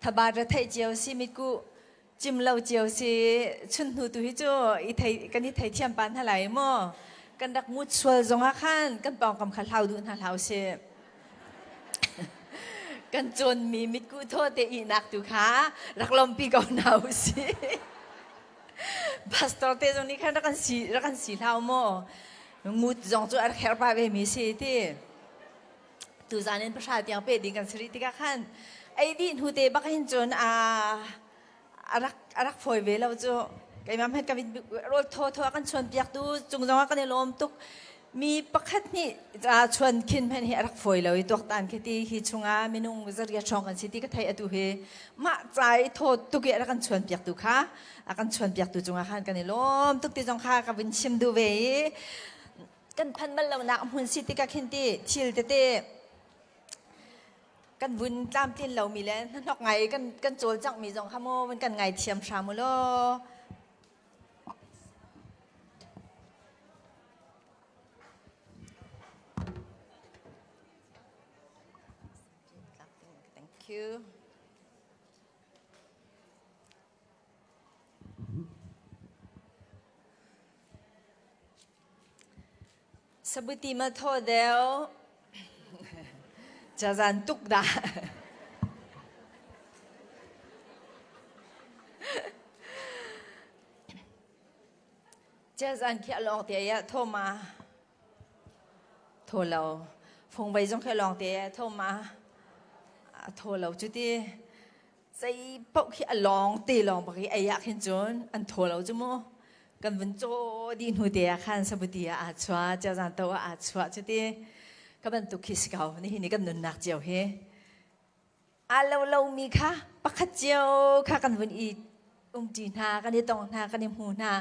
Thabat ra theih cio si mitku cim lo cio si chun hnu tu hi cu i thei kan i thei thiam pa hna lai maw kan rak ngut sual zong ah khan kan pawngkam kha hlau duh hna hlau si kan cawnmi mitku thaw te ihnak tu kha rak lawmpi ko hna u si pastor te zong nih khan rak kan si rak kan si hlau maw ngut zong cu a rak herh pa ve mi si ti tuzan in pahra tiang pe ding kan si rih tikah khan ei dih hnu te bak hin cun a a rak a rak fawi ve lo cu keimah hmanh ka rawl thaw thaw a kan chuan piak tu cung zong ah kan i lawm tuk mi pakhat nih chuan khin hmanh hi a rak fawi lo i tuaktan khi ti hi chungah minung zariat hrawng kan si ti ka theih atu hi mah ca i thaw tuk i a rak kan chuan piak tu kha a kan chuan piak tu cungah khan kan i lawm tuk ti zong kha ka vun chim duh ve i kan phan bal lonak hmun si tikah khin ti thil tete kan vun tlamtlin lomi le hnahnok ngai kan kan cawlcangh mi zong kha mu vun kan ngai thiam hram u law Thank you. Sabuti ma thaw deuh. Cazan tuk dah. Cazan khi a lawng te ah thaw ma? Thaw lo. Fungvei zong khi a lawng te ah thaw ma? A thaw lo cu ti. Zei paoh khi a lawng te lawng bak i ei ah khin cun an thaw lo cu mu. Kan vun caw dih hnu te ah khan sabuti ah aa chuah, ciazan to ah aa chuah cu ti. Ka bantuk khi si ko. Nihin ni kan nunnak cio hi. Aa lo lomi kha pakhat cio kha kan vun i umṭi hna, kan i tong hna, kan i hmu hna.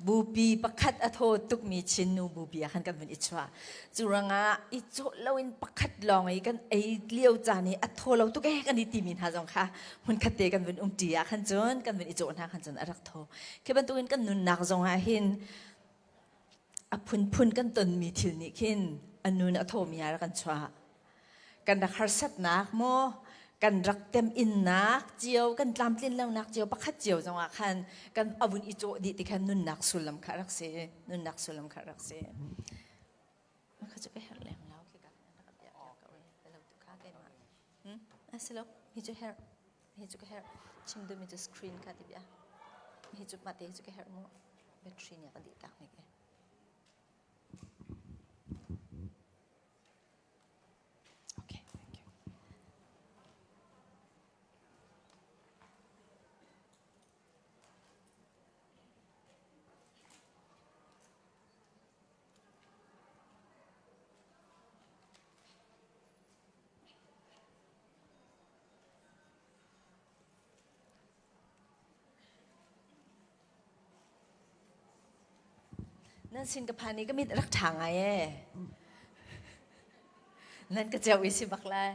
Bupi pakhat a thaw tukmi Chin nu bupi ah khan kan vun i chuah. Cu ruangah i cawh loin pakhat lawng i kan ei lio caan i a thaw lo tuk ee kan i timi hna zong kha hmunkhat te kan vun umṭi ah khan cun kan vun i cawh hna khan cun a rak thaw. Khi bantukin kan nunnak zong ah hin a phunphun kan tonmi thil nih khin a nun a thawmi ah rak kan chuah. Kan rak harsatnak maw, kan rak teminnak cio, kan tlamtlin lonak cio pakhat cio zongah khan kan a vun i cawh dih ti khan nunnak sullam kha rak si. Nunnak sullam kha rak si. Kha cu ka herh lem lo khi ka rak biak ko lo tu kha keimah. Hmm? Asilo, hi cu herh. Hi cu ka herh. Chim duhmi cu screen kha ti bia. Hi cu mate hi cu ka herh mu. Battery nih a dih tak nek e. Okay, thank you. Nan sin ka phan i ka mit rak ṭha ngai ee. Nan ka ceu i si bak lai.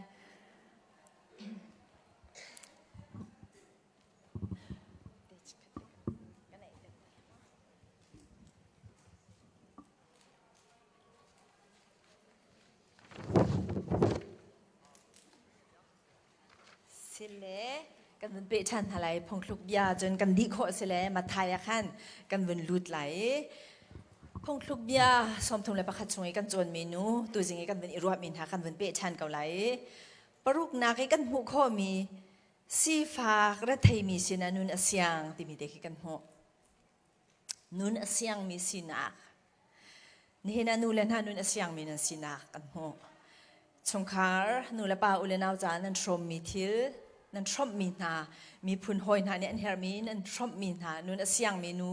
Sile kan vun peh ṭhan hna lai phungthluk bia cun kan dih khawh sile Matthai ah khan kan vun lut lai i phungthluk bia 31 chung i kan cawnmi nu tuzing i kan vun i ruahmi hna kan vun peh ṭhan ko lai i paruknak i kan hmuh khawhmi sifak retheimi sinah nun a siang timi te khi kan hmuh. Nun a siangmi sinak. Nihin ah nu le hna nun a siangmi nan sinak kan hmuh. Chungkhar, nu le pa, u le nau caah nan hrawmmi thil, nan hrawmhmi hna, miphun hawi hna nih an herhmi nan hrawmhmi hna, nun a siangmi nu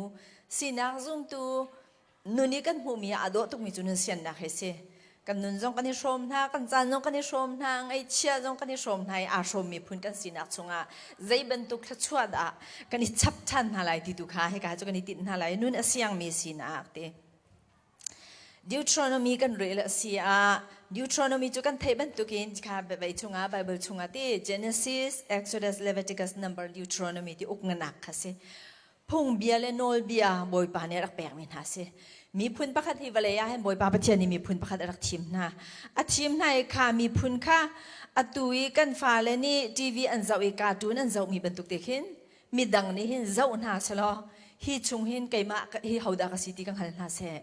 sinak zumtu nun i kan hmuhmi ah aa dawh tukmi cu nun siannak hi si. Kan nun zong kan i hrawm hna, kan caan zong kan i hrawm hna, ngaihchia zong kan i hrawm hna i aa hrawmmi phun kan sinak chungah zei bantuk thluachuah dah kan i chap ṭhan hna lai ti tu kha hika cu kan i tinh hna lai. Nun a siangmi sinak ti. Deuteronomy kan rel a si ah Deuteronomy cu kan theih bantukin kha vei chungah Bible chungah ti Genesis, Exodus, Leviticus, Number, Deuteronomy ti uknak kha si. Phungbia le nawlbia Bawipa nih a rak pekmi hna si. Miphun pakhat hi vawlei ah hin Bawipa Pathian nih miphun pakhat a rak thim hna. A thim hna i kha miphun kha atu i kan fale nih TV an zoh i cartoon an zohmi bantuk te khin midang nih hin zoh hna selaw hi chung hin keimah hi hodah ka si ti ka hngal hna seh.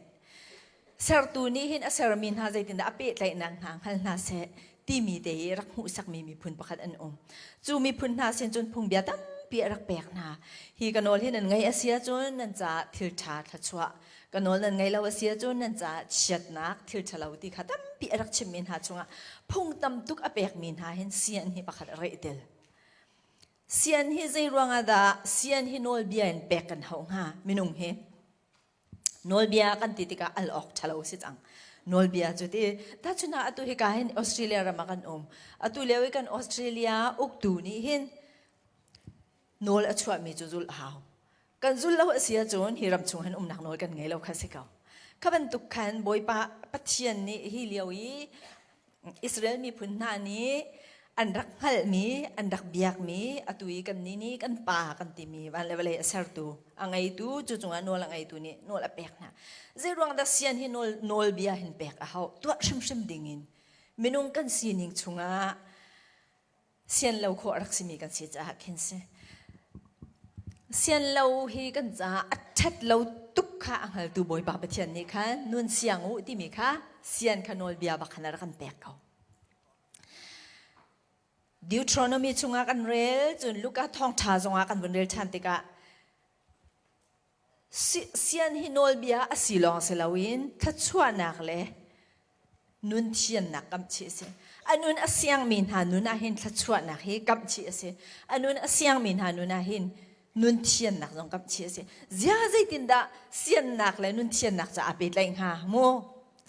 Sertu nih hin a sermi hna zeitindah a pehtlaihnak hna hngal hna seh timi te i rak hmuhsakmi miphun pakhat an um. Cu miphun hna sin cun phungbia tampi a rak pek hna. Hi ka nawl hi nan ngaih a si ahcun nan caah thil ṭha thluachuah, ka nawl nan ngaih lo a si ahcun nan caah chiatnak thil ṭhalo ti kha tampi a rak chimmi hna chungah phung tam tuk a pekmi hna hin sian hi pakhat a reh tel. Sian hi zei ruangah dah sian hi nawlbia in pek kan hauh hnga minung hi? Nawlbia kan ti tikah al awk ṭhalo si cang. Nawlbia cu ti tahchun ah atu hika hin Australia ram ah kan um. Atu lio i kan Australia uktu nih hin nawl a chuahmi cu zulh a hau. Kan zul lo a si ahcun hi ram chung hin umnak nawl kan ngei lo kha si ko. Kha bantuk khan Bawipa Pathian nih hi lio i Israel miphun hna nih an rak hngalhmi, an rak biakmi, atu i kannih nih kan pa kan timi van le vawlei a sertu, a ngeitu, cu cungah nawl a ngeitu nih nawl a pek hna. Zeiruang dah sian hi nawl, nawlbia hin pek a hauh? Tuah hrimhrim dingin minung kan sining chungah sian lo khawh a rak simi kan si caah khin si. Sian lo hi kan caah a ṭhat lo tuk kha a hngaltu Bawipa Pathian nih khan nun siang u timi kha sian kha nawlbia bak khan a rak kan pek ko. Deuteronomy chungah kan rel, cun Luka thawngṭha zongah kan vun rel ṭhan tikah sian hi nawlbia a si lawng si loin thluachuahnak le nun thiannak kamhchih a si. A nun a siangmi hna nun ah hin thluachuahnak hi kamhchih a si. A nun a siangmi hna nun ah hin nun thiannak zong kamhchih a si. Zia zeitindah siannak le nun thiannak ca aa pehtlaih hnga mu?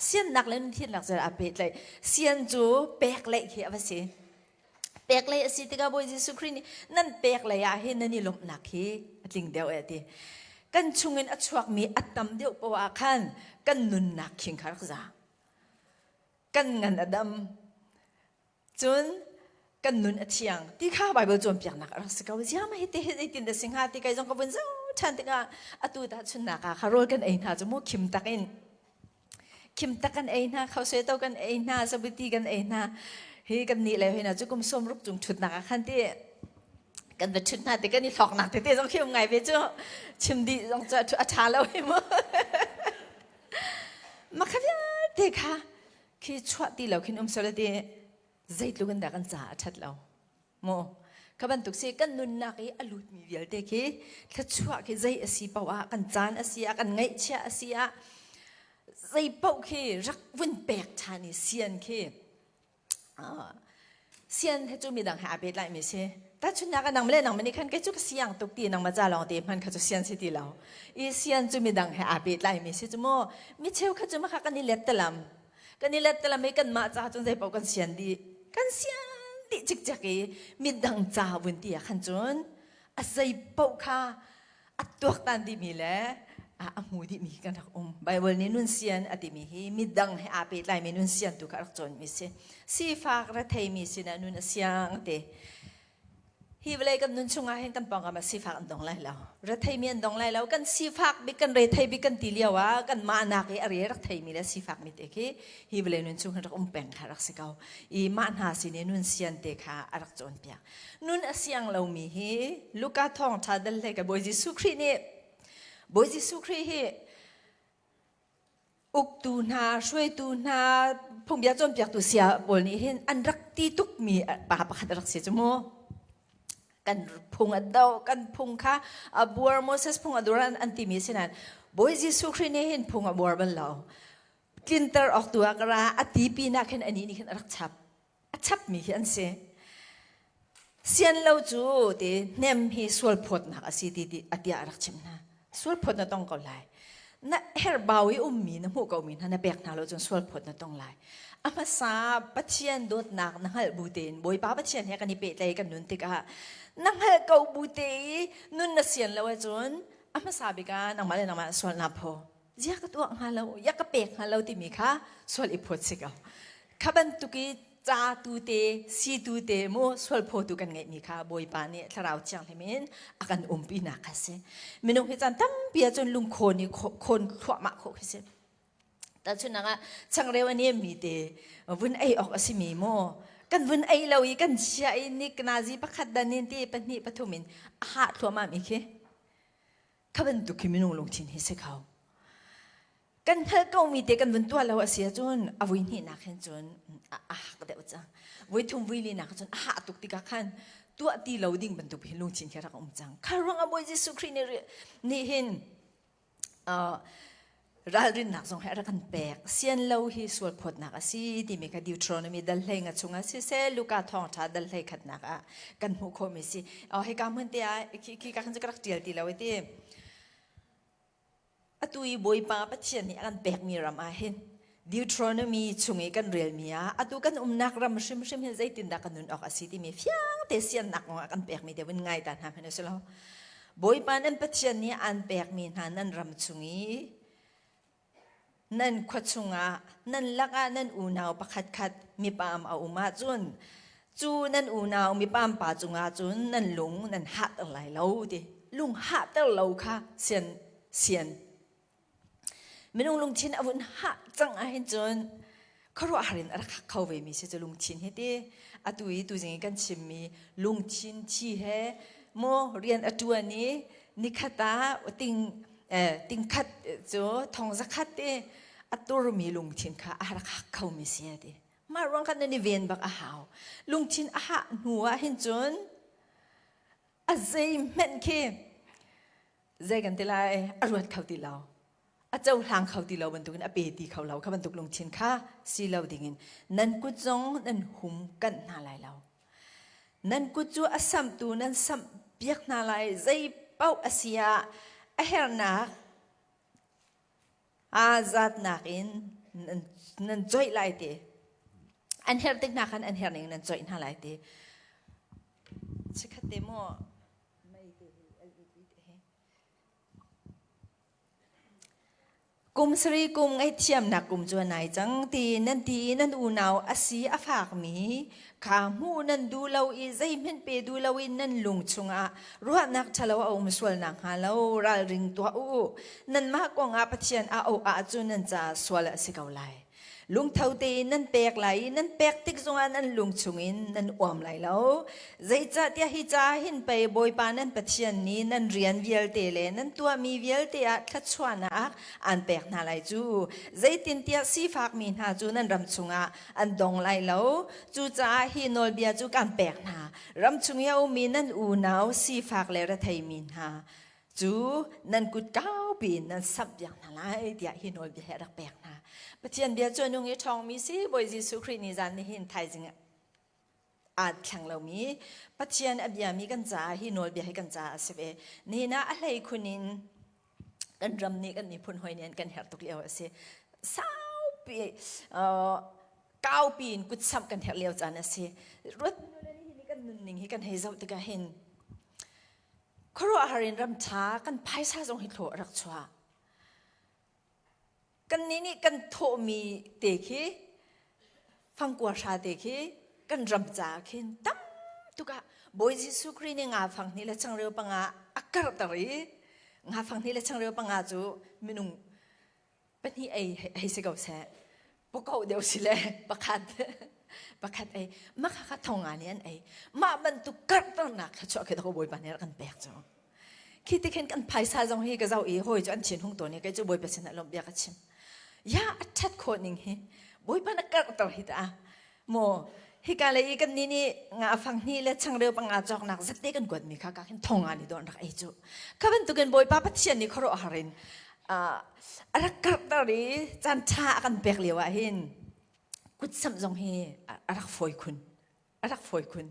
Siannak le nun thiannak ca aa pehtlaih. Sian cu pek lei khi a va si. Pek lei a si tikah Bawi Jesuh Khrih nih nan pek lei ah hin nan i lawmhnak hi a tling deuh e ti. Kan chungin a chuakmi a tam deuh poah ah khan kan nunnak khing kha rak za. Kan ngan a dam. Cun kan nun a thiang ti kha Bible cawnpiaknak a rak si ko. Ziah mah hi te hi zeitin dah si hnga ti kai zong ka vun zoh ṭhan tikah atu tahchunnak ah kha rawl kan ei hna cu mu khim tak in Khim tak kan ei hna, khausuai to kan ei hna, sabuti kan ei hna. Hi kan nih le hina cu kum 60 cung ṭhutnak ah khan ti kan va ṭhut hna ti kan i hlawknak tete zong khi um ngai ve cu chim dih zong cu a ṭha lo hi mu. Mah kha vialte kha khi chuah ti lo khin um sel ti zeitluk in dah kan caah a ṭhat lo. Mu kha bantuk si kan nunnak i a lutmi vialte khi thluachuah khi zei a si paoh ah kan caan a si ah kan ngaihchia a si ah zei paoh khi rak vun pek ṭhan i sian khi sian he cu midang he aa pet lai mi si tahchunhnak ah nang le nang nih khan kei cu ka siang tuk ti nangmah ca lawng te hman kha cu sian si ti lo i sian cu midang he aa pet lai mi si cu mu mi cheu kha cu makha kan i let talam Kan i lettelam i kanmah ca cun zeipaoh kan sian dih. Kan sian dih cikcek i midang ca vun ti ah khan cun a zeipaoh kha a tuaktan dihmi le a hmu dihmi kan rak um. Bible nih nun sian a timi hi midang he aa pehtlaimi nun sian tu kha a rak cawnmi si. Sifak retheimi sinah nun a siang te. Hi vawlei kan nun chungah hin kan pawngkam ah sifak an dong lai lo. Retheimi an dong lai lo. Kan sifak bik, kan rethei bik kan ti lio ah kan mahnak i a re rak theimi le sifak mi te khi hi vawlei nun chung hin rak um peng kha rak si ko. I mah hna sin i nun sian te kha a rak cawnpiak. Nun a siang lomi hi Luka thawngṭha dal hlei ka Bawi Jesuh Khrih nih Bawi Jesuh Khrih hi uktu hna, hruaitu hna, phungbia cawnpiaktu sia pawl nih hin an rak ti tukmi pa pakhat a rak si cu mu. Kan phung a do, kan phung kha a buar, Moses phung a dur an timi si nain Bawi Jesuh Khrih nih hin phung a buar bal lo. Tlinter awk tu ah ka ra, a ti pinah khin anih nih khin a rak chap. A chapmi hi an si. Sian lo cu ti hnem hi sual phawtnak a si ti ti a tiah a rak chimh hna. Sual phawt na tong ko lai. Na herhbau i ummi na hmuh komi hna na pek hna lo cun sual phawt na tong lai. A hmasa Pathian dawtnak na hngalh bu tein Bawipa Pathian he kan i pehtlaih kan nun tikah na hngalh ko bu te i nun na sian lo ahcun a hmasa bik ah nangmah le nangmah sual naa phaw. Zia ka tuah hnga lo, ya ka pek hnga lo timi kha sual i phawt si ko. Kha bantuk i Ca tu te, si tu te mu sual phawtu kan ngeihmi kha Bawipa nih Thlarau Thianghlim in a kan umpinak kha si. Minung hi caan tampi ahcun lungkhawn i khawn thluahmah khawh khi si. Tahchunhnak ah changreu a niammi te vun ei awk a simi maw kan vun ei lo i kan chia i nik nazi pakhat dan in ti pahnih pathum in a hah thluahmah mi khi kha bantuk khi minung lungthin hi si kho. Kan hngalh komi te kan vun tuah lo a si ahcun a vui hnihnak hin cun a hak deuh cang. Vui thum vui linak cun a hah tuk tikah khan tuah ti lo ding bantuk hin lungthin khi rak um cang. Kha ruang ah Bawi Jesuh Khrih nih hin ralrinnak zong hi a rak kan pek. Sian lo hi sual phawtnak a si timi kha Deuteronomy dal hlei nga chungah siseh Luka thawngṭha dal hlei khatnak ah kan hmuh khawhmi si. Hika hmun te ah khi ka khan cu ka rak ṭial ti lo i ti. Atu i Bawipa Pathian nih a kan pekmi ram ah hin Deuteronomy chung i kan relmi ah atu kan umnak ram hrimhrim hin zeitindah kan nun awk a si timi fiang te siannak kong ah kan pekmi te vun ngai ta hna hmanh usih law Bawipa nan Pathian nih aan pekmi hna nan ram chung i nan khua chungah nan lakah nan unau pakhatkhat mipaam a um ahcun cu nan unau mipaam pa cungah cun nan lung nan hahter lai lo ti lung hahter lo kha sian sian Minung lungthin a vun hah cang ahhin cun khuaruahhar in a rak hak kho vemi si cu lungthin hi ti. Atu i tuzing i kan chimmi lungthin thi he maw rian a ṭuan i nikhat ah ting tingkhat cu thong zakhat ti a turmi lungthin kha a rak hak khomi si a ti. Mah ruang khan nan i ven bak a hau. Lungthin a hah hnu ah hin cun a zeihmanh khi zei kan ti lai a ruat kho ti lo a cohlang kho ti lo bantukin a pe ti kho lo kha bantuk lungthin kha si lo dingin nan kut zong nan hum kanh hna lai lo nan kut cu a samhtu nan samh piak hna lai zei paoh a si ah a hernak aa zatnak in nan coih lai ti an herh tik hna khan an herh ning nan coih hna lai ti chikhat te maw Kum sarih kum ngaihthiamnak kum cu a nai cang ti nan ti i nan unau a si a fakmi kha hmuh nan duh lo i zeihmanh pe duh loin nan lung chungah ruahnak ṭhalo a um sual nakhnga lo ralring tuah u. Nanmah kongah Pathian a auh ahcun nan caah sual a si ko lai. Lungtho tein nan pek lai i nan pek tik zongah nan lung chungin nan uam lai lo. Zeicahtiah hi ca hin pei Bawipa nan Pathian nih nan rian vialte le nan tuahmi vialte ah thluachuahnak aan pek hna lai cu. Zeitintiah sifakmi hna cu nan ram chungah an dong lai lo. Cucaah hi nawlbia cu kaan pek hna. Ram chung i a ummi nan unau sifak le retheimi hna cu nan kut kaupi in nan samhpiak hna lai tiah hi nawlbia hi a rak pek hna. Pathian bia cu a nung i ṭhawngmi si Bawi Jesuh Khrih nih zan nihin thaizing aa thleng lomi Pathian a biami kan caah hi nawlbia hi kan caah a si ve. Nihin ah a hlei khun in kan ram nih kan miphun hawi nih an kan herh tuk lio a si. Saupi kaupi in kutsamh kan herh lio caan a si. Ruat kan nunning hi kan hei zoh tikah hin Khuaruahhar in ram ṭha kan phaisa zong hi thlawh a rak chuah. Kannih nih kan thawhmi te khi fangkua hra te khi kan ram caah khin tam tuk ah Bawi Jesuh Khrih nih nga fang hnih le changreu panga a karhter i nga fang hnih le changreu panga cu minung pahnih ei hei si ko seh pakoh deuh si le pakhat pakhat ei mah kha kha thong nga nih an ei mah bantuk karhternak thluachuah khi bawipa nih kan pek cu khi ti khin kan phaisa zong hi ka zoh i hawi cu an thin hung tawn i kei cu bawipa sinah lawmh bia ka chim ya a ṭhat khawh ning hi bawipa na karhter hi ta Maw hika lei i kannih nih nga fang hnih le changreu panga cawknak zatte kan kuatmi kha ka khin thong nga nih dawh an rak ei cu. Kha bantukin Bawipa Pathian nih khuaruahhar in a rak karhter i caan ṭha a kan pek lio ah hin kutsamh zong hi a rak fawi khun. A rak fawi khun.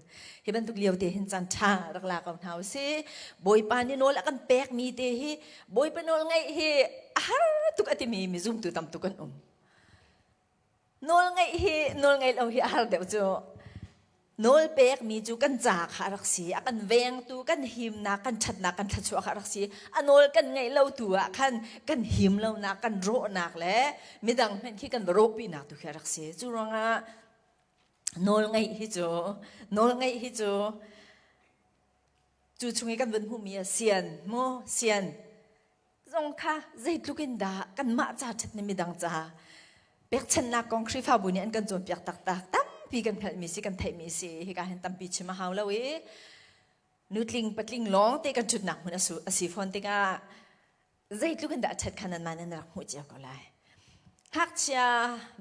Hi bantuk lio te hin caan ṭha rak la ko hna usih. Bawipa nih nawl a kan pekmi te hi Bawipa nawl ngaih hi a har tuk a timi mi zumtu tam tuk an um. Nawlngaih hi nawlngaih lo hi a har deuh cu. Nawl pekmi cu kan ca kha a rak si. A kan vengtu, kan himnak, kan ṭhatnak, kan thluachuah kha a rak si. A nawl kan ngaih lo tu ah khan kan him lonak, kan rawhnak le midang hmanh khi kan va rawhpinak tu khi a rak si. Cu ruangah. Nawl ngeih hi cu nawl ngeih hi cu cu chung i kan vun hmuhmi a sian mu sian zong kha zeitluk in dah kanmah ca ṭhat nih midang ca pekchanhnak kong Khrihfabu nih an kan cawnpiak taktak tampi kan hngalhmi si kan theihmi si hika hin tampi chim a hau lo i nutling patling lawng te kan ṭhutnak hmun a si fawn tikah zeitluk in dah a ṭhat kha nanmah nan rak hmuh cio ko lai. Ngakchia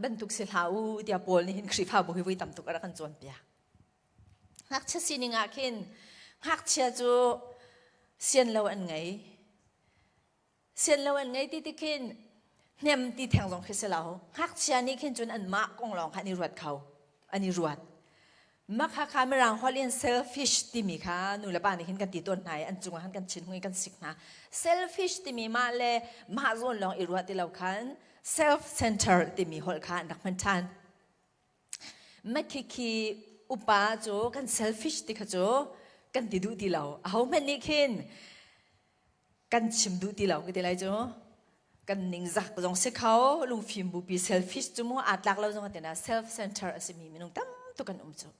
bantuk si hlah u tiah Paul nih hin Khrihfabu hi voi tam tuk a rak kan cawnpiak. Ngakchia sining ah khin ngakchia cu sian lo an ngei. Sian lo an ngei ti ti khin hnem ti theng zong khi si lo. Ngakchia nih khin cun anmah kong lawng kha an i ruat kho. An i ruat. Mah kha kha Mirang holh in selfish timi kha nu le pa nih hin kan ti tawn hna i an cungah khan kan chin hung i kan sik hna. Selfish timi mah le mah zawn lawng i ruah ti lo khan self-centered timi holh kha an rak hman ṭhan. Makhikhi upa cu kan selfish ti kha cu kan ti duh ti lo. Ahohmanh nih khin kan chim duh ti lo ka ti lai cu kan ningzak zong si kho lungfim bupi selfish cu mu aa tlak lo zong tina self center a simi minung tam tuk kan um cu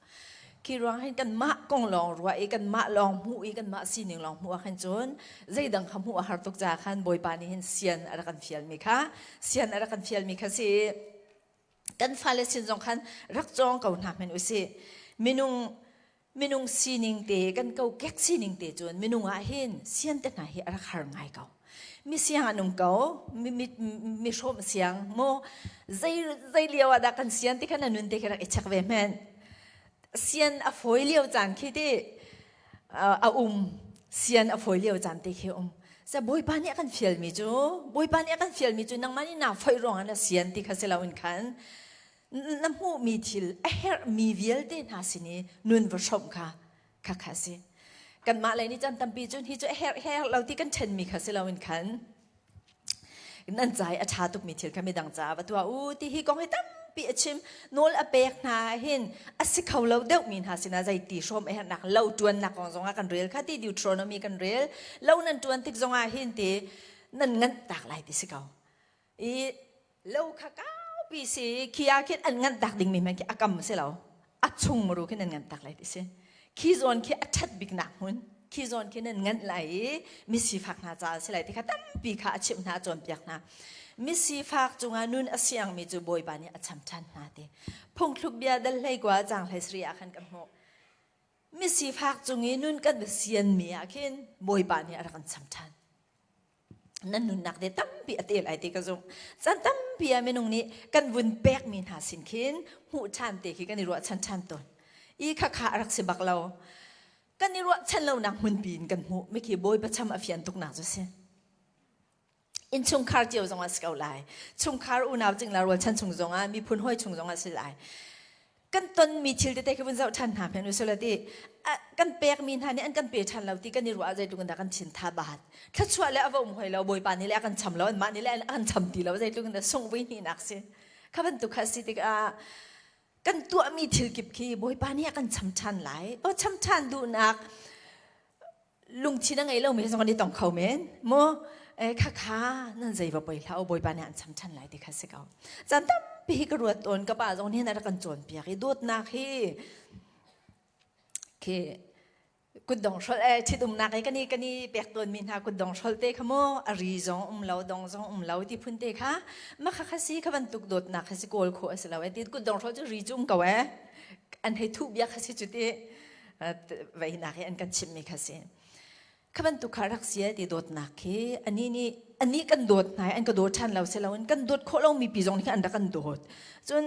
khi ruang hin kan mah kong lawng ruah i kan mah lawng hmuh i kan mah sining lawng hmuh ah khan cun zeidang kha hmuh a har tuk ca khan bawipa nih hin sian a rak kan fial mi kha sian a rak kan fial mi kha si kan fale sin zong khan rak cawng ko hna hmanh usih minung minung sining te kan kokek sining te cun minung ah hin sian te hna hi a rak har ngai ko mi siang an um ko mi mi mi hrawm siang mu zei zei lio ah dah kan sian ti khan na nun te khi rak i check ve men sian a fawi lio caan khi ti a um sian a fawi lio caan te khi um sa bawipa nih a kan fialmi cu bawipa nih a kan fialmi cu nangmah nih naa foih ruangah na sian ti kha si loin khan na hmuhmi thil a herhmi vialte hna sin i nun va hrawmh kha kha kha si kanmah lei nih caan tampi cun hi cu a herh herh lo ti kan ṭhenmi kha si loin khan nan ca i a ṭha tukmi thil kha midang caah va tuah u ti hi kong hi tampi a chim nawl a pek hna hin a si kho lo deuhmi hna sinah zei ti hrawm a herhnak lo ṭuannak kong zongah kan rel kha ti Deuteronomy kan rel lo nan ṭuan tik zongah hin ti nan nganh tak lai ti si ko i lo kha kaupi si khi ah khin an nganh tak dingmi hmanh khi a kam si lo a chung muru khi nan nganh tak lai ti si khi zawn khi a ṭhat bik nak hmun khi zawn khi nan nganh lai i misifak hna ca si lai ti kha tampi kha a chimh hna a cawnpiak hna misifak cungah nun a siangmi cu bawipa nih a cham ṭhan hna ti phungthluk bia dal hlei kua cang hlei sri ah khan kan hmuh misifak cung i nun kan sianmi ah khin bawipa nih a rak kan cham ṭhan nan nunnak te tampi a tel ai ti ka zumh caan tampi ah minung nih kan vun pekmi hna sin khin hmuh ṭhan te khi kan i ruahchan ṭhan tawn i khakha a rak si bak lo kan i ruahchan lonak hmunpi in kan hmuh mikhi bawipa cham a fian tuknak cu si innchungkhar cio zong ah si ko lai chungkhar unau cingla rualchan chung zong ah miphun hawi chung zong ah si lai kan tonmi thil tete khi vun zoh ṭhan hna hmanh usila ti kan pekmi hna nih an kan pe ṭhan lo ti kan i ruah zeitluk in dah kan thin tha baat thluachuah le a va um hoi lo bawipa nih le a kan cham lo anmah nih le a kan cham ti lo zeitluk in dah sungh vui hnihnak si kha bantuk kha si tikah kan tuahmi thil kip khi bawipa nih a kan cham ṭhan lai o cham ṭhan duhnak lungthin a ngei lomi zong an i tong kho men mu kha kha nan zei va poi hlah u bawipa nih an cham ṭhan lai ti kha si ko caan tampi hi ka ruat tawn ka pa zong nih a rak kan cawnpiak i dawtnak hi khi kutdong hrolh e ṭhitumnak i kan i kan i pek tawnmi hna kutdong hrolh te kha mu a ri zong um lo dong zong um lo ti phun te kha ma kha kha si kha bantuk dawtnak kha si kawl khawh a si lo e ti kutdong hrolh cu ri cu um ko e an hei thuh bia kha si cu ti veinak hi an kan chimhmi kha si kha bantuk kha rak si ti dawtnak khi ani nih ani kan dawt hna an ka dawt ṭhan lo si loin kan dawt khawh lomi pi zong nih khin an rak kan dawt cun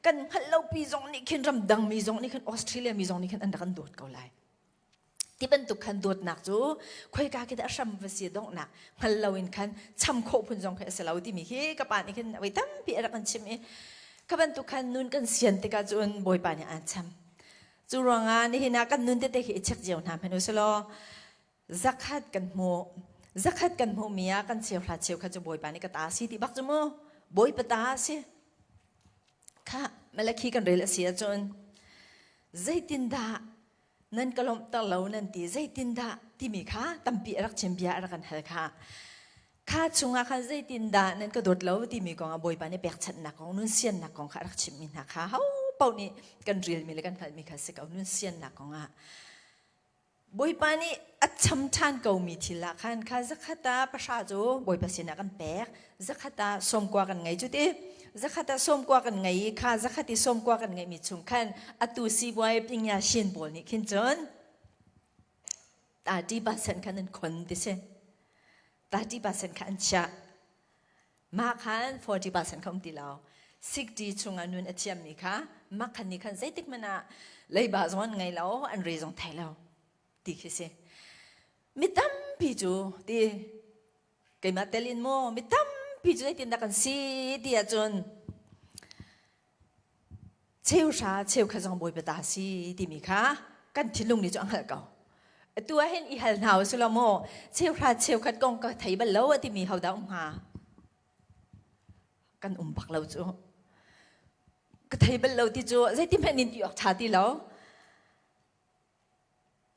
kan hngalh lo pi zong nih khin ramdang mi zong nih khin Australia mi zong nih khin an rak kan dawt ko lai ti bantuk khan dawtnak cu khoika khi dah a hram va si donghnak hngal loin khan cham khawh phun zong khi a si lo timi khi ka pa nih khin voi tampi a rak kan chim i kha bantuk khan nun kan sian tikah cun Bawipa nih aan cham Cu ruangah nihin ah kan nun tete khi i check cio hna hmanh u silaw zakhat kan hmuh zakhat kan hmuhmi ah kan cheuhra cheukhat cu Bawipa nih ka ta si ti bak cu mu Bawipa ta si kha Malakhi kan rel a si ahcun zeitindah nan ka lawmhter lo nan ti zeitindah timi kha tampi a rak chim bia a rak kan hal kha kha chungah khan zeitindah nan ka dawt lo timi kong ah Bawipa nih pekchanhnak kong nun siannak kong kha a rak chimmi hna kha ho. paoh nih kan relmi le kan hngalhmi kha si ko nun siannak kongah. Bawipa nih a cham ṭhan komi thil ah khan kha zakhat ah pahra cu Bawipa sinah kan pek, zakhat ah sawmkua kan ngei cu ti. Zakhat ah sawmkua kan ngei i kha zakhat i sawmkua kan ngeihmi chung khan atu sibuai pingya shin pawl nih khin cun 30% khan an khon ti si. 30% kha an chiah. Mah khan 40% kha um ti lo. 60 chungah nun a thiammi kha mah khan nih khan zeitik hmanh ah leiba zong an ngei lo, an re zong thei lo ti khi si. Mi tampi cu ti keimah tel in maw mi tampi cu zeitindah kan si ti ahcun cheuhra cheukhat zong Bawipa ta si timi kha kan thinlung nih cu a hngalh ko. Atu ah hin i hal hna usih law maw cheuhra cheukhat kong ka thei bal lo a timi hodah um hnga? Kan um bak lo cu. Ka thei bal lo ti cu zeiti hmanh in ti awk ṭha ti lo.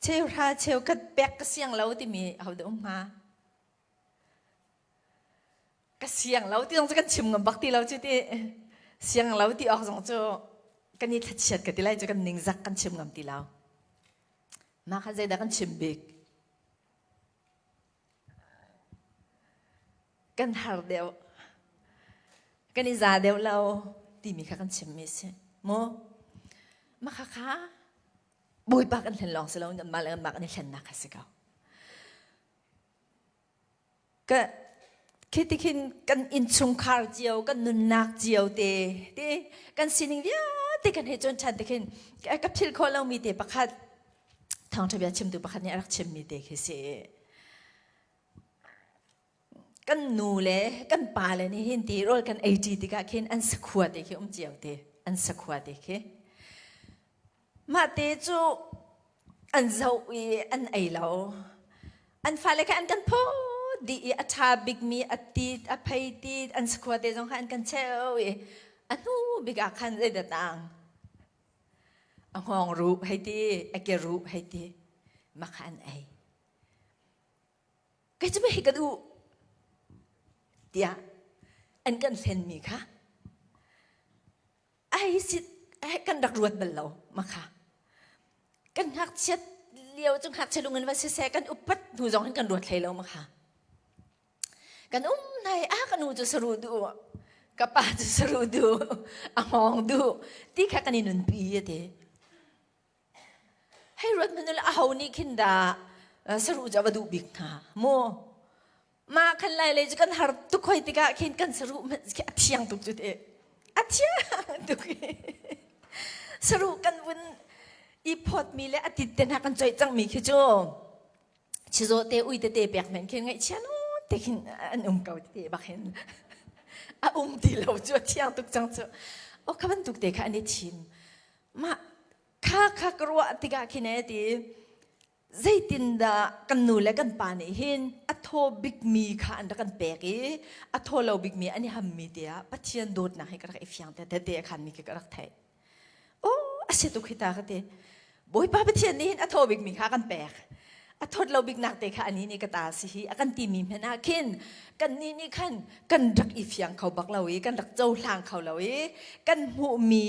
Cheuhra cheukhat pek ka siang lo timi hodah um hnga? Ka siang lo ti zong cu kan chim ngam bak ti lo cu ti. Siang lo ti awk zong cu kan i thlachiat ka ti lai cu kan ningzak kan chim ngam ti lo. Mah kha zeidah kan chim bik? Kan har deuh. Kan i za deuh lo timi kha kan chimmi si. Mu? Mah kha kha Bawipa kan hlen lawng si lo kanmah le kanmah kan i hlennak kha si ko. Ka khi ti khin kan innchungkhar cio kan nunnak cio te ti kan sining vialte kan hei cawn ṭhan ti khin ka philh khawh lomi te pakhat thawngṭha bia chimtu pakhat nih a rak chimmi te khi si. Kan nu le kan pa le nih hin ti rawl kan ei ṭi tikah khin an sakhua te khi um cio te an sakhua te khi Mah te cu an zoh i an ei lo. An fale kha an kan phawt dih i a ṭha bikmi a tit, a phei tit, an sakhua te zong kha an kan cheu i a hnu bik ah khan zeidah tang? A hngawng ruh hei ti, a ke ruh hei ti, mah kha an ei. Kei cu hei ka duh tiah an kan hlenmi kha ai sit kan rak ruat bal lo makha kan ngakchiat lio cu ngakchia lung in va siseh kan upat hnu zong hin kan ruat hlei lo makha kan um nai a ka nu cu saru duh ka pa cu saru duh a hngawng duh ti kha kan i nunpi ati Hei ruat hmanh ula aho nih khin dah saruh cu a va duh bik hnga mu? Mah khan lai lei cu kan har tuk hoi tikah khin kan saruh hmanh khi a thiang tuk cu teh. A thiang tuk i saruh kan vun i phawtmi le a tit te hna kan coih cangmi khi cu chizawh te ui tete pek men khin ngaihchia nawn te khin an um ko te bak hin a um ti lo cu a thiang tuk cang cu. O kha bantuk te kha an i thim. Mah kha kha ka ruah tikah khin e ti zeitindah kan nu le kan pa nih hin a thaw bikmi kha an rak kan pek i a thaw lo bikmi an i hammi tiah Pathian dawtnak hi ka rak i fiang te te a khanmi khi ka rak theih. Oh, a si tuk hi ta ka ti. Bawipa Pathian nih hin a thaw bikmi kha kan pek. A thawt lo biknak te kha ani nih ka ta si hi a kan timi hmanh ah khin kan nih nih khan kan rak i fiang kho bak lo i kan rak cohlang kho lo i kan hmuhmi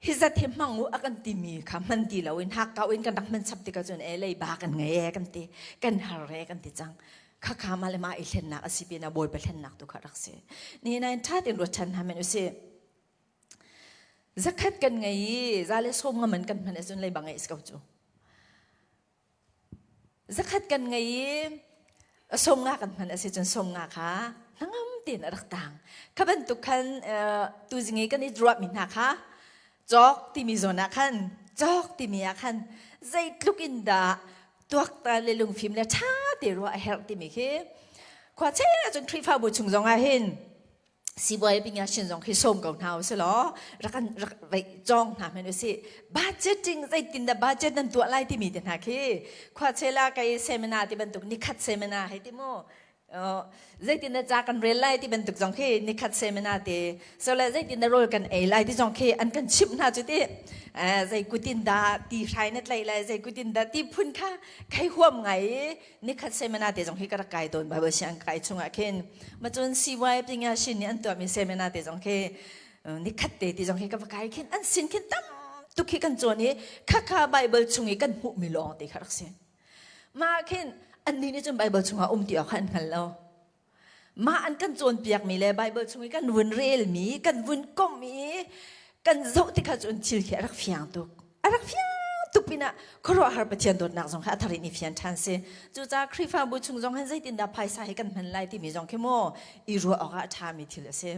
hi zat hi hmang u a kan timi kha hman ti loin hakkau in kan rak hman chap tikah cun e leiba kan ngei e kan ti kan har e kan ti cang kha kha mah le mah i hlennak a si pinah bawipa hlennak tu kha rak si ni nain ṭha tein ruat ṭhan hna men usih zakhat kan ngei i za le sawm ngaman kan hman ahcun leiba ngeih si ko cu Zakhat kan ngei i sawmnga kan hman a si cun sawmnga kha hnangam tein a rak tang. Kha bantuk khan tuzing i kan i ruahmi hna kha cawk timi zawn ah khan cawk timi ah khan zeitluk in dah tuaktan le lungfim le ṭha te ruah a herh timi khi khua chel ahcun Khrihfabu chung zong ah hin sibuai pinya shin zong khi sawm ko hna usih law rak kan rak veih cawng hna hmanh usih budgeting zeitin dah budget nan tuah lai timi te hna khi khuachela kai seminar ti bantuk nikhat seminar hei ti mu zeitin dah ca kan rel lai ti bantuk zong khi nikhat seminar te so le zeitin dah rawl kan ei lai ti zong khi an kan chimh hna cu ti zei kutin dah ti hrai na tlaih lai zei kutin dah ti phun kha kai huam ngai nikhat seminar te zong hi ka rak kai tawn Bible siang kai chungah khin ma cun CY Pinga Shin nih an tuahmi seminar te zong khi. Nikhat te ti zong hi ka va kai khin an sin khin tam tuk hi kan cawn i khakha Bible chung i kan hmuhmi lawng te kha rak si. Mah khin annih nih cun Bible chungah um ti awk kha an hngal lo. Mah an kan cawnpiakmi le Bible chung i kan vun relmi, kan vun komh i kan zoh tikah cun thil khi a rak fiang tuk. A rak fiang tuk pinah khuaruahhar Pathian dawtnak zong kha a thar in i fian ṭhan si. Cucaah Khrihfabu chung zong hin zeitindah phaisa hi kan hman lai timi zong khi maw i ruah awkah a ṭhami thil a si.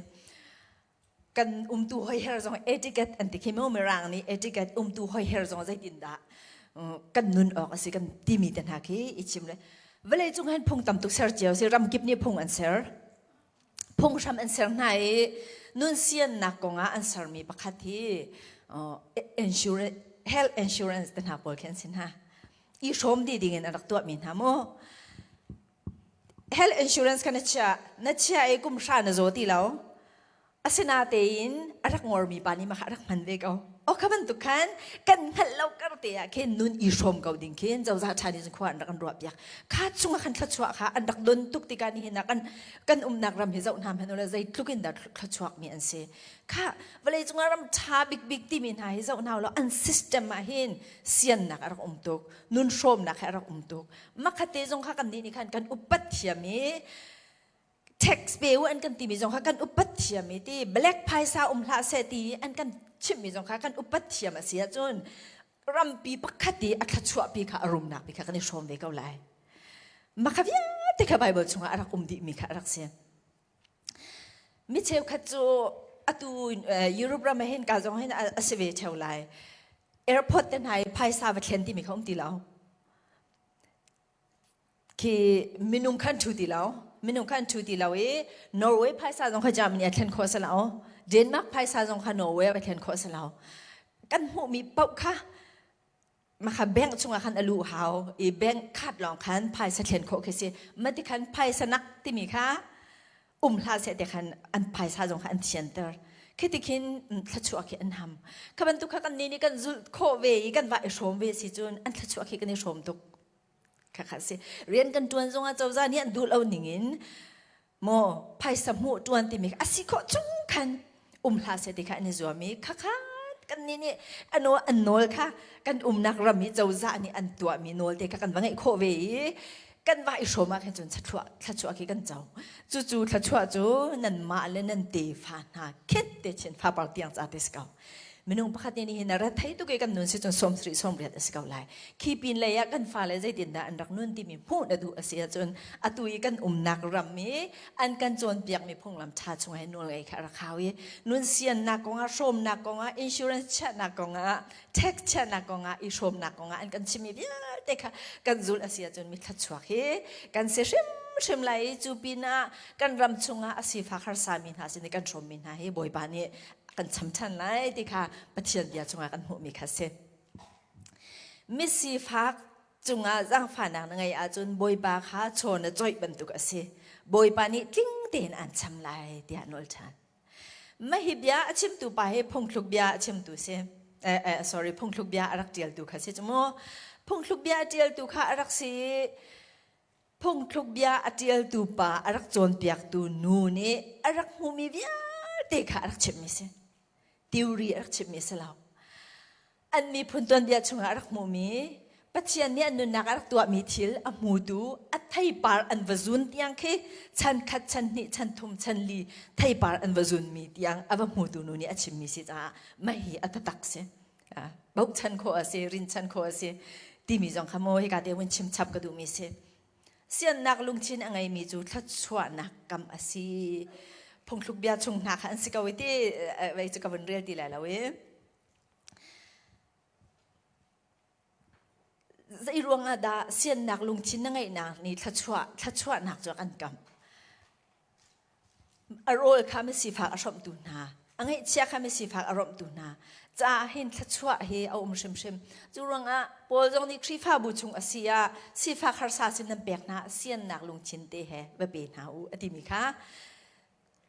Kan umtu hoiher zong etiquette an ti khi maw Mirang nih etiquette umtu hoiher zong zeitindah kan nun awk a si kan timi te hna khi i chim le vawlei cung hin phung tam tuk ser cio si ramkip nih phung an ser phunghram an ser hna i nun siannak kongah an sermi pakhat hi insurance health insurance te hna pawl khi an si hna i hrawm dih ding in an rak tuahmi hna mu health insurance kha na chia na chia i kum hra na zaw ti lo Asinatein a rak ngormi pa nih mah kha a rak hman ve ko. O kha bantuk khan kan hngalh lo kar te ah khin nun i hrawm ko ding khin cozah ṭha nih cun khua an rak an ruah piak. Kha chungah khan thluachuah kha an rak don tuk tikah nihin ah kan kan umnak ram hi zoh hna hmanh ula zeitluk in dah thluachuak mi an si. Kha vawlei cungah ram ṭha bikbik timi hna hi zoh hna ulaw an system ah hin siannak a rak um tuk, nun hrawmnak hi a rak um tuk. Makhat te zong kha kan nih nih khan kan upat thiam i tax pe u an kan timi zong kha kan upat thiam i ti black phaisa um hlah seh ti an kan chimhmi zong kha kan upat thiam a si ahcun rampi pakhat i a thluachuahpi kha a rumnak pi kha kan i hrawm ve ko lai. Mah kha vialte kha Bible chungah a rak um dihmi kha a rak si. Mi cheukhat cu atu Europe ram ah hin ka zong hin a si ve theo lai. Airport te hna i phaisa va thlen timi kha um ti lo. Khi minung khan ṭhu ti lo minung khan ṭhu ti lo i Norway phaisa zong kha Germany a thlen khawh si lo Denmark phaisa zong kha Norway a thlen khawh si lo kan hmuhmi paoh kha makha bank chungah khan a luh hau i bank card lawng khan phaisa thlen khawh khi si mati khan phaisa nak timi kha um hlah seh te khan an phaisa zong kha an thianter khi ti khin thluachuah khi an ham kha bantuk kha kan nih nih kan zulh khawh ve i kan va i hrawm ve si cun an thluachuah khi kan i hrawm tuk Khakha si. Rian kan ṭuan zongah cozah nih an duh lo ningin maw phaisa hmuh ṭuan timi a si khawh chung khan um hlah seh ti kha an i zuam i khakha kan nih nih an an nawl kha kan umnak ram i cozah nih an tuahmi nawl te kha kan va ngeih khawh ve i kan va i hrawm ah khin cun thluachuah thluachuah khi kan co. Cucu thluachuah cu nanmah le nan tefa hna khet te chin fapar tiang ca te si ko. Minung pakhat nih nihin a rethei tuk i kan nun si cun 70 80 a si ko lai. Khi pin lei ah kan fale zeitindah an rak nun timi hmuh na duh a si ahcun atu i kan umnak ram i an kan cawnpiakmi phunglam ṭha chung he nawl ngei kha a rak hau i nun siannak kongah hrawmnak kongah insurance chiahnak kongah tax chiahnak kongah i hrawmnak kongah an kan chimmi vialte kha kan zulh a si ahcun mi thluachuak hi kan si hrimhrim lai i cu pinah kan ram chungah a sifak harsami hna sin i kan hrawmmi hna hi Bawipa nih kan cham ṭhan lai ti kha Pathian bia chungah kan hmuhmi kha si. Misifak cungah zaangfahnak na ngeih ahcun Bawipa kha chaw na coih bantuk a si. Bawipa nih tling tein aan cham lai tiah nawl ṭhan. Mah hi bia a chimtu pa hi phungthluk bia a chimtu si. Eh, eh, sorry, phungthluk bia a rak ṭialtu kha si cu mu. Phungthluk bia a ṭialtu kha a rak si i Phungthluk bia a ṭialtu pa a rak cawnpiaktu nu nih a rak hmuhmi vialte kha a rak chimhmi si. Theory a rak chimhmi si lo. An miphun tuanbia chungah a rak hmuhmi Pathian nih an nunnak a rak tuahmi thil a hmutu a theipar an va zun tiang khi chan khat, chan hnih, chan thum, chan li theipar an va zunmi tiang a va hmutu nu nih a chimmi si caah mah hi a taktak si. Bochan khawh a si, rinchan khawh a si timi zong kha maw hika te hun chim chap ka duhmi si. Siannak lungthin a ngeimi cu thluachuahnak kam a si. Phungthluk bia chung hna kha an si ko i ti vei cu ka vun rel ti lai lo i. Zei ruangah dah siannak lungthin na ngeihnak nih thluachuah thluachuahnak cu an kam. A rawl kha misifak a hrawmhtu hna, a ngeihchia kha misifak a romhtu hna caah hin thluachuah hi a um hrimhrim. Cu ruangah Paul zong nih Khrihfabu chung a si ah sifak harsa sin nan pek hna siannak lungthin te he va pe hna u a timi kha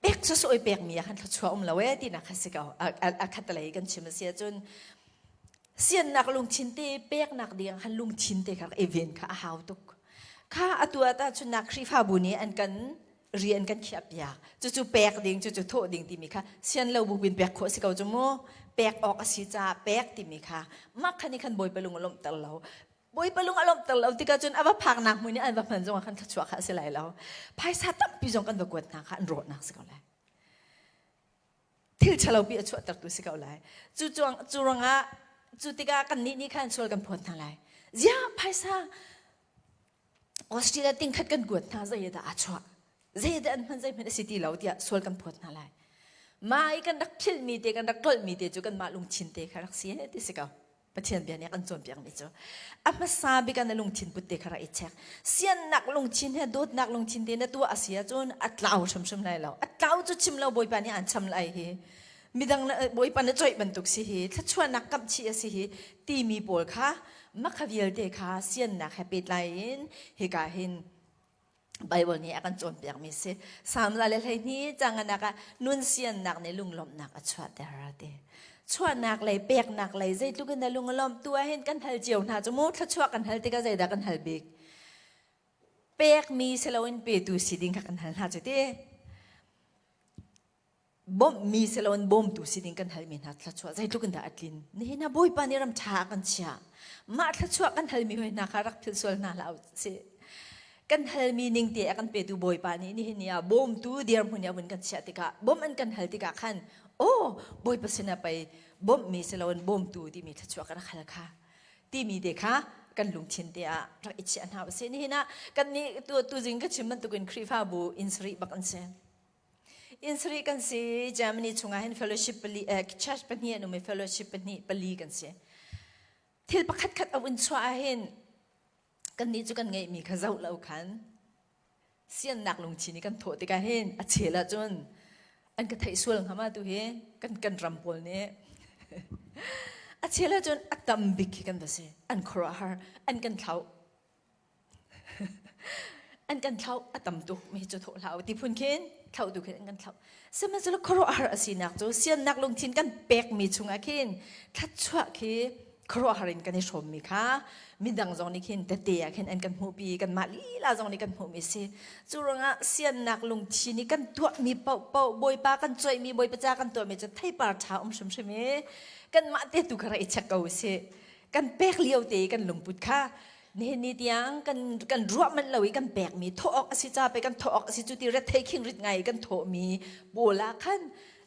pek sawsawh i pekmi ah khan thluachuah um lo ee tinak kha si ko. A khatalei kan chim a si ahcun siannak lungthin te peknak ding khan lungthin te kha i ven kha a hau tuk. Kha atu ah tahchunnak Khrihfabu nih an kan. Rian kan khiah piak. Cucu pek ding, cucu thawh ding timi kha sian lo bu bin pek khawh si ko cu mu. Pek awk a si caah pek timi kha mah khan nih khan Bawipa lung a lawmhter lo. Bawipa lung a lawmhter lo tikah cun a va phaknak hmun i an va hman zongah khan thluachuah kha a si lai lo. Phaisa tampi zong kan va kuat hna kha an rawhnak si ko lai. Thil ṭhalopi a chuahtertu si ko lai. Cu cuang cu ruangah cu tikah kannih nih khan sual kan phawt hna lai. Ziah phaisa Australia tingkhat kan kuat hna zei dah aa chuah? Zei dah an hman zei hmanh a si ti lo tiah sual kan phawt hna lai. Mah i kan rak philhmi te kan rak tlolhmi te cu kanmah lungthin te kha rak si ti si ko. Pathian bia nih a kan cawnpiakmi cu a hmasa bik ah na lungthin put te kha rak i check. Siannak lungthin he dawtnak lungthin te na tuah a si ahcun a tlau hrimhrim lai lo. A tlau cu chim lo Bawipa nih aan cham lai hi. Midang na Bawipa na coih bantuk si hi, thluachuahnak kamh chih a si hi timi pawl kha makha vialte kha siannak he pehtlai in hika hin Bible nih a kan cawnpiakmi si. Salm 112 canganak ah nun siannak nih lunglawmhnak a chuahter a ti. Chuahnak lei peknak lei zeitluk in na lung a lawmh tu ah hin kan hal cio hna cu mu thluachuah kan hal tikah zeidah kan hal bik? Pekmi si loin petu si ding kha kan hal hna cu ti. Bawmhmi si loin bawmtu si ding kan halmi hna thluachuah zeitluk in dah a tlin. Nihin ah Bawipa nih ram ṭha a kan chiah. Mah thluachuah kan halmi hoi hna kha rak philh sual hna hlah usih. Kan halmi ning te a kan petu Bawipa nih nihin ni ah bawmtu dirhmun i a vun kan chiah tikah bawmh an kan hal tikah khan aw Bawipa sinah pei bawmhmi si loin bawmtu timi thluachuah ka rak hal kha timi te kha kan lungthin te ah rak i chiah hna usih. Nihin ah kan nih tu tuzing ka chim bantukin Khrihfabu inn sarih bak an si. Inn sarih kan si. Germany chungah hin fellowship pali, eh, church pahnih an um i fellowship pahnih pali kan si. Thil pakhat khat a vun chuah ahhin kannih cu kan ngeihmi kha zoh lo khan siannak lungthin i kan thawh tikah hin a chel ahcun an ka theih sual hnga ma tu hi kan kan ram pawl nih a chel ahcun a tam bik khi kan va si an khuaruahhar an kan thlauh An kan thlauh a tam tuk mi cu thawh hlah u ti phun khin thlauh tu khin an kan thlauh. Sihmanhsehlaw khuaruahhar a sinak cu siannak lungthin kan pekmi chungah khin thluachuah khi khuaruahhar in kan i hrawmmi kha midang zong nih khin tete ah khin an kan hmuhpi kanmah lila zong nih kan hmuhmi si. Cu ruangah siannak lungthin i kan tuahmi paohpaoh Bawipa kan coihmi Bawipa ca kan tuahmi cu theipar ṭha um hrimhrim i kanmah te tu kha rak i check ko usih. Kan pek lio te i kan lungput kha Nihin ni tiang kan kan ruah manh lo i kan pekmi thawh awk a si ca pe kan thawh awk a si cu ti rethei khing rit ngai i kan thawhmi pawl ah khan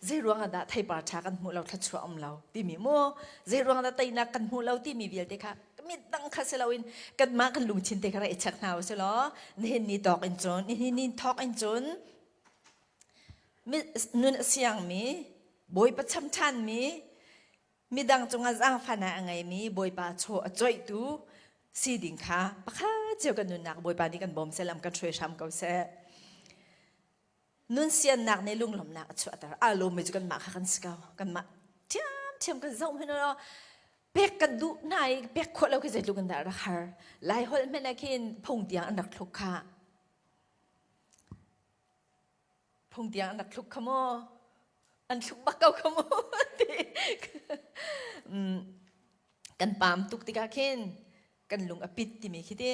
zei ruang ah dah theipar ṭha kan hmuh lo thluachuah um lo timi mu zei ruang dah teinak kan hmuh lo timi vialte kha mit dang kha si loin kanmah kan lungthin te kha rak i check hna usih law nihin ni tawk in cun nihin ni thawk in cun nun a siangmi Bawipa cham ṭhanmi Midang cungah zaangfahnak a ngeimi Bawipa chaw a coihtu si ding kha pakhat cio kan nunnak Bawipa nih kan bawm seh lam kan hruai hram ko seh. Nun siannak nih lunglawmhnak a chuahter. Aa lawmmi cu kanmah kha kan si ko. Kanmah ṭhiamṭhiam kan zoh hmanh law pek kan duh hna i pek khawh lo khi zeitluk in dah rak har. Lai holh hmanh ah khin phung tiang an rak thluk khah. Phung tiang an rak thluk kha maw? An thluk bak ko kha maw? Ti. Kan paam tuk tikah khin kan lung a pit timi khi ti.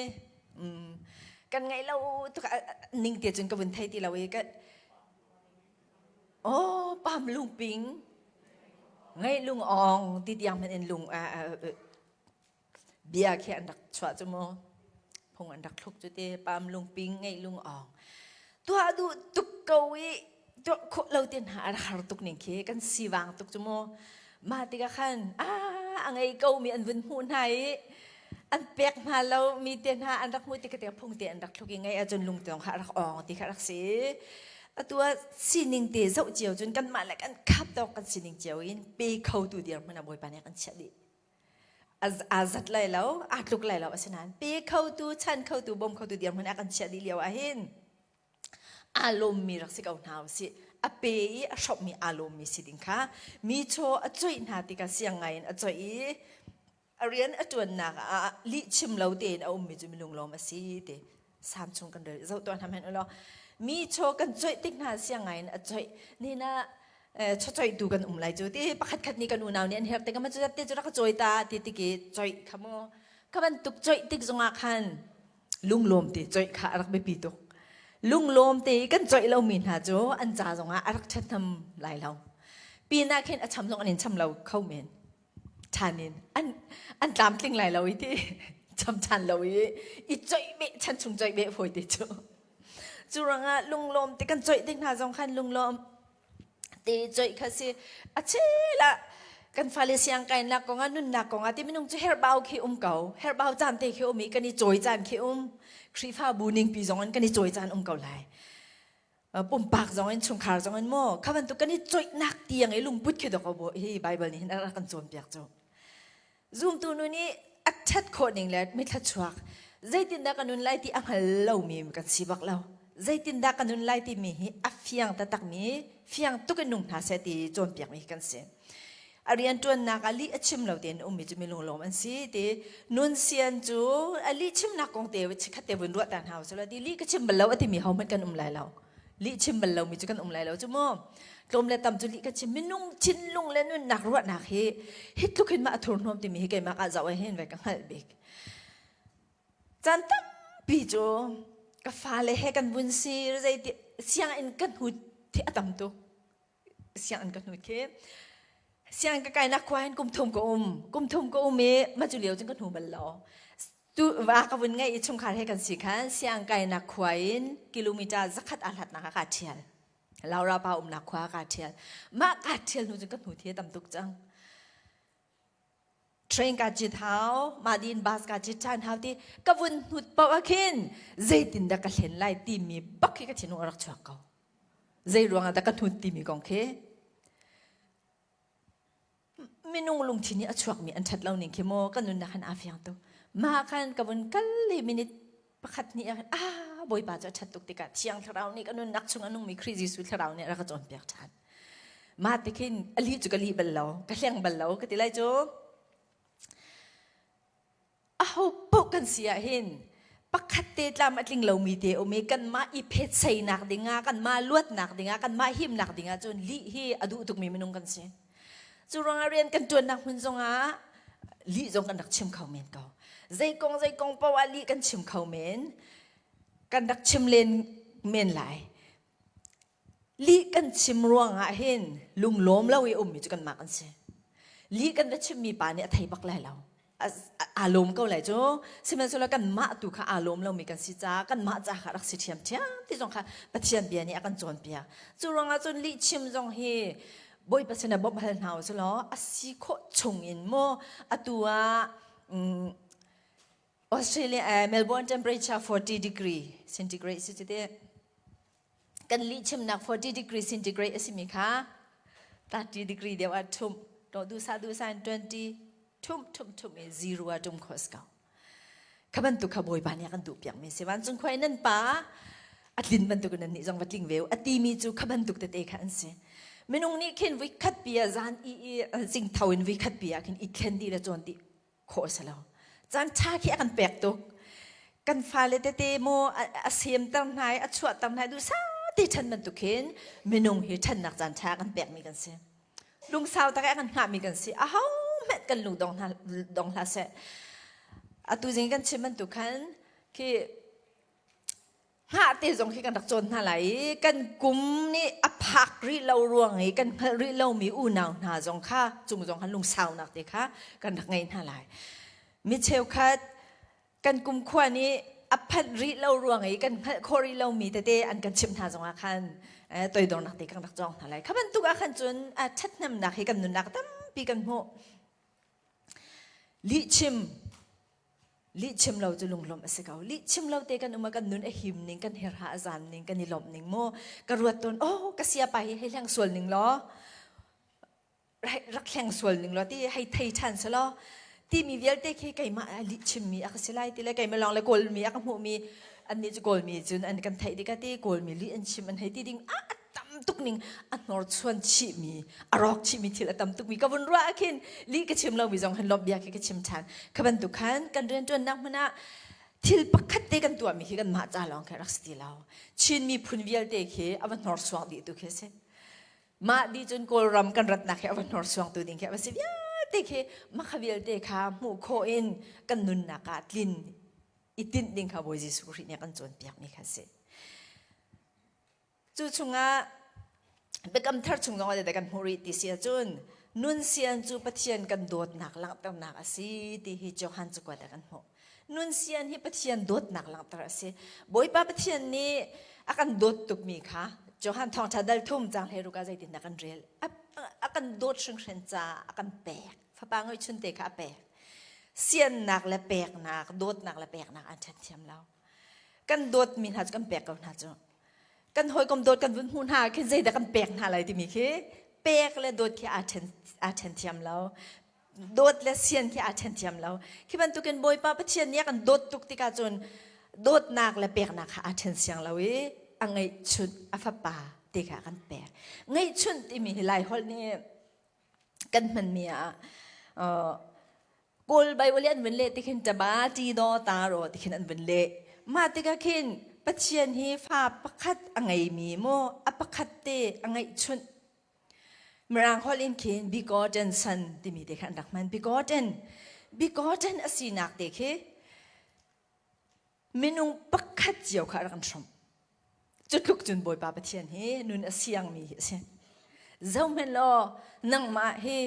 Kan ngaih lo tuk ning te cun ka vun thei ti lo i ka Oh, paam lungping ngaih lung ong ti tiang hmanh in lung bia khi an rak chuah cu mu phung an rak thluk cu ti pam lungping ngeih lung awng tuah duh tuk ko i tuah khawh lo tin ha a har tuk ning khi kan sivang tuk cu mu mah tikah khan a a ngei ko mi an vun hmuh hna i an pek hna lo mi te hna an rak hmuh tik tikah phung te an rak thluk i ngei ahcun lungtong kha a rak awng ti kha rak si atu ah sining te zoh cio cun kanmah le kan khap tawk kan sining cio in pe kho tu dirhmun ah Bawipa nih a kan chiah dih aa zat lai lo, aa tluk lai lo. Asinain pe khotu, chan khotu, bawm khotu dirhmun ah kan chiah dih lio ahhin aa lawmmi rak si ko hna usih. A pe i a hrawmmi aa lawmmi si ding kha mi chaw a coih hna tikah siang ngai in a coih i a rian a ṭuannak ah lih chim lo tein a ummi cu minung lawm a si ti Salm chung kan rel zoh tuah hna hmanh ulaw mi chaw kan coih tik hna siang ngai in a coih ni na chachoihtu kan um lai cu ti pakhat khat nih kan unau nih an herh tikah cu te cu rak ka cawi ta ti tik i coih kha mu kha bantuk coih tik zongah khan lunglawm te coih kha a rak biapi tuk. Lunglawm te i kan coih lomi hna cu an ca zongah a rak ṭhathnem lai lo. Pinah khin a cham zong an in cham lo kho men. Ṭhan in an an tlamtling lai lo i ti cham ṭhan lo i i coih beh chan chung coih beh fawi te cu. Cu ruangah lunglawm te kan coih ding hna zong khan lunglawm te coih kha si a chel ah kan fale siang kainak kong ah nunnak kong ah ti minung cu herhbau khi um ko herhbau caan te khi um i kan i cawi caan khi um Khrihfabu ningpi zong in kan i cawi caan um ko lai pumpak zong in chungkhar zong in maw kha bantuk kan i coihnak tiang i lungput khi dok hi Bible nih hin a rak kan cawnpiak cu Zumtu nu nih a ṭhat khawh ning le mithla-chuak zeitindah ka nun lai ti a hngal lomi kan si bak lo. Zeitindah ka nun lai timi hi a fiang taktakmi, fiang tuk in nung hna seh ti cawnpiakmi kan si. A rianṭuannak ah lih a chim lo tein ummi cu mi lunglawm an si ti nun sian cu a lih chimnak kong te chikkhat te vun ruah ta hna usih law ti lih ka chim bal lo a timi hohmanh kan um lai lo. Lih chim bal lomi cu kan um lai lo cu mu. Tlawm le tam cu lih ka chim. Minung thinlung le nunnak ruahnak hi hi tluk hin mah a thurhnawm timi hi keimah ka zoh ah hin ve ka hngalh bik. Caan tampi cu ka fale he kan vun si zeiti sianginn kan hut thi a tam tuk. Sianginn ka hnut khi sianginn ka kainak khua hin kum thum ka um. Kum thum ka um i mah cu lio cun ka hnu bal lo. Tu va ka vun ngeih i chungkhar he kan si khan siang kainak khua in kilometer zakhat aa hlatnak ah kaa ṭhial. Laura pa umnak khua ah kaa ṭhial. Mah kaa ṭhial hnu cun ka hnu thi a tam tuk cang. Train ka cit hau, mah din bus ka cit ṭhan hau ti ka vun hnut paoh ah khin zeitindah ka hlen lai timi bak khi ka thinlung a rak chuak ko. Zei ruangah dah ka hnut timi kong khi Minung lungthin i a chuakmi an ṭhat lo ning khi maw kan nunnak han aa fiang tuk. Mah khan ka vun kal i minute pakhat hnih ah khan ah Bawipa cu a ṭhat tuk tikah Thiang Thlarau nih ka nunnak chung a nungmi Khrih Jesuh Thlarau nih a rak ka cawnpiak ṭhan. Mah ti khin a lih cu ka lih bal lo, ka hleng bal lo ka ti lai cu. Aho paoh kan si ahhin pakhat te tlam a tling lomi te um i kanmah i phetseinak dingah kanmah luatnak dingah kanmah himnak dingah cun lih hi a duh tukmi minung kan si. Cu ruangah rian kan ṭuannak hmun zongah lih zong kan rak chim kho men ko. Zei kong zei kong paoh ah lih kan chim kho men. Kan rak chim len men lai. Lih kan chim ruangah hin lunglawm lo i ummi cu kanmah kan si. Lih kan va chimmi pa nih a thei bak lai lo. Aa lawm ko lai cu. Sihmanhsehlaw kanmah tu kha aa lawm lomi kan si caah kanmah ca kha rak si ṭhiamṭhiam ti zong kha Pathian bia nih a kan cawnpiak. Cu ruangah cun lih chim zong hi Bawipa sinah bawmh hal hna usih law a si khawh chung in maw atu ah Australia Melbourne temperature 40 degree centigrade si cu teh. Kan lihchimnak 40 degree centigrade a simi kha 30 degree deuh ah ṭhumh. To duhsah duhsah in 20 ṭhumh ṭhumh ṭhumh i zero ah ṭum khawh a si ko. Kha bantuk kha Bawipa nih a kan duhpiakmi a si. Vancung khua i nan pa a tlin bantuk in nannih zong va tling ve u a timi cu kha bantuk tete kha an si. Minung nih khin voikhat pi ah zan i i zing tho in voikhat pi ah khin i thlen dih le cawn dih khawh a si lo. Caan ṭha khi a kan pek tuk. Kan fale tete maw a semter hna i a chuahter hna i duhsah te ṭhan bantuk khin minung hi ṭhannak caan ṭha a kan pekmi kan si. Lungsau tak i a kan hngahmi kan si. Aho hmanh kan lung dong hna dong hlah seh. Atu zing kan chim bantuk khan khi Hngah te zong khi kan rak cawn hna lai i kan kum nih a phak rih lo ruang i kan hngalh rih lomi unau hna zong kha cung zong khan lungsaunak te kha kan rak ngei hna lai. Mi cheukhat kan kumkhua nih a phanh rih lo ruang i kan hngalh khawh rih lomi tete an kan chimh hna zongah khan toidornak te kan rak cawng hna lai. Kha bantuk ah khan cun a ṭhathnemnak hi kan nunnak tampi kan hmuh. Lihchim Lihchim lo cu lunglawmh a si ko. Lihchim lo te kan um ah kan nun a him ning, kan herha a zan ning, kan i lawmh ning mu. Ka ruat tawn, oh ka siapa hi hei hleng sual ning law, rak hleng sual ning law ti hei thei ṭhan se law, timi vialte khi keimah lihchimmi a ka si lai ti le keimah lawng le kawlmi a ka hmuhmi annih cu kawlmi cun an kan theih dika ti kawlmi lih an chim an hei ti ding a tam tuk ning a hnorchuan chihmi a rawk chihmi thil a tam tukmi ka vun ruah ah khin lih ka chim lomi zong han lawmh bia khi ka chim ṭhan kha bantuk khan kan rianṭuannak hmun ah thil pakhat te kan tuahmi khi kanmah ca lawng khi rak si ti lo Chin miphun vialte khi a va hnorsuang dih tu khi a si mah dih cun Kawlram kan ratnak hi a va hnorsuang tu ding khi a va si vialte khi mah kha vialte kha hmuh khawh in kan nunnak ah tlin i tinh ding kha Bawi Jesuh Khrih nih a kan cawnpiakmi kha a si. Cu chungah Biakam Thar chung zong ah kan hmuh rih ti si ahcun nun sian cu Pathian kan dawtnak langhternak a si ti hi Johan cakuat ah kan hmuh. Nun sian hi Pathian dawtnak langhter a si. Bawipa Pathian nih a kan dawt tukmi kha Johan thawngṭha dal thum cang hlei ruk ah zeitindah kan rel. A kan dawt hringhran caah a kan pek. Fapa ngeihchun te kha a pek. Siannak le peknak, dawtnak le peknak an ṭhen thiam lo. Kan dawtmi hna cu kan pek ko hna cu. Kan hawikom dawt kan vun hmuh hna khin zeidah kan pek hna lai timi khi pek le dawt khi aa ṭhen thiam lo. Dawt le sian khi aa ṭhen thiam lo. Khi bantukin Bawipa Pathian nih a kan dawt tuk tikah cun dawtnak le peknak kha aa ṭhen siang lo i a ngeihchunh a fapa ti kha a kan pek. Ngeihchunh timi hi Laiholh nih kan hmanmi ah Kawl Bible an vun leh ti khin ṭaba ṭi daw ta ro ti khin an vun leh. Mah tikah khin Pathian hi fa pakhat a ngeimi maw a pakhat te a ngeihchunh Mirang holh in khin begotten son timi te kha an rak hman. Begotten. Begotten a sinak te khi minung pakhat cio kha a rak kan hrawmh. Cu tluk cun Bawipa Pathian hi nun a siangmi hi a si. Zohhmanh law nangmah hi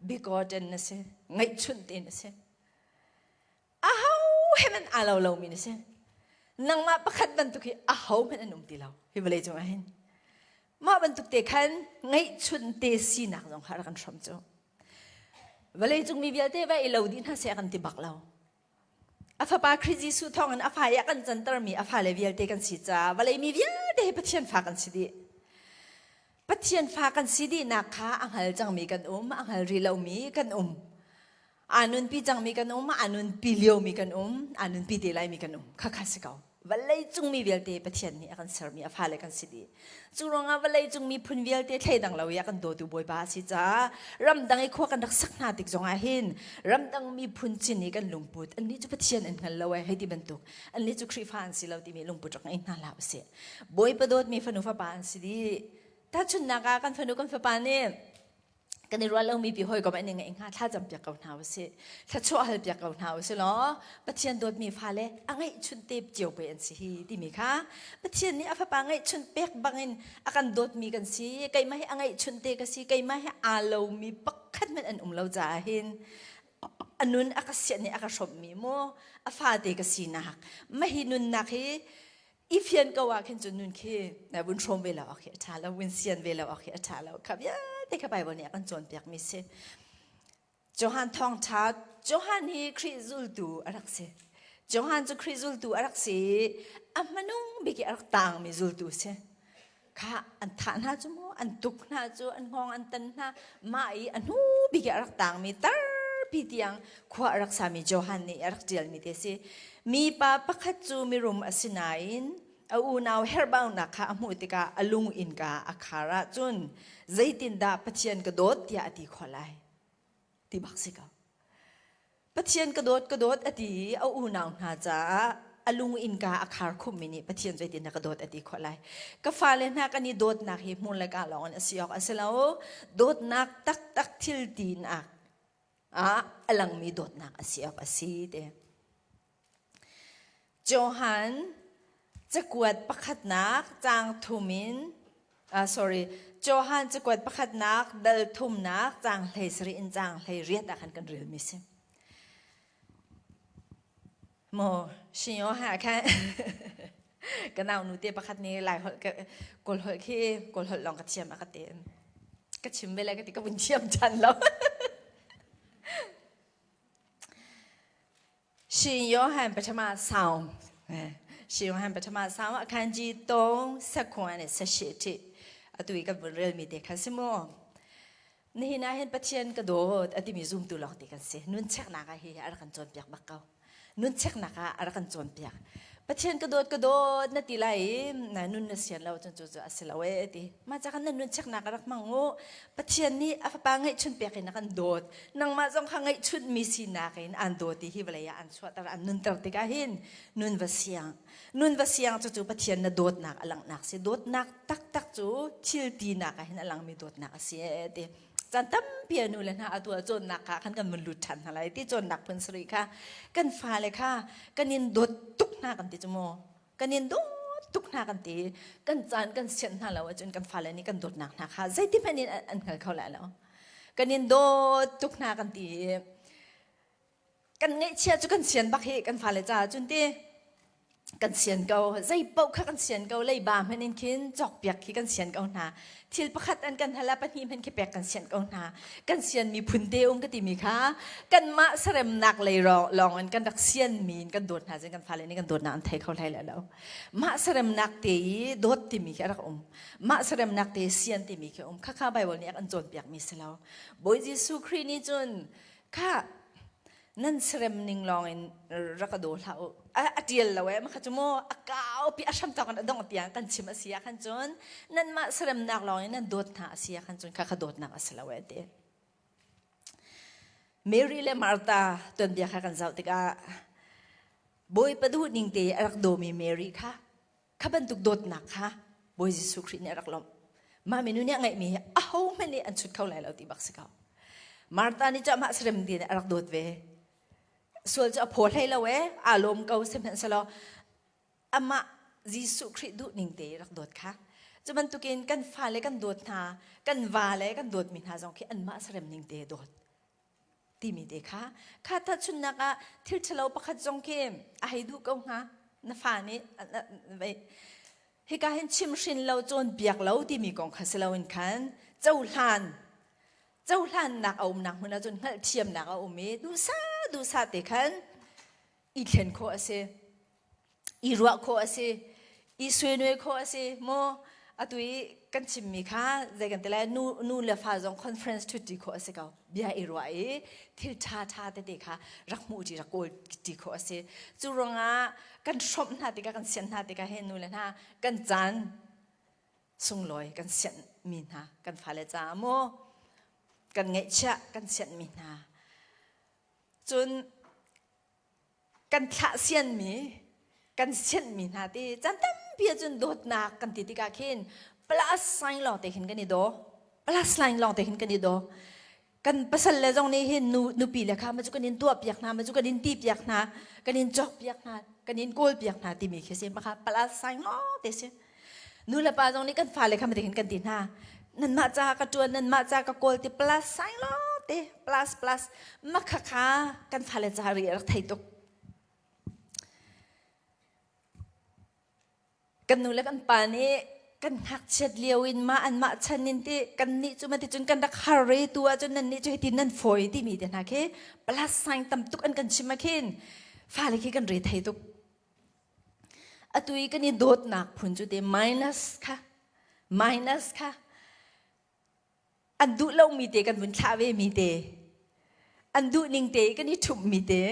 begotten na si, ngeihchunh te na si. Aho he hmanh aa lo lomi na si. Nangmah pakhat bantuk hi aho hmanh an um ti lo hi vawlei cungah hin. Mah bantuk te khan ngeihchunh te sinak zong kha rak kan hrawm cu. Vawlei cung mi vialte va i lo dih hna seh kan ti bak lo. A fapa Khrih Jesuh thawngin a fa i a kan cantermi a fale vialte kan si caah vawlei mi vialte hi Pathian fa kan si dih. Pathian fa kan si dihnak kha a hngal cangmi kan um, a hngal rih lomi kan um. Aa nunpi cangmi kan um, aa nunpi liomi kan um, aa nunpi te laimi kan um. Khakha si ko. Vawlei cung mi vialte Pathian nih a kan sermi a fale kan si dih. Cu ruangah vawlei cung miphun vialte thleidang lo i a kan dawtu Bawipa a si caah ramdang i khua kan rak sak hna tik zongah hin ramdang miphun sin i kan lungput annih cu Pathian an hngal lo ai hei ti bantuk annih cu Khrihfa an si lo timi lungput rak ngei hna hlah usih. Bawipa dawtmi fanu fapa an si dih. Tahchunhnak ah kan fanu kan fapa nih kan i ruah lomi pi hawikom an i ngeih hnga thlacam piak ko hna usih thluachuah hal piak ko hna usih law Pathian dawtmi fale a ngeihchunh te cio pe an si hi timi kha Pathian nih a fapa ngeihchunh pek bangin a kan dawtmi kan si keimah hi a ngeihchunh te ka si keimah hi aa lomi pakhat hmanh an um lo caah hin a nun a ka sianh i a ka hrawmhmi mu a fate ka sinak mahi nunnak hi i fian ko ah khin cun nun khi na vun hrawm ve lo awk hi a ṭha lo vun sian ve lo awk hi a ṭha lo kha vialte kha Bible nih a kan cawnpiak mi si Johan thawngṭha Johan hi Khrih zultu a rak si Johan cu Khrih zultu a rak si a hmanung bik i a rak taangmi zultu si kha an thah hna cu mu an tuk hna cu an hngawng an tan hna mah i a hnu bik i a rak taangmi tarpi tiang khua a rak sami Johan nih a rak ṭialmi te si mipa pakhat cu mirum a si nain a unau herhbaunak kha a hmuh tikah a lung innka a khar ahcun zeitindah Pathian ka dawt tiah a ti khawh lai ti bak si ko Pathian ka dawt ka dawt a ti i a unau hna caah a lung innka a khar khummi nih Pathian zeitin na ka dawt a ti khawh lai. Ka fale hna kan i dawtnak hi hmun le ka lawng in a si awk a si lo. Dawtnak taktak thil tinak ah a langmi dawtnak a si awk a si te. Johan cakuat pakhatnak caang thum in sorry Johan cakuat pakhatnak dal thumnak caang 17 in caang 18 ah khan kan relmi si. Mo shin yo ha khan ka nau nu te pakhat nih lai holh ka kawl holh khi kawl holh lawng ka thiam a ka ti ka chim ve lai ka ti ka vun thiam ṭhan lo. ရှင်ယောဟန်ပထမဆောင်ရှင်ယောဟန်ပထမဆောင်အခန်းကြီး3 7နဲ့18အထိအတူကဘရယ်မီတဲ့ခါစမောနေနာဟင်ပချင်ကဒိုအတိမီဇုံတူလောက်တဲ့ကန်စီနွန်းချက်နာကဟိအရကန်ချွန်ပြက်ဘကောနွန်းချက်နာကအရကန်ချွန်ပြက်ပချင်ကဒိုကဒိုနတိလိုက်နာနွန်းနဆီယန်လောက်ချွန်ချွန်အစလဝဲတိမကြကန်နွန်းချက်နာကရက်မငိုပချင်နီအဖပငိချွန်ပြက်နာကန်ဒို Nangmah zong kha ngeihchunhmi sinak in aan dawt i hi vawlei ah an chuahter an nunter tikah hin nun va siang. Nun va siang cucu Pathian na dawtnak a langhnak si. Dawtnak taktak cu thil tinak ah hin a langmi dawtnak a si ee ti. Caan tampi a nu le hna atu ah cawnnak kha khan kan vun lut ṭhan hna lai ti cawnnak phun sarih kha kan fale kha kan in dawt tuk hna kan ti cu mu. Kan in dawt. tuk hna kan ti. Kan caan kan sianh hna lo ahcun kan fale nih kan dawtnak hna kha zeiti hmanh in an hngal kho lai lo. Kan in dawt tuk hna kan ti i kan ngaihchia cu kan sian bak hi kan fale caah cun ti kan sian ko zei paoh kha kan sian ko leiba hmanh in khin cawkpiak khi kan sian ko hna thil pakhat an kan hal ah pahnih hmanh khi pek kan sian ko hna kan sian mi phun te um ka timi kha kanmah saremnak lei lawng in kan rak sian mi in kan dawt hna cun kan fale nih kan dawtnak an thei kho hlei le lo mah saremnak te i dawt timi khi a rak um mah saremnak te sian timi khi um khakha Bible nih a kan cawnpiak mi si lo Bawi Jesuh Khrih nih cun kha nan serem ning lawng in rak ka daw hlah u a tial lo eh makha cu mu a kau pi a hram tawk in a dong tiang kan chim a si ah khan cun nanmah seremnak lawng in nan dawt hna a si ah khan cun kha kha dawtnak a si lo eh ti Mary le Martha tuanbia kha kan zoh tikah Bawipa duh ning te a rak dawmi Mary kha kha bantuk dawtnak kha Bawi Jesuh Khrih nih a rak lawmh. Mah minu nih a ngeihmi hi ahohmanh nih an chut kho lai lo ti bak si ko. Martha nih cu amah serem ti nih a rak dawt ve. Sual cu a phaw hlei lo ee, aa lawm ko sihmanhsehlaw amah Jesuh Khrih duh ning te rak dawt kha. Cu bantukin kan fale kan dawt hna, kan vale kan dawtmi hna zong khi anmah serem ning te dawt. Timi te kha kha tahchunhnak ah thil ṭhalo pakhat zong khi a hei duh ko hnga na fa nih hika hin chimhrin lo cawnpiak lo timi kong kha si loin khan cohlan cohlannak a umnak hmun ahcun hngalhthiamnak a um i duhsah duhsah te khan i thlen khawh a si i ruah khawh a si i suinui khawh a si maw atu i kan chimmi kha zei kan ti lai nu nu le fa zong conference ṭhutṭi khawh a si ko bia i ruah i thil ṭha ṭha tete kha rak hmuh ṭi rak kawl ṭi khawh a si cu ruangah kan hrawmh hna tikah kan sianh hna tikah hin nu le hna kan caan sunglawi kan sianh mi hna kan fale caah maw kan ngeihchiah kan sianh mi hna cun kan thlah sianmi kan sianhmi hna ti caan tampi ahcun dawtnak kan ti tikah khin plus sign lawng te khin kan i daw plus line lawng te khin kan i daw kan pasal le zong nih hin nu nupi le kha ma cu kan in tuah piak hna ma cu kan in ti piak hna kan in cawk piak hna kan in kawl piak hna timi khi si maka plus sign lawng te si nu le pa zong nih kan fale kha ma te khin kan ti hna nanmah ca ka tuan nanmah ca ka kawl ti plus sign lawng te plus plus makha kha kan fale ca ri rak thei tuk kan nu le kan pa nih kan ngakchiat lio in mah an mah chan in ti kan nih cu ma ti cun kan rak har re tu ah cun nan nih cu hiti nan fawi timi te hna khi plus sign tam tuk an kan chim ah khin fale khi kan re thei tuk atu i kan i dawtnak phun cu te minus kha minus kha an duh lomi te kan vun thlah ve mi te an duh ning te kan i ṭhumh mi te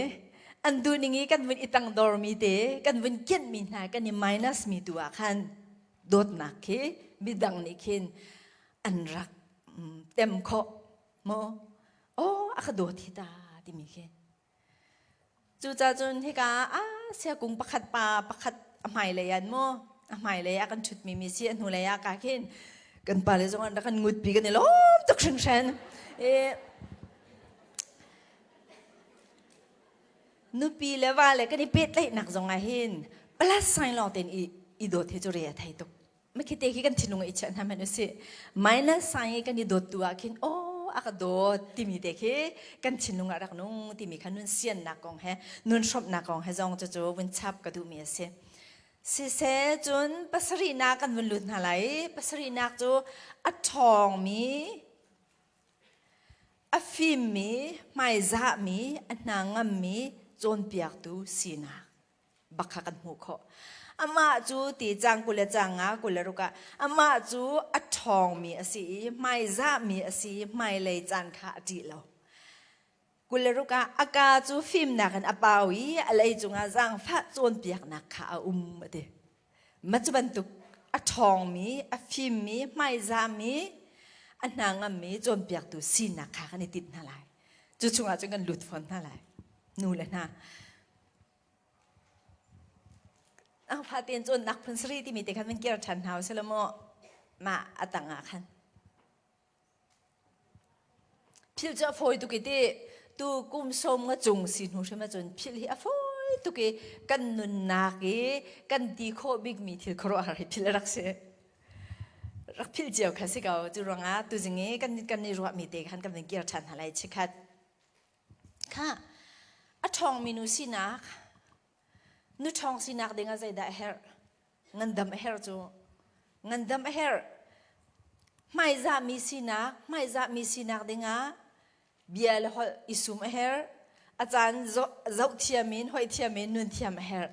an duh ning i kan vun i tangdor mi te kan vun kianh mi hna kan i minus mi tu ah khan dawtnak khi midang nih khin an rak tem khawh maw oh a ka dawt hi ta timi khi Cucaah cun hika ah siakung pakhat pa pakhat a hmailei an maw a hmailei ah kan ṭhutmi mi si a hnulei ah ka khin kan pale zong an rak kan ngutpi kan i lawm tuk hringhran. I nupi le va le kan i pehtlaihnak zong ah hin plus sign lawng tein i, i dawt hi cu re a thei tuk. Makhite khi kan thinlung i chiah hna hmanh usih. Minus sign i kan i dawt tu ah khin aw a ka dawt timi te khi kan thinlung ah rak nung timi kha nun siannak kong he nun hrawmhnak kong he zong cucu vun chap ka duhmi a si. Siseh cun pasarihnak kan vun lut hna lai. Pasarihnak cu a ṭhawngmi a fimmi, hmaizahmi, a hna ngammi cawnpiaktu sinak. bak kha kan hmuh khawh. Amah cu ti cang 20 le cang nga 26 ah amah cu a ṭhawngmi a si i hmaizahmi a si i hmailei caan kha a ṭih lo. 26 ah a kaa cu fimnak in a pau i a lei cungah zaangfah cawnpiaknak kha a um a ti. Mah cu bantuk a ṭhawngmi, a fimmi, hmaizahmi, a hna ngammi cawnpiaktu sinak kha kan i tinh hna lai. Cu chungah cun kan lut fawn hna lai. Nu le hna. Ang fatein cawnnak phun sari timi te khan van kir ṭhan hna usih law maw mah a tang ah khan. Philh cu a fawi tuk i ti tu kum sawm nga cung si hnu hrim ahcun philh hi a fawi. tuk i kan nunnak i kan ti khawh bikmi thil khuaruahhar hi philh a rak si. Rak philh cio kha si ko. Cu ruangah tuzing i kan kan i ruahmi te khan kan vun kir ṭhan hna lai chikkhat. Kha a ṭhawngmi nu sinak nu ṭhawng sinak ding ah zeidah a herh? Ngandam a herh cu. Ngandam a herh. Hmaizahmi sinak, hmaizahmi sinak dingah bia le holh i sum a herh. A caan zoh thiam in, hoih thiam in nun thiam a herh.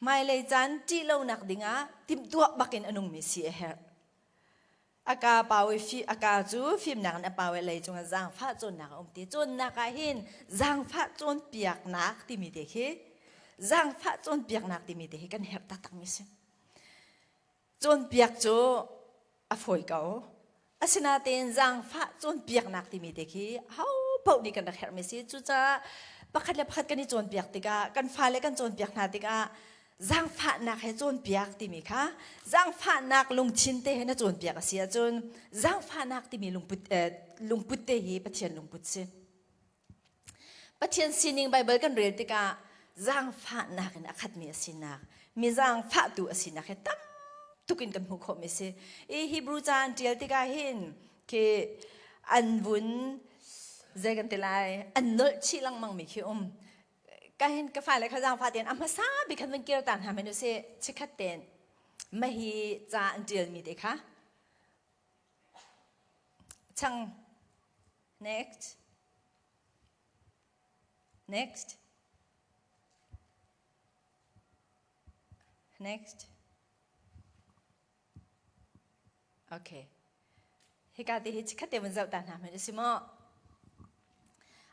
Hmailei caan ṭih lonak dingah timhtuah bakin a nungmi si a herh. A ka pau i fi, a ka cu fimnak in a pau i lei cungah zaangfah cawnnak a um ti. Cawnnak ah hin zaangfah cawnpiaknak timi te khi zaangfah cawnpiaknak timi te hi kan herh taktakmi si. Cawnpiak cu a fawi ko. Asinain zaangfah cawnpiaknak timi te khi ho paoh nih kan rak herhmi si. Cucaah pakhat le pakhat kan i cawnpiak tikah kan fale kan cawnpiak hna tikah zaangfahnak he cawnpiak timi kha zaangfahnak lungthin te he na cawnpiak a si ahcun zaangfahnak timi lungput, eh, lungput te hi Pathian lungput si. Pathian sining Baibal kan rel tikah zaangfahnak in a khatmi a sinak, mi zaangfahtu a sinak hi tam tuk in kan hmuh khawhmi si. I Hebrew ca an ṭial tikah hin khi an vun zei kan ti lai an nolh chih lengmangmi khi um. Ka hin ka fale kha zaangfah tein a hmasa bik khan vun kir ta hna men usih chikkhat tein mahi ca an ṭialmi te kha chang Next. Next. Next. Okay. Hika te hi chikkhat te vun zoh ta hna hmanh si maw?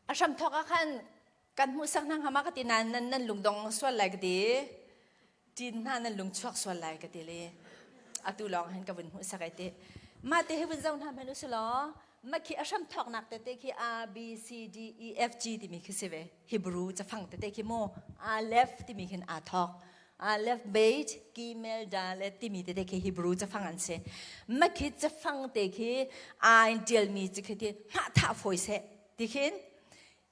A hram thawk ah khan kan hmuhsak hna hnga ma ka ti nain nan nan lungdong sual lai ka ti. Ṭin hna nan lung chuak sual lai ka ti le atu lawng hin ka vun hmuhsak ai ti. Mah te hi vun zoh hna hmanh usih law mah khi a hram thawknak tete khi A B C D E F G timi khi si ve. Hebrew cafang tete khi mu Aleph timi khin aa thawk. Aleph Beit Gimel Dalet timi tete khi Hebrew cafang an si. Mah khi cafang te khi aa in ṭialmi cu khi ti hmah thah fawi seh ti khin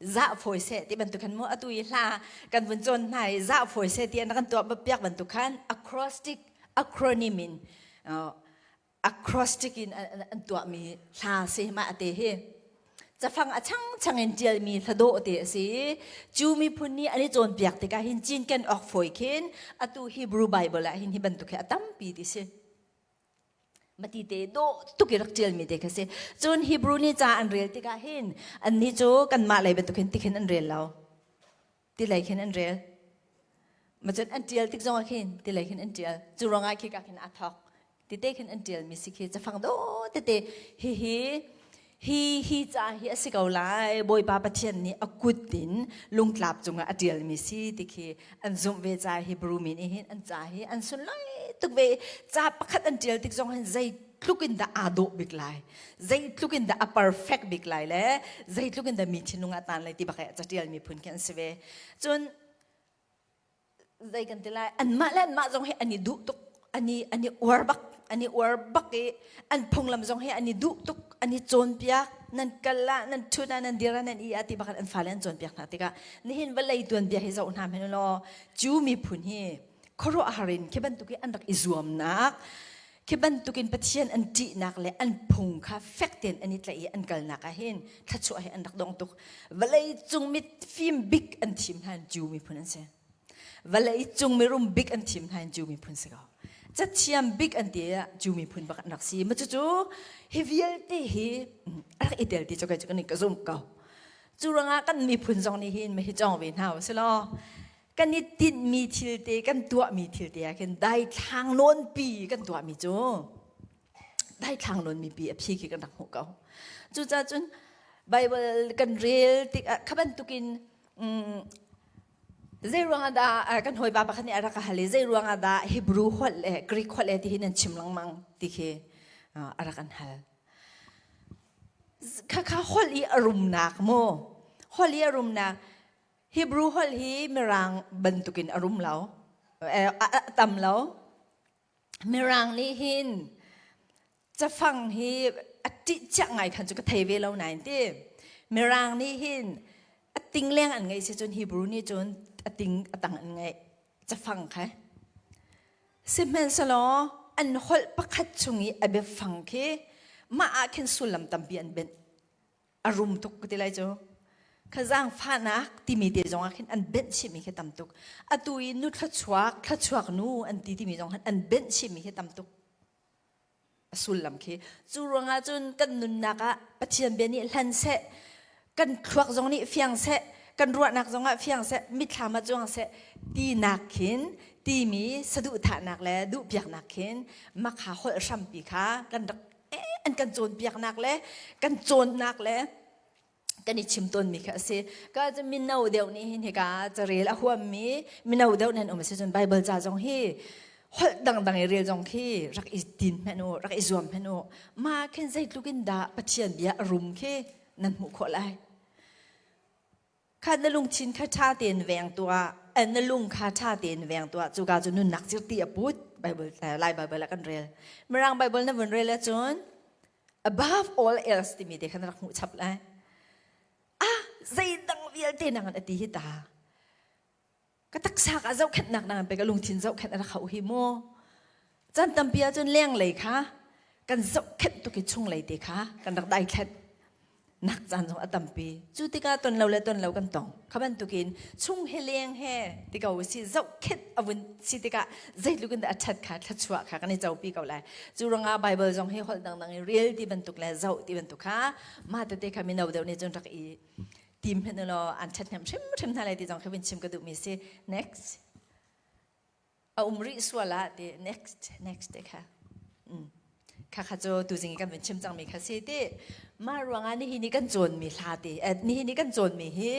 zah fawi seh ti bantuk khan mu atu i hla kan vun cawn hna i zah fawi seh ti an kan tuah piak bantuk khan acrostic acronym in acrostic in an tuahmi hla si ma ate hi cafang a chang chang in tialmi hladawh te a si cu miphun nih an i cawnpiak tikah hin cinken awk fawi khin atu Hebrew Bible ah hin hi bantuk hi a tampi ti si Mati te dawh tuk i rak ṭialmi te kha si. Cun Hebrew nih ca an rel tikah hin annih cu kanmah lei bantuk hin tikhin an rel lo. Ti lei khin an rel. Ma cun an ṭial tik zongah khin ti lei khin an ṭial. Cu ruangah khi ka khin aa thawk. Ti te khin an ṭialmi si khi cafang dawh tete hihi hi hi ca hi a si ko lai Bawipa Pathian nih a kut in lungtlap cungah a ṭialmi si ti khi an zumh ve ca Hebrew mi nih hin an ca hi an sunlawi tuk ve ca pakhat an ṭial tik zong hin zeitluk in dah aa dawh bik lai zeitluk in dah a perfect bik lai le zeitluk in dah mi thinlung ah taan lai ti bak ca ṭial mi phun khi an si ve cun zei kan ti lai anmah le anmah zong hi an i duh tuk an i an i uar bak an i uar bak i an phunglam zong hi an i duh tuk an i cawnpiak nan kal ah nan ṭhut ah nan dir ah nan i ah ti bak an fale an cawnpiak hna tikah nihin vawlei tuanbia hi zoh hna hmanh law cu miphun hi khuaruahhar in khi bantuk hi an rak i zuamnak khi bantukin Pathian an ṭihnak le an phung kha fek tein an i tlaih i an kalnak ah hin thluachuah hi an rak dong tuk vawlei cung mit fim bik an thim hna Jew miphun an si vawlei cung mirum bik an thim hna Jew miphun si ko cathiam bik an ti ah Jew miphun bak an rak si ma cucu hi vialte hi a rak i tel ti cu kai cu kan ka zumh ko cu ruangah kan miphun zong nih hin ma hi cawng ve hna u si law kan i tinhmi thil te kan tuahmi thil te ah khin daithlang nawnpi kan tuahmi cu daithlang nawnmi pi a phi khi kan rak hmuh ko cucaah cun Bible kan rel tikah kha bantukin zei ruangah dah kan hawipa pakhat nih a rak ka hal i zei ruangah dah Hebrew holh le Greek holh le ti hi nan chim lengmang ti khi a rak an hal khakha holh i a rumnak mu holh i a rumnak Hebrew holh hi Mirang bantukin a rum lo, a tam lo. Mirang nih hin cafang hi a ṭih chiah ngai khan cu ka thei ve lo nain ti. Mirang nih hin a ting leng an ngeih si cun Hebrew nih cun a ting a tang an ngeih cafang kha. Sihmanhsehlaw an holh pakhat chung i a biafang khi mah ah khin sullam tampi an benh. A rum tuk ka ti lai cu. Kha zaangfahnak timi te zong ah khin an benh chihmi khi tam tuk. Atu i nu thluachuak, thluachuak nu an ti timi zong khan an benh chihmi khi tam tuk. A sullam khi. Cu ruangah cun kan nunnak ah Pathian bia nih hlan seh, kan thluak zong nih fiang seh, kan ruahnak zong ah fiang seh, mitthlam ah cuang seh tinak khin timi saduhthahnak le duhpiaknak khin makha holh hrampi kha kan rak an kan cawnpiaknak le kan cawnnak le kan i chim tawnmi kha a si. Ka cu mino deuh nih hin hika carel a huammi mino deuh nan um a si cun Bible ca zong hi holh dangdang i rel zong khi rak i tin hmenh u, rak i zuam hmenh u. Ma khin zeitluk in dah Pathian bia a rum khi nan hmuh khawh lai. Kha na lungthin kha ṭha tein veng tuah, na lung kha ṭha tein veng tuah. Cuka cu nunnak cirti a put. Bible, Lai Bible ah kan rel. Mirang Bible na vun rel ahcun above all else timi te kha na rak hmuh chap lai. Ah, zeidang vialte nang an ati hi ta. Ka taksa ka zohkhenhnak nang pe ka lungthin zohkhenh a rak hau hi mu. Chan tampi ahcun lenglei kha kan zohkhenh tuk i chunglei te kha kan rak daithlenh. Nak caan zong a tampi. Cu tikah ton lo le ton lo kan tong. Kha bantukin chung he leng he ti ko si zohkhenh a vun si tikah zeitluk in dah a ṭhat kha thluachuah kha kan i copi ko lai. Cu ruangah Bible zong hi holh dangdang i rel ti bantuk le zoh ti bantuk kha mah tete kha mino deuh nih cun rak i tim hmenh law an ṭhathnem hrimhrim hna lai ti zong kha vun chim ka duhmi si. Next. A um rih sual ah ti next next te kha. Kha kha cu tuzing i kan vun chim cangmi kha si ti. Mah ruangah nihin i kan cawnmi hla ti nihin i kan cawnmi hi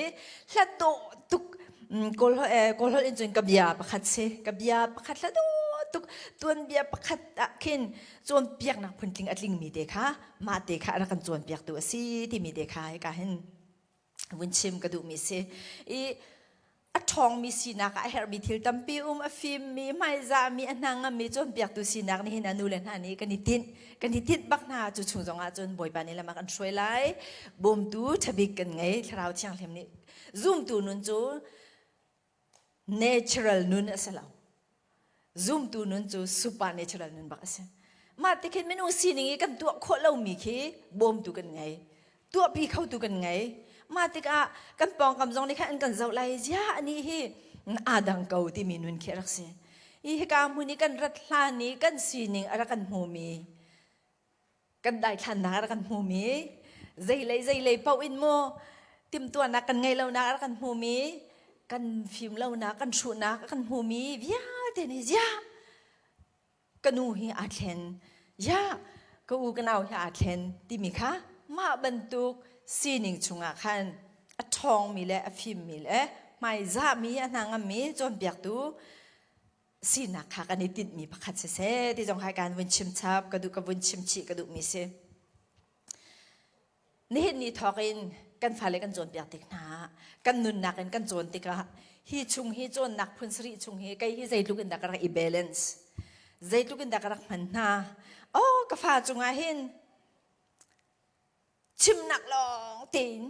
hla dawh tuk kawl kawl holh in cun ka bia pakhat si. Ka bia pakhat hla dawh tuk tuanbia pakhat ah khin cawnpiaknak phuntling a tlingmi te kha mah te kha a rak kan cawnpiaktu a si timi te kha hika hin vun chim ka duhmi si. I a ṭhawngmi sinak ah a herhmi thil tampi um a fimmi hmaizahmi a hnangammi cawnpiaktu sinak nih hin a nu le hna nih kan i tinh kan i tinh bak hna cu chung zongah cun Bawipa nih lam a kan hruai lai bawmtu ṭhabik kan ngei Thlarau Thianghlim nih zumtu nun cu natural nun a si lo zumtu nun cu supernatural nun bak a si mah ti khin minung sining i kan tuah khawh lomi khi bawmtu kan ngei tuahpi khotu kan ngei mah tikah kan pawngkam zong nih khan an kan zoh lai zia ani hi aa dang ko timi nun khi a rak si i hika hmun i kan rat hlan i kan sining a rak kan hmumi kan daithlannak a rak kan hmumi zeilei zeilei paoh in mu timhtuahnak kan ngei lonak a rak kan hmumi kan fim lonak kan hruhnak a kan hmumi vialte nih ziah ka nu hi aa thlen ziah ka u ka nau hi aa thlen timi kha mah bantuk sining chungah khan a ṭhawngmi le a fimmi le hmaizahmi a hna ngammi cawnpiaktu sinak kha kan i tinhmi pakhat siseh ti zong hai kan vun chim chap ka duh ka vun chim chih ka duhmi si. Nihin ni thawk in kan fale kan cawnpiak tik hna kan nunnak in kan cawn tikah hi chung hi cawnnak phun sarih chung hi kei hi zeitluk in dah ka rak i balance zeitluk in dah ka rak hman hna oh ka fa cungah hin chimnak lawng tein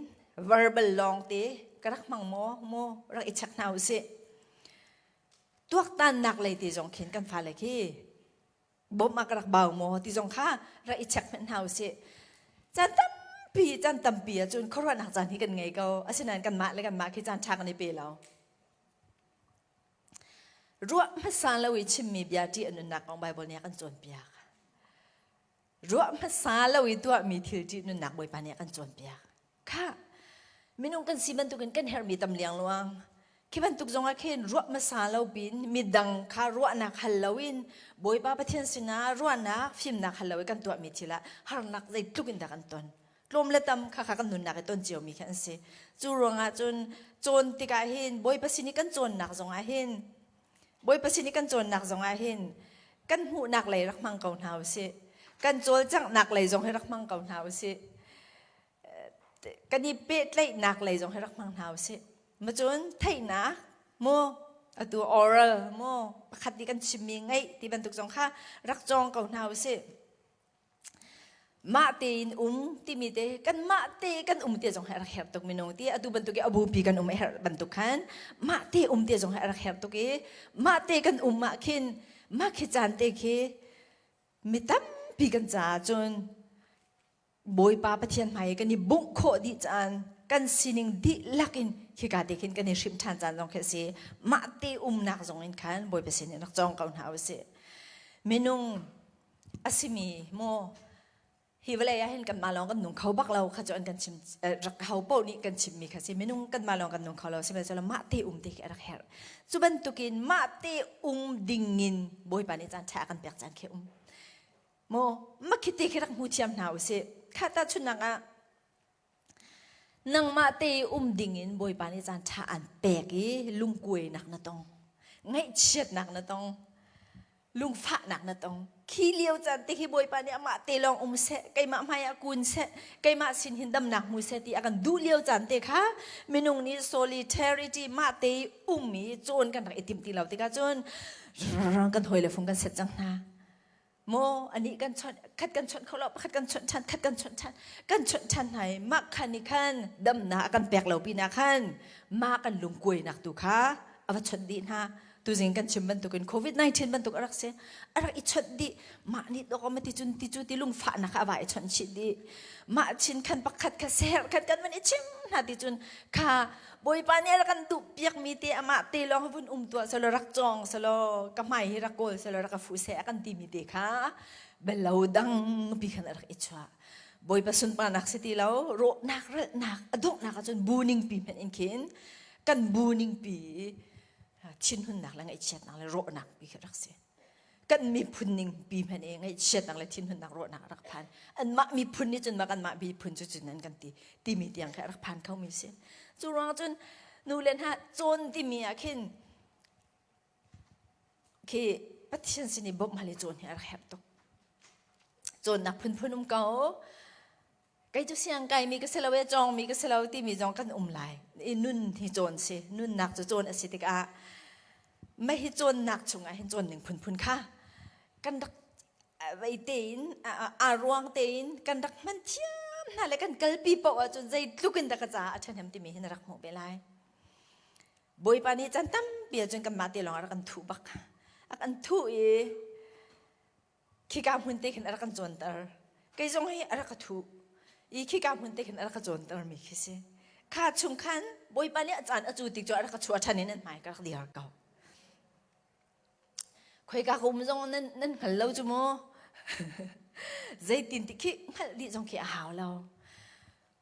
verbal lawng te ka rak hmang maw maw rak i check hna usih tuaktannak lei te zong khin kan fale khi bawmh ah ka rak bau maw ti zong kha rak i check hmanh hna usih caan tampi caan tampi ahcun khuaruahnak caan hi kan ngei ko asinain kanmah le kanmah khi caan ṭha kan i pe lo ruah hmasa lo i chimmi bia ṭih a nunnak kong Bible nih a kan cawnpiak Ruah hmasa lo i tuahmi thil ṭih nunnak Bawipa nih a kan cawnpiak. Khah, minung kan si bantukin kan herhmi tam liangluang. Khi bantuk zongah khin ruah hmasa lo pin midang kha ruahnak hal loin Bawipa Pathian sinah ruahnak, fimnak hal lo i kan tuahmi thil ah harnak zeitluk in dah kan ton. Tlawm le tam kha kha kan nunnak i ton ciomi khi an si. Cu ruangah cun cawn tikah hin Bawipa sin i kan cawnnak zongah hin Bawipa sin i kan cawnnak zongah hin kan hmuhnak lei rak hmang ko hna usih. Kan cawlcanghnak lei zong hi rak hmang ko hna usih. Kan i pehtlaihnak lei zong hi rak hmang hna usih. Macun theihnak mu atu oral mu pakhat nih kan chimmi ngaih ti bantuk zong kha rak cawng ko hna usih. Mah tein um timi te kanmah te kan um te zong hi a rak herh tuk minung ti atu bantuk i a bupi kan um a herh bantuk khan mah te um te zong hi a rak herh tuk i mah te kan um ah khin mah khi caan te khi mi tampi kan caah cun Bawipa Pathian hmai i kan i bungh khawh dih caan kan sining dihlak in khika te khin kan i hrimh ṭhan caan zong khi a si. Mah te umnak zong in khan Bawipa sin in rak cawng ko hna usih. Minung a simi maw hi vawlei ah hin kanmah lawng kan nung kho bak lo kha cu an kan chim rak ho paoh nih kan chimmi kha si minung kanmah lawng kan nung kho lo sihmanhsehlaw mah te um te khi a rak herh. Cu bantukin mah te um dingin Bawipa nih caan ṭha a kan pek caan khi um. Maw makhiti khi rak hmu thiam hna usih. Kha tahchunhnak ah nangmah te um dingin Bawipa nih caan ṭha an pek i lungkuainak na tong, ngaihchiatnak na tong, lungfahnak na tong. Khi lio caan te khi Bawipa nih amah te lawng um seh, keimah hmai ah kun seh, keimah sin hin damnak hmu seh ti a kan duh lio caan te kha minung nih solidarity mah te um i cawn kan rak i timh ti lo tikah cun kan hawi le fung kan set cang hna. Maw anih kan chawnh khat kan chawnh kho lo pakhat kan chawnh ṭhan khat kan chawnh ṭhan kan chawnh ṭhan hna i mah khan nih khan damnak a kan pek lo pinah khan mah kan lungkuainak tu kha a va chawnh dih hna. Tuzing kan chim bantukin COVID-19 bantuk a rak si, a rak i chawnh dih. Mah nih dawk ma ti cun ti cu ti lungfahnak kha a va i chawnh chih dih. Mah chin khan pakhat kha ser khan kan van i chim hna ti cun kha Bawipa nih a rak kan duh piakmi te amah te lawng vun um tuah selaw rak cawng selaw ka hmai hi rak kawl selaw rak ka fuh seh a kan timi te kha belo dang pi khan a rak i chuah. Bawipa sunparnak si ti lo rawhnak ralhnak a donghnak ahcun bu ning pi hmanh in khin kan bu ning pi thinhunnak le ngaihchiatnak le rawhnak pi kha rak si. Kan miphun ning pi hmanh i ngaihchiatnak le thinhunnak rawhnak a rak phan. Anmah miphun nih cun mah kanmah miphun cu cun an kan ti timi tiang kha a rak phan khomi si. Cu ruang cun nu le hna cawn timi ah khin khi Pathian sin i bawmh hal i cawn hi a rak herh tuk. Cawnnak phunphun um ko. Kei cu siang kaimi ka si lo e cawngmi ka si lo timi zong kan um lai. I nun hi cawn si. Nunnak cu cawn a si tikah mah hi cawnnak chungah hin cawn ning phunphun kha kan rak vei tein aa ruang tein kan rak hman thiam hna le kan kalpi paoh ahcun zeitluk in dah ka caah a ṭhahnem timi hi na rak hmuh ve lai. Bawipa nih caan tampi ahcun kanmah te lawng a rak kan thuh bak. A kan thuh i khika hmun te khin a rak kan cawnter. Kei zong hi a rak ka thuh i khika hmun te khin a rak ka cawnter mi khi si. Kha chung khan Bawipa nih a caan a cu tik cu a rak ka chuah ṭhan in an hmai ka rak dir ko. Khoika ka um zong nan nan hngal lo cu mu. Zeitin ti khi hngalh dih zong khi a hau lo.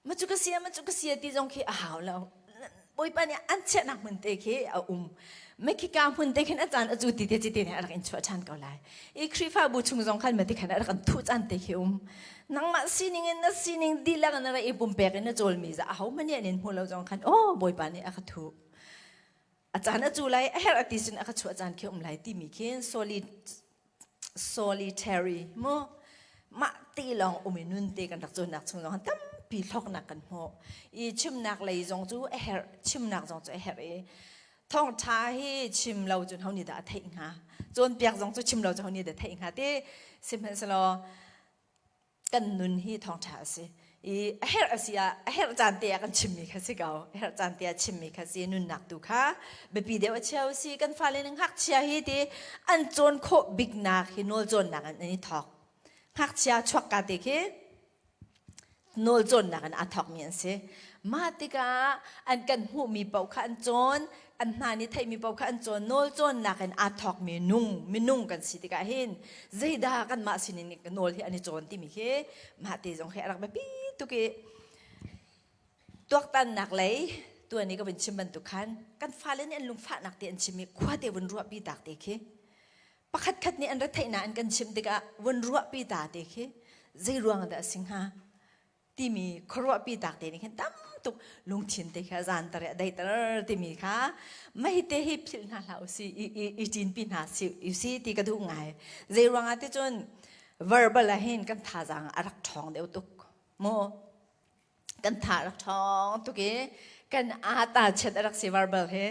Ma cu ka sia, ma cu ka sia ti zong khi a hau lo. Bawipa nih an chiahnak hmun te khi a um. Mekhika hmun te khin a caan a cu ti te cite nih a rak in chuah ṭhan ko lai. I Khrihfabu chung zong khan mati khan a rak an thuh caan te khi um. Nangmah sining in na sining dihlak in na rak i pumpek in na cawlmi za ahohmanh nih an in hmu lo zong khan oh Bawipa nih a ka thuh. A caan a cu lai, a herh a ti sin a ka chuah caan khi um lai timi khin solid solitary mu mah te lawng um i nun te kan rak cawnnak chung zong tampi hlawknak kan hmuh i chimnak lei zong cu a herh chimnak zong cu a herh i thawngṭha hi chim lo cun ho nih dah a theih hnga cawnpiak zong cu chim lo cun ho nih dah a theih hnga ti sihmanhsehlaw kan nun hi thawngṭha a si i a herh a si ah a herh caan te ah kan chimmi kha si ko. A herh caan te ah chimmi kha si. Nunnak tu kha biapi deuh a chia si. Kan fale nih ngakchia hi ti an cawn khawh biknak hi nawl cawnnak in an i thawk. Ngakchia chuakka te khi nawl cawnnak in aa thawkmi an si. Mah tikah an kan hmuhmi paoh kha an cawn, an hna nih theihmi paoh kha an cawn. Nawl cawnnak in aa thawkmi nung minung kan si tikah hin zeidah kanmah sinin nawl hi an i cawn timi khi mah te zong hi a rak biapi tuk i tuaktannak lei tuan i ka vun chim bantuk khan kan fale nih an lungfahnak te an chim i khua te vun ruahpi tak te khi pakhat khat nih an retheihnak an kan chimh tikah vun ruahpi ta te khi zei ruang dah a si hnga timi khuaruahpi tak te nih khin tam tuk lungthin te kha zan tar a daiter timi kha mei te hi philh hna hlah usi i i ṭinpi hna si usi ti ka duh ngai. Zei ruangah ti cun verbal ah hin kan thazaang a rak ṭhawng deuh tuk mu. Kan tha a rak ṭhawng tuk i kan aa ta chet a rak si verbal hi.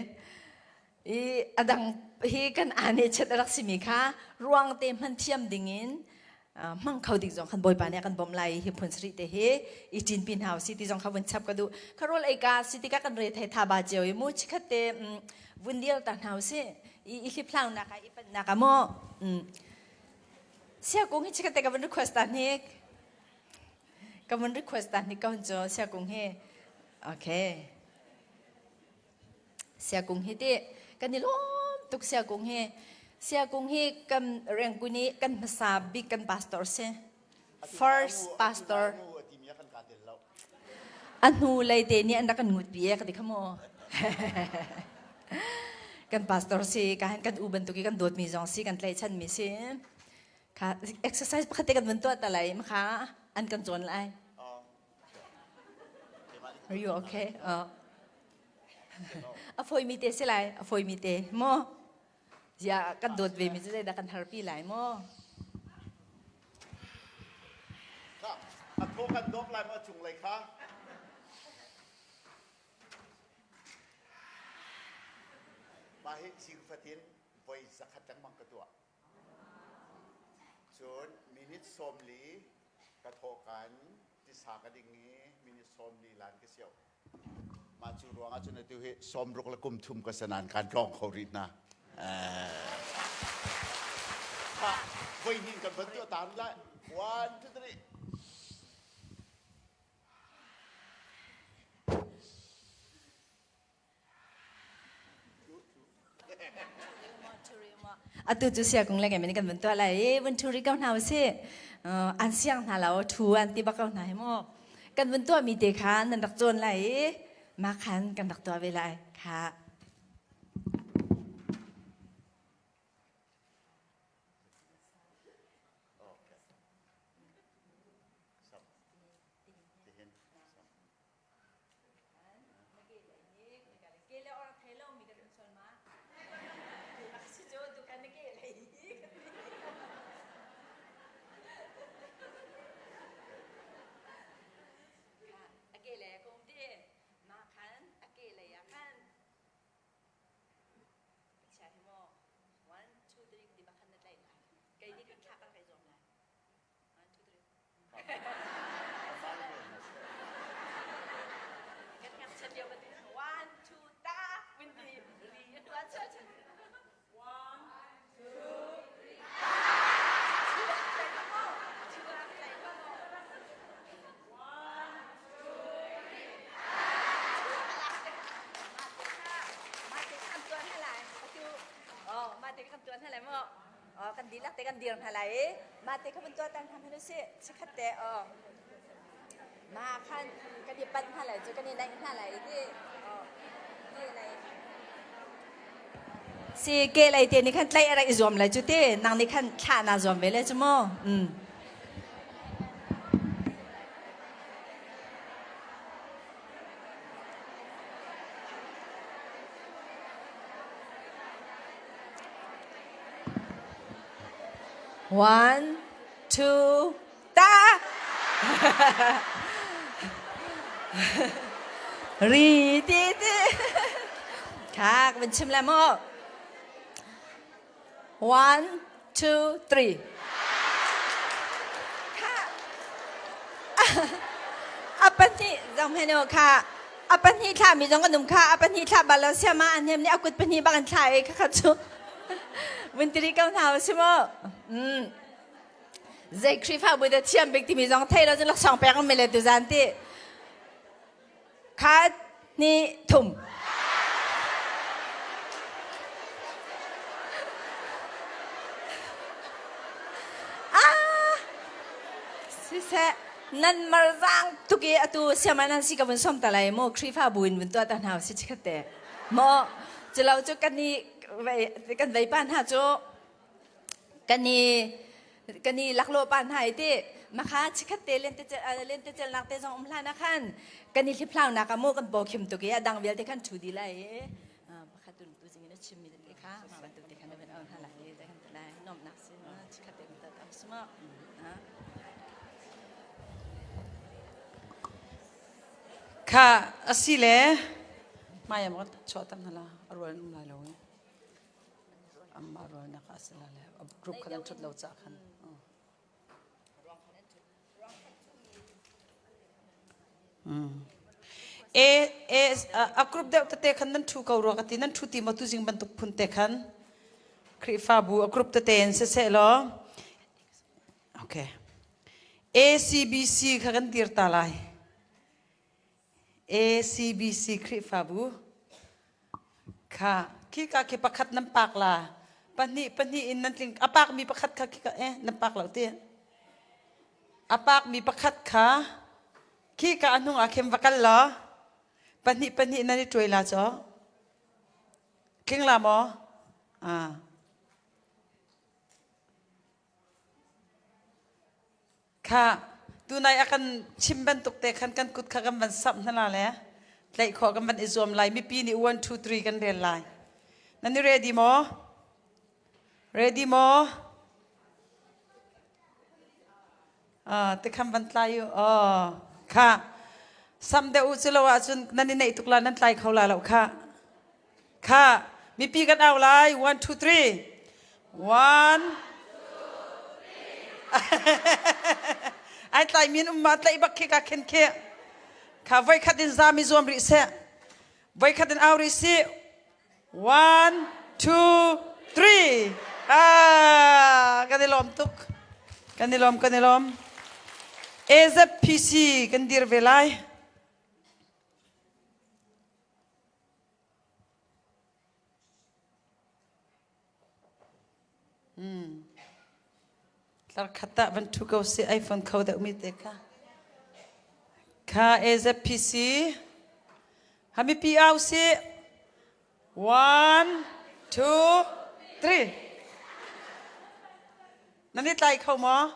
I a dang hi kan aa nih chet a rak simi kha ruang te hman thiam dingin. Hmang kho ding zong khan Bawipa nih a kan bawmh lai hi phun sarih te hi i ṭinpi hna usih ti zong kha vun chap ka duh. Kha rawl ei ka si tikah kan re thei tha ba cio i mu chikhat te vun dir ta hna usih. I i hliphlau nak ah i panh nak ah maw Siakung hi chikhat te ka vun request ta hnik. Ka vun request ta hnik ka hun cu Siakung hi. Okay. Siakung hi ti kan i lawm tuk Siakung hi. Siakung hi kan rengkun i kan hmasa bik kan pastor si. First pastor. A hnu lei te nih an rak kan ngut pi e ka ti kha mu. Kan pastor si ka han kan u bantuk i kan dawtmi zong si kan tlaihchan mi si. Kha exercise pakhat te kan vun tuah ta lai ma kha an kan cawn lai. Are you okay? A fawimi te si lai, a fawimi te maw? Ziah kan dawt ve mi cu zeidah kan harpi lai maw? Kha, a thaw kan dawp lai maw cunglei kha? Mah hi zing fatin voi zakhat lengmang ka tuah. Cun minute 40 ka thawhkan tisa ka ding i minute 40 lan ka sio. Mah cu ruang ah cun atu hi 60 le kum thum ka sanan kan tlawng kho rih hna. Voi hnih kan van tuah tan lai. One, two, three. Atu cu siakung le ngai kan vun tuah lai i vun ṭhu rih ko hna usih. An siang hna lo ṭhu an ti bak ko hna hi mu. Kan vun tuahmi te kha nan rak cawn lai i mah khan kan rak tuah ve lai. Kha. Kan ngakchiat lio kan one two ta windy ri one two one two three. Mah te kan tuan hna lai mu. Kan dihlak te kan dir hna lai i mah te kha vun tuah tan hna hmanh usih chikkhat te mah khan kan i panh hna lai cu kan i naih hna lai ti si ke lei te nih khan tlaih a rak i zuam lai cu ti nang nih khan thlah naa zuam ve le cu mu One, two, ta! Ri ti ti. Kha ka van chim le mu. One, two, three. Kha. A pahnih zong hmanh u kha. A pahnih thlahmi zong kan um kha. A pahnih thlah bal lo siama an hnem nih a kut pahnih bak an thlah i khakha cu vun tiri ko hna u si mu. Zei Khrihfabu dah thiam bik timi zong thei lo cun laksawng pek um le tuzan ti. Khat, hnih, thum. Ah! Siseh, nan marzang tuk i atu siama nan si ka vun som ta lai mu Khrihfabu in vun tuah ta hna si chikhat te. Maw, culo cu kan i kan vei pa hna cu kan i kan i laklawh pa hna i ti makha chikhat te lentecelnak te zong um hlan ah khan kan i hliphlau nak ah mu kan paw khim tuk i a dang vialte khan thu di lai i pakhat tu tu zing in a chimmi te kha mah bantuk te khan na van on hna lai te kan ti lai nuamhnak si chikhat te kan tam suma Kha asile mayam kan chuah tam hala arual um lai lo Amah rualnak ah a si lai le group khan an ṭhut lo caah khan. E e a group deuh tete khan nan thu ko rua ka ti nan thu ti maw tuzing bantuk phun te khan Khrihfabu a group tete in siseh law okay ACBC kha kan dir ta lai ACBC Khrihfabu kha khika khi pakhat nan pak la pahnih pahnih in nan tling a pak mi pakhat kha khika eh nan pak lo ti a pak mi pakhat kha khika a hnung ah khin va kal law pahnih pahnih nan i tuai la cho tling la maw ah Kha tunai a kan chim bantuk te khan kan kut kha kan van samh hna la le tlaih khawh kan van i zuam lai mipi nih 1 2 3 kan rel lai nan i ready maw ready maw ah te kham van tlai u oh kha sam deuh u cu lo ahcun nan i neih tuk la nan tlai kho la lo kha Kha mipi kan au lai. One, two, three. One. Ai tlai min um ma tlaih bak khi ka khen khi. Kha voi khat in zami zuam rih seh. Voi khat in au rih si. One, two, three. Ah, kan i lawm tuk. Kan i lawm, kan i lawm. AZPC kan dir ve lai. Tlar khat ah van ṭhu ko sih ai fon kho deuhmi te kha. Kha AZPC ha mipi au sih. One, two, three. Nan i tlai kho maw?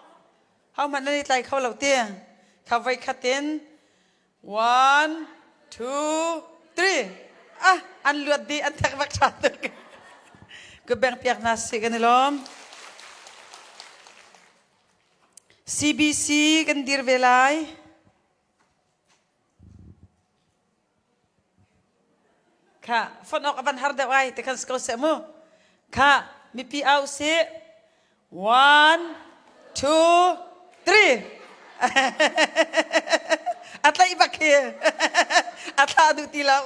Hohmanh nan i tlai kho lo ti. Kha voi khat in One, two, three. Ah, an luat dih, an thek vak ṭha tuk. Ka beng piak hna si kan i lawm. CBC kan dir ve lai. Kha, fon awk a van har deuh ai, te khan si ko seh mu. Kha, mipi au si. One, two, three. A tlaih bak hi. A thlah duh ti lo.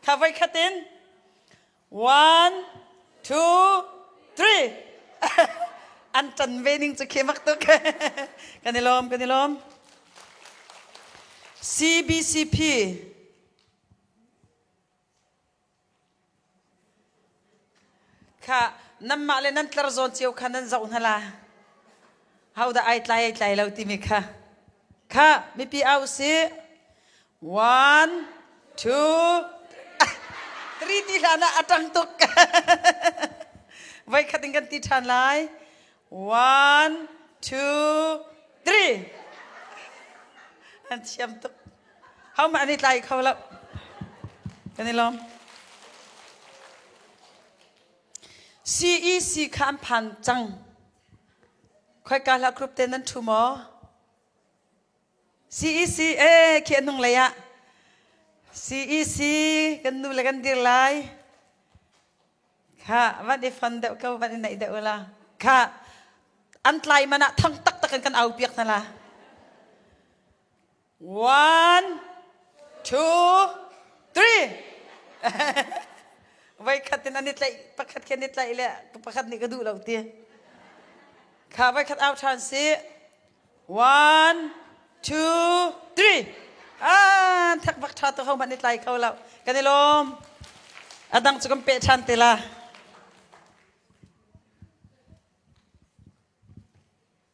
Kha voi khat in. One, two, three. An ṭan ve ning cu khi mak tuk. Kan i lawm, kan i lawm. CBCP. Kha nanmah le nan tlar zawn cio kha nan zoh hna la. Hodah ai tlai ai tlai lo timi kha. Kha mipi au si. One, two, three ti hlan ah a ṭang tuk. Voi khat in kan ti ṭhan lai. One, two, three. An thiam tuk. Hohmanh an i tlai kho lo. Kan i lawm. CEC kha an phan cang. Khoika hlah group te nan ṭhu maw? CEC eh khi an hnung lei ah. CEC kan nu le kan dir lai. Kha van i fon deuh ko van i naih deuh la. Kha an tlai man ah thang taktak in kan au piak hna la. One, two, three. Voi khat in an i tlaih, pakhat khi an i tlaih le pakhat nih ka duh lo ti. Kha voi khat au ṭhan si. One, two, three. Ah, thak bak ṭha tu ho hmanh i tlai kho lo. Kan i lawm. A dang cu kan peh ṭhan te la.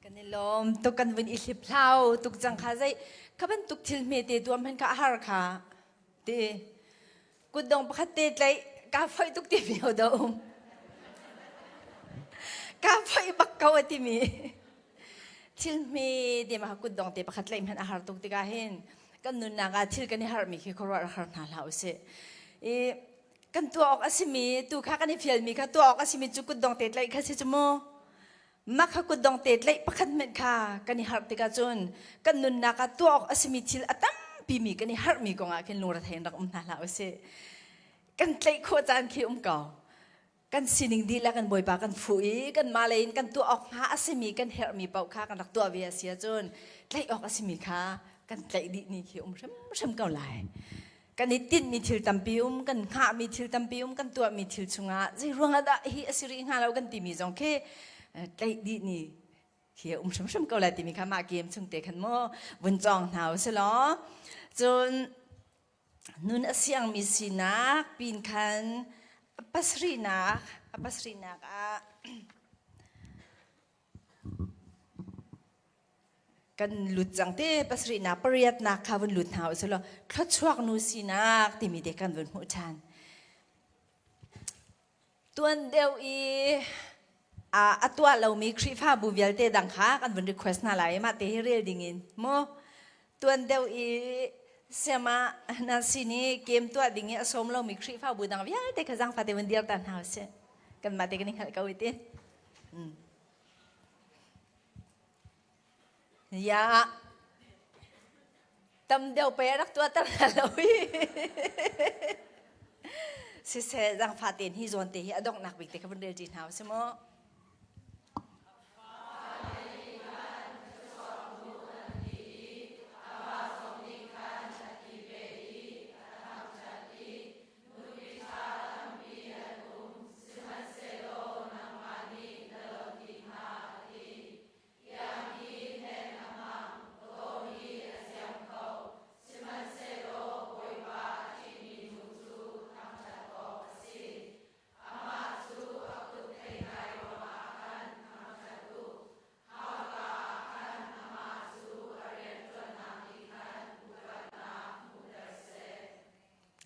Kan i lawm tuk kan vun i hliphlau tuk cang kha zei kha bantuk thil hmete tuam hen kha a har kha ti kutdong pakhat te tlaih kaa foih tuk ti mi ho dah um kaa foih bak ko a timi thil hme te ma kutdong te pakhat tlaih hmanh a har tuk tikah hin kan nunnak ah thil kan i harmi khi khuaruah har hna hlah usih i kan tuah awk a simi tu kha kan i fialmi kha tuah awk a simi cu kutdong te tlaih kha si cu mu Mah kha kutdong te tlaih pakhat hmanh kha kan i harh tikah cun kan nunnak ah tuah awk a simi thil a tampi mi kan i harhmi kongah khin lungrethei in rak um hna hlah usih. Kan tlaih khawh caan khi um ko. Kan sining dihlak in Bawipa kan fuh i kanmah lei in kan tuah awk hnga a simi kan herhmi paoh kha kan rak tuah ve a si ahcun tlaih awk a simi kha Kan tlaih dih ni khi um hrimhrim ko lai. Kan i tinhmi thil tampi um, kan hngahmi thil tampi um, kan tuahmi thil chungah zei ruangah dah hi a si rih hnga lo kan timi zong khi tlaih dih ni khi a um hrimhrim ko lai timi kha mah game chung te khan mu vun cawng hna u si law. Cun nun a siangmi sinak pin khan a pasarihnak a pasarihnak ah kan lut cang te pasarihnak pariatnak kha vun lut hna u si law thluachuak nu sinak timi te kan vun hmuh ṭhan. Tuan deuh i a tuah lomi Khrihfabu vialte dang kha kan vun request hna lai i mah te hi rel ding in mu tuan deuh i siama na sin i game tuah ding i a sawm lomi Khrihfabu dang vialte kha zaangfah te vun dir ta hna usih. Kanmah te kan i hngalh ko i ti. Ya tam deuh pei a rak tuahter hna lo hi. Siseh zaangfah tein hi zawn te hi a donghnak bik te kha vun rel ṭi hna u si mu.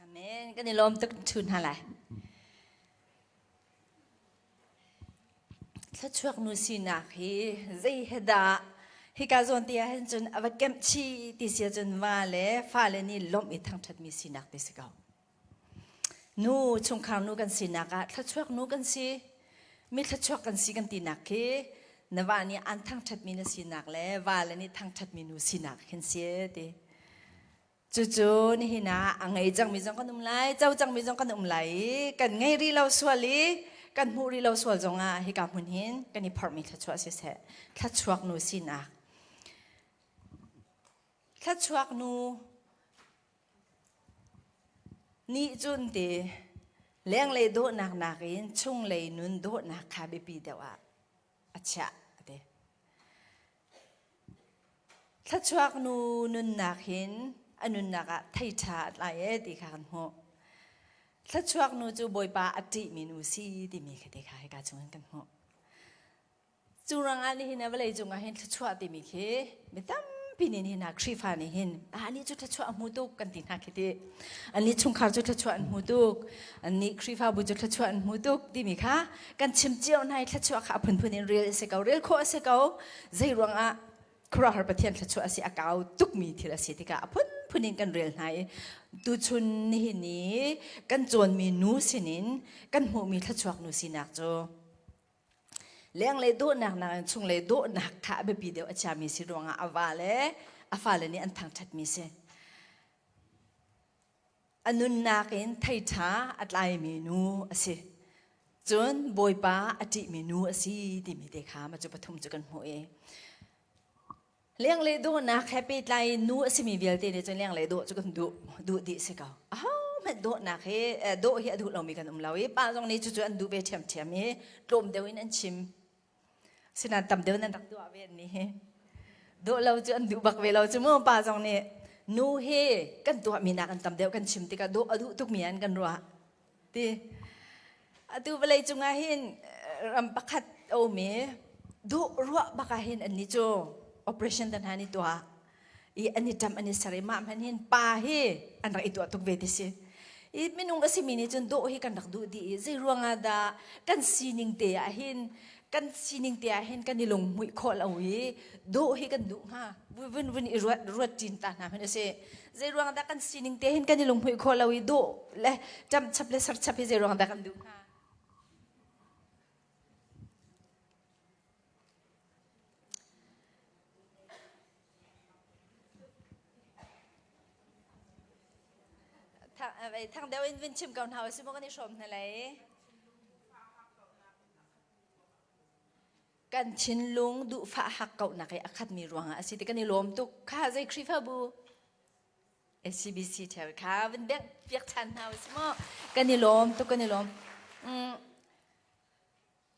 Amen. Kan i lawm tuk ṭhu hna lai. Thluachuak nu sinak hi zei he dah hika zawn te ah hin cun a va kemh chih ti si ahcun va le fale nih lawmh i thangṭhatmi sinak ti si ko. Nu chungkhar nu kan sinak ah thluachuak nu kan si. Mi thluachuak kan si kan tinak khi na va nih an thangṭhatmi na sinak le va le nih thangṭhatmi nu sinak khin si ti. Cucu nihin ah a ngei cangmi zong kan um lai, co cangmi zong kan um lai i kan ngei rih lo sual i kan hmuh rih lo sual zongah hika hmun hin kan i phorhmi thluachuah siseh, thluachuak nu sinak. Thluachuak nu nih cun ti lenglei dawhnak nakin chunglei nun dawhnak kha biapi deuh ah a chiah a ti. Thluachuak nu nunnak hin a nunnak ah thei ṭha a tlai e ti kha kan hmuh. Thluachuak nu cu Bawipa a ṭihmi nu si timi kha te kha hika chungin kan hmuh. Cu ruangah nihin ah vawlei cungah hin thluachuah timi khi mi tampi nih nihin ah Khrihfa nih hin ah nih cu thluachuah a hmu tuk kan ti hna khi ti. Annih chungkhar cu thluachuah an hmu tuk. Annih Khrihfabu cu thluachuah an hmu tuk timi kha kan chim cio hna i thluachuah kha a phunphun in rel a si ko. Rel khawh a si ko. Zei ruangah khuaruahhar Pathian thluachuah a si a kau tukmi thil a si tikah a phunphun in kan rel hna i tuchun nihin i kan cawnmi nu sinin kan hmuhmi thluachuak nu sinak cu lenglei dawhnak nakin chunglei dawhnak kha a biapi deuh a chiami si ruangah a va le a fale nih an thangṭhatmi si. A nunnak in thei ṭha a tlaimi nu a si. Cun Bawipa a ṭihmi nu a si timi te kha mah cu pathum cu kan hmuh i lenglei dawhnak he pehtlai in nu a simi vialte nih cun lenglei dawh cu kan duh duh dih si ko. Ahohmanh dawhnak hi dawh hi a duh lomi kan um lo i pa zong nih cucu an duh ve ṭhiamṭhiam i tlawm deuh in an chim. Sinain tam deuh nan rak duah ve an nih hi. Duh lo cu an duh bak ve lo cu mu pa zong nih nu hi kan tuahmi nak an tam deuh kan chim tikah dawh a duh tukmi an kan ruah. Ti atu vawlei cungah hin ram pakhat a um i duh ruah bak ah hin annih cu operation tan han i tuah i an i ṭam an i ser i mah hmanh hin pa hi an rak i tuah tuk ve ti si. I minung a simi nih cun dawh hi kan rak duh dih i zei ruangah dah kan sining te ah hin kan sining te ah hin kan i lunghmuih khawh lo i dawh hi kan duh hnga vun vun i ruat ruat ṭin ta hna hmanh a si. Zei ruangah dah kan sining te hin kan i lunghmuih khawh lo i dawh le ṭamh chap le ser chap hi zei ruangah dah kan duh hnga? Thang deuh in vun chim ko hna usih maw kan i hrawm hna lai. Kan thinlung duhfah hakkauhnak i a khatmi ruangah a si ti kan i lawm tuk. Kha zei Khrihfabu SCBC ṭheo kha van bengh piak ṭhan hna usih maw? Kan i lawm tuk kan i lawm.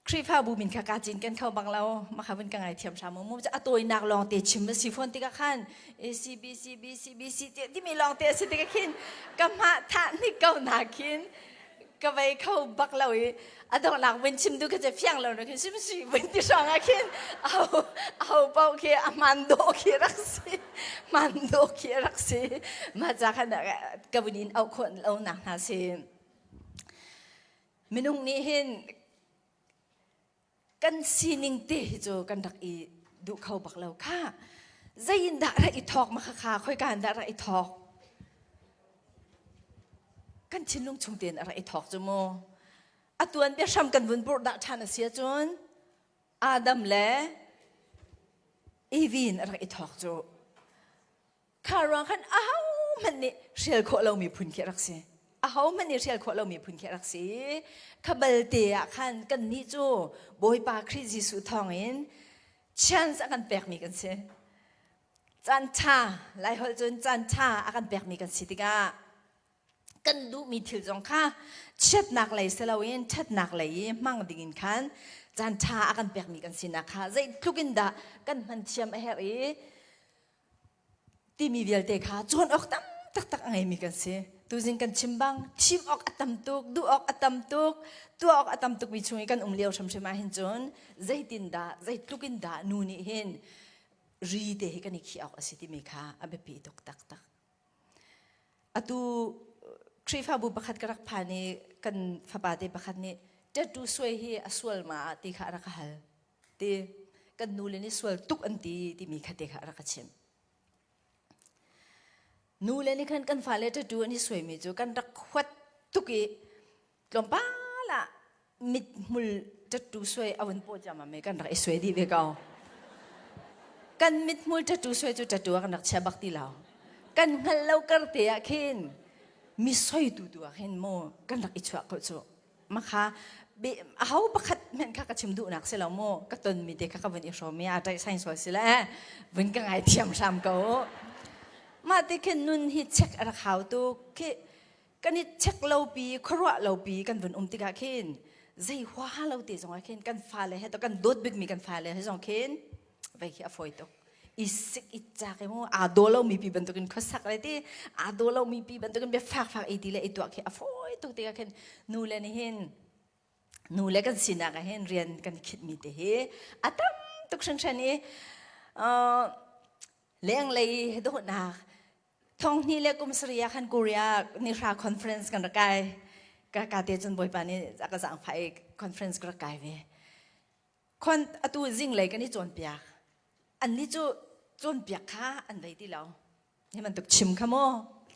Khrihfabu min kha kaa cinken kho bang lo mah kha vun ka ngaithiam hram mu a tawinak lawng te chim a si fawn tikah khan A C B C B C B C timi lawng te a si tikah khin ka hmah thah hnik ko na khin ka vei kho bak lo i a donghnak vun chim du kha cu fiang lo na khin sim si vun ti hrawng ah khin aho aho paoh khi a hmaan dawh khi rak si hmaan dawh khi rak si mah ca khan ka vun in auh khawh lo nak hna si. Minung nih hin kan sining te hi cu kan rak i duh kho bak lo kha. Zei in dah rak i thawk ma kha khoika in dah rak i thawk? Kan thinlung chung tein a rak i thawk cu mu. A tuan bia hram kan vun burh dah ṭhan a si ahcun Adam le Eve in a rak i thawk cu. Kha ruang khan ahohmanh nih hrial khawh lomi phun khi a rak si. Ahohmanh nih hrial khawh lomi phun khi a rak si. Kha balte ah khan kannih cu Bawipa Khrih Jesuh thawngin chance a kan pekmi kan si. Caan ṭha, Laiholh cun caan ṭha a kan pekmi kan si tikah kan duhmi thil zong kha chiatnak lei si loin ṭhatnak lei i hmang dingin khan caan ṭha a kan pekmi kan sinak kha zeitluk in dah kan hman thiam a herh i timi vialte kha cawn awk tam taktak a ngeimi kan si. Tuzing kan chim bang thim awk a tam tuk, duh awk a tam tuk, tuah awk a tam tukmi chung i kan um lio hrimhrim ah hin cun zeitindah, zeitluk in dah nu nih hin ri te hi kan i khih awk a si timi kha a biapi tuk taktak. Atu Khrihfabu pakhat ka rak phan i kan fapa te pakhat nih tattoo suai hi a sual ma ti kha a rak ka hal. Ti kan nu le nih sual tuk an ti timi kha te kha a rak ka chimh. Nu le nih khan kan fale tattoo an i suaimi cu kan rak huat tuk i tlawmpal ah mithmul tattoo suai a vun paw ciammam i kan rak i suai dih ve ko. Kan mithmul tattoo suai cu tattoo ah kan rak chia bak ti lo. Kan hngalh lo kar te ah khin mi soitu tu ah khin maw kan rak i chuah ko cu. Makha aho pakhat hmanh kha ka chim duhnak si lo mu ka tonmi te kha ka vun i hrawm i a ṭaih sain sual si le vun ka ngaithiam hram ko. Mah ti khin nun hi check a rak hau tuk khi kan i check lo pi khuaruah lo pi kan vun um tikah khin zei huaha lo te zongah khin kan fale he to kan dawt bikmi kan fale he zong khin vei khi a fawi tuk i sik i cak i mu aa daw lo mi pi bantukin khuasak le ti aa daw lo mi pi bantukin bia fak fak i ti le i tuah khi a fawi tuk tikah khin nu le nih hin nu le kan sinak ah hin rian kan khitmi te hi a tam tuk hringhran i lenglei dawhnak Thonghnih le kum sarih ah khan Korea nihra conference kan rak kai. Ka ka te cun Bawipa nih a ka zaangfah i conference ka rak kai ve. Khon atu zinglei kan i cawnpiak. Annih cu cawnpiak kha an vei ti lo. Hi bantuk chim kha maw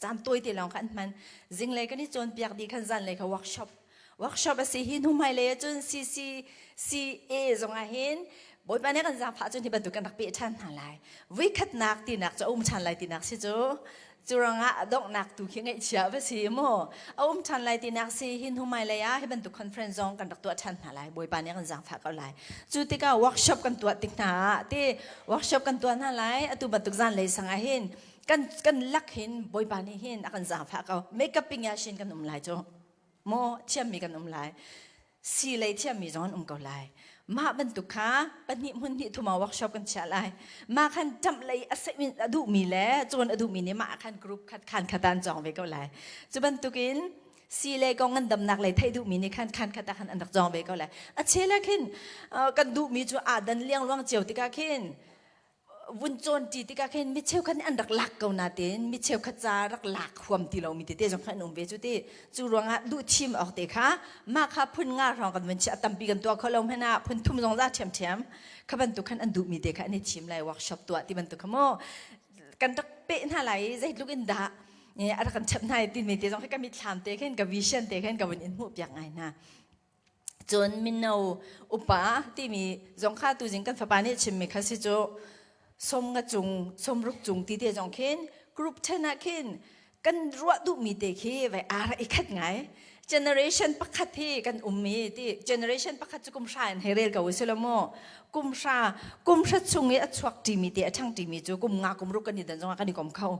caan tawi te lawng kha an hman. Zinglei kan i cawnpiak dih khan zanlei kha workshop. Workshop a si hi hnu hmailei ah cun CCCA zong ah hin Bawipa nih kan zaangfah cun hi bantuk kan rak peh ṭhan hna lai. Vuikhatnak tinak cu a um ṭhan lai tinak si cu. Cu ruangah a donghnak tu khi ngaihchia va si mu. A um ṭhan lai tinak si hi hnu hmailei ah hi bantuk conference zong kan rak tuah ṭhan hna lai. Bawipa nih kan zaangfah ko lai. Cu tikah workshop kan tuah tik hna ah ti workshop kan tuah hna lai. Atu bantuk zanlei sang ah hin kan kan lak hin Bawipa nih hin a kan zaangfah ko. Makeup ping ya shin kan um lai cu. Maw thiammi kan um lai. Si lei thiammi zong an um ko lai. Mah bantuk kha pahnih hmun hnih thum ah workshop kan chiah lai. Mah khan ṭamh lei a seih a duhmi le cawn a duhmi nih mah khan group khat khan khat ah an cawng ve ko lai. Cu bantukin si le kong ngandamnak lei theih duhmi nih khan khan khat ah khan an rak cawng ve ko lai. A chel ah khin kan duhmi cu aa dan liangluang cio tikah khin vun cawnṭi tikah khin mi cheukhat nih an rak lak ko nain mi cheukhat ca rak lak huam ti lomi tete zong kha an um ve cu ti. Cu ruangah duh thim awk te kha mah kha phun nga hrawng kan vun chiah tampi kan tuah kho lo hmanh ah phun thum zong za ṭhiamṭhiam kha bantuk khan an duhmi te kha an i thim lai workshop tuah ti bantuk kha mu kan rak peh hna lai i zeitluk in dah a rak kan chap hna i timi te zong khi ka mitthlam te khin ka vision te khin ka vun in hmuh piak ngai hna. Cun mino upa timi zong kha tuzing kan fapa nih chimmi kha si cu 50 cung 60 cung ti te zong khin group 10 ah khin kan ruah duhmi te khi vai ara i khat ngai. Generation pakhat hi kan um i ti generation pakhat cu kum hra in hei rel ko usih law mu. Kum hra kum hra chung i a chuak ṭimi te a ṭhang ṭimi cu kum nga kum ruk kan i dan zongah kan i kom kho.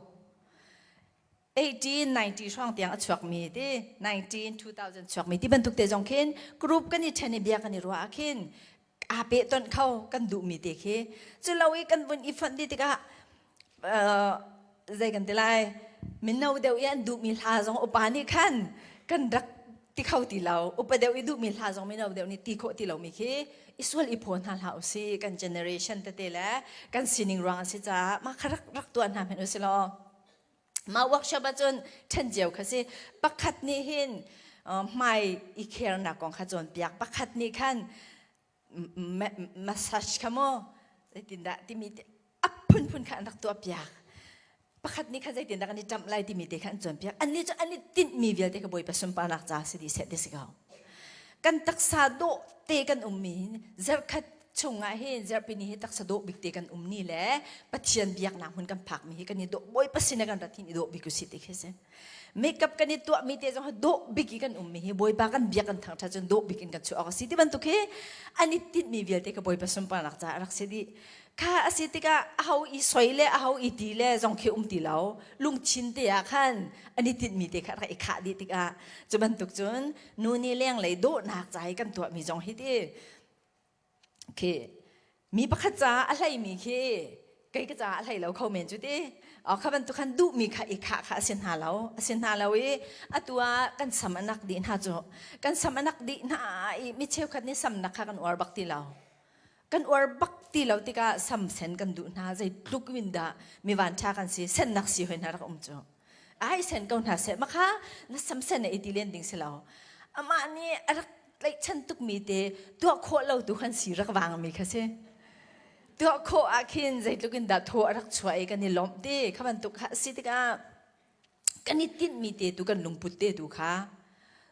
1890 hrawng tiang a chuakmi ti 19 2000 chuakmi ti bantuk te zong khin group kan i ṭhen i bia kan i ruah ah khin aa pehtonh kho kan duhmi te khi. Cu lo i kan vun i fonh dih tikah zei kan ti lai mino deuh i an duhmi hla zong upa nih khan kan rak ti kho ti lo upa deuh i duhmi hla zong mino deuh nih ti khawh ti lomi khi i sual i phaw hna hlah usih kan generation tete le kan sining ruang a si caah mah kha rak rak tuah hna hmanh usih law mah workshop ahcun ṭhen cio kha si pakhat nih hin hmai i khernak kong kha cawnpiak pakhat nih khan massage kha maw zeitindah timi a phunphun kha an rak tuahpiak pakhat nih kha zeitindah kan i ṭamh lai timi te kha an cawnpiak annih cu an i tinhmi vialte kha Bawipa sunparnak ca si dih seh ti si ko kan taksa dawh te kan ummi zarhkhat chungah hin zarhpini hi taksa dawh bik te kan um ni le Pathian biaknak hmun kan phakmi hi kan i dawh Bawipa sin kan rat hin i dawh bik usih ti khi si makeup kan i tuahmi te zong dawh bik i kan ummi hi Bawipa kan biak kan thangṭhat cun dawh bik in kan chuah awk a si ti bantuk hi an i tinhmi vialte ka Bawipa sunparnak caah a rak si dih kha a si tikah aho i soi le aho i ti le zong khi um ti lo lungthin te ah khan an i tinhmi te kha rak i khah dih tikah cu bantuk cun nu nih lenglei dawhnak ca i kan tuahmi zong hi ti khi mi pakhat caah a hleimi khi kei ka caah a hlei lo kho men cu ti kha bantuk khan duhmi kha i khah kha a si hna lo a si hna lo i atu ah kan sam a nak dih hna cu kan sam a nak dih hna i mi cheukhat nih samnak kha kan uar bak ti lo kan uar bak ti lo tikah sam sen kan duh hna zeitluk in dah mi van ṭha kan si sennak si hoi hna rak um cu ai sen ko hna seh makha na sam sen i ti len ding si lo amah nih a rak tlaihchan tukmi te tuah khawh lo tu khan si rak vangmi kha si tuah khawh ah khin zeitluk in dah thaw a rak chuah i kan i lawmh ti kha bantuk kha si tikah kan i tinhmi te tu kan lungput te tu kha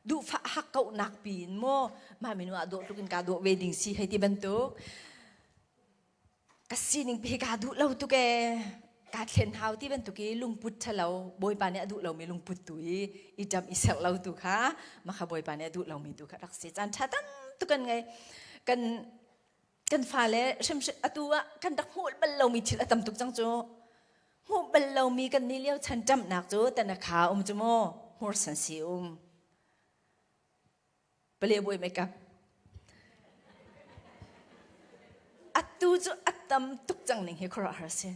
duhfah hak kauhnak pi in maw mah minu ah dawh tluk in kaa dawh ve ding si hei ti bantuk Ka sining pi kaa duh lo tuk ee. Kaa thlen hau ti bantuk i lungput ṭhalo Bawipa nih a duh lomi lungput tu i i ṭamh i serh lo tu kha mah kha Bawipa nih a duh lomi tu kha rak si. Caan ṭha tam tuk kan ngei. Kan kan fale hrimhrim atu ah kan rak hmuh bal lomi thil a tam tuk cang cu. Hmuh bal lomi kan nih lio chan ṭamhnak cu tanakha um cu mu hmursan si um. Playboy makeup. Atu cu a tam tuk cang ning hi khuaruahhar si.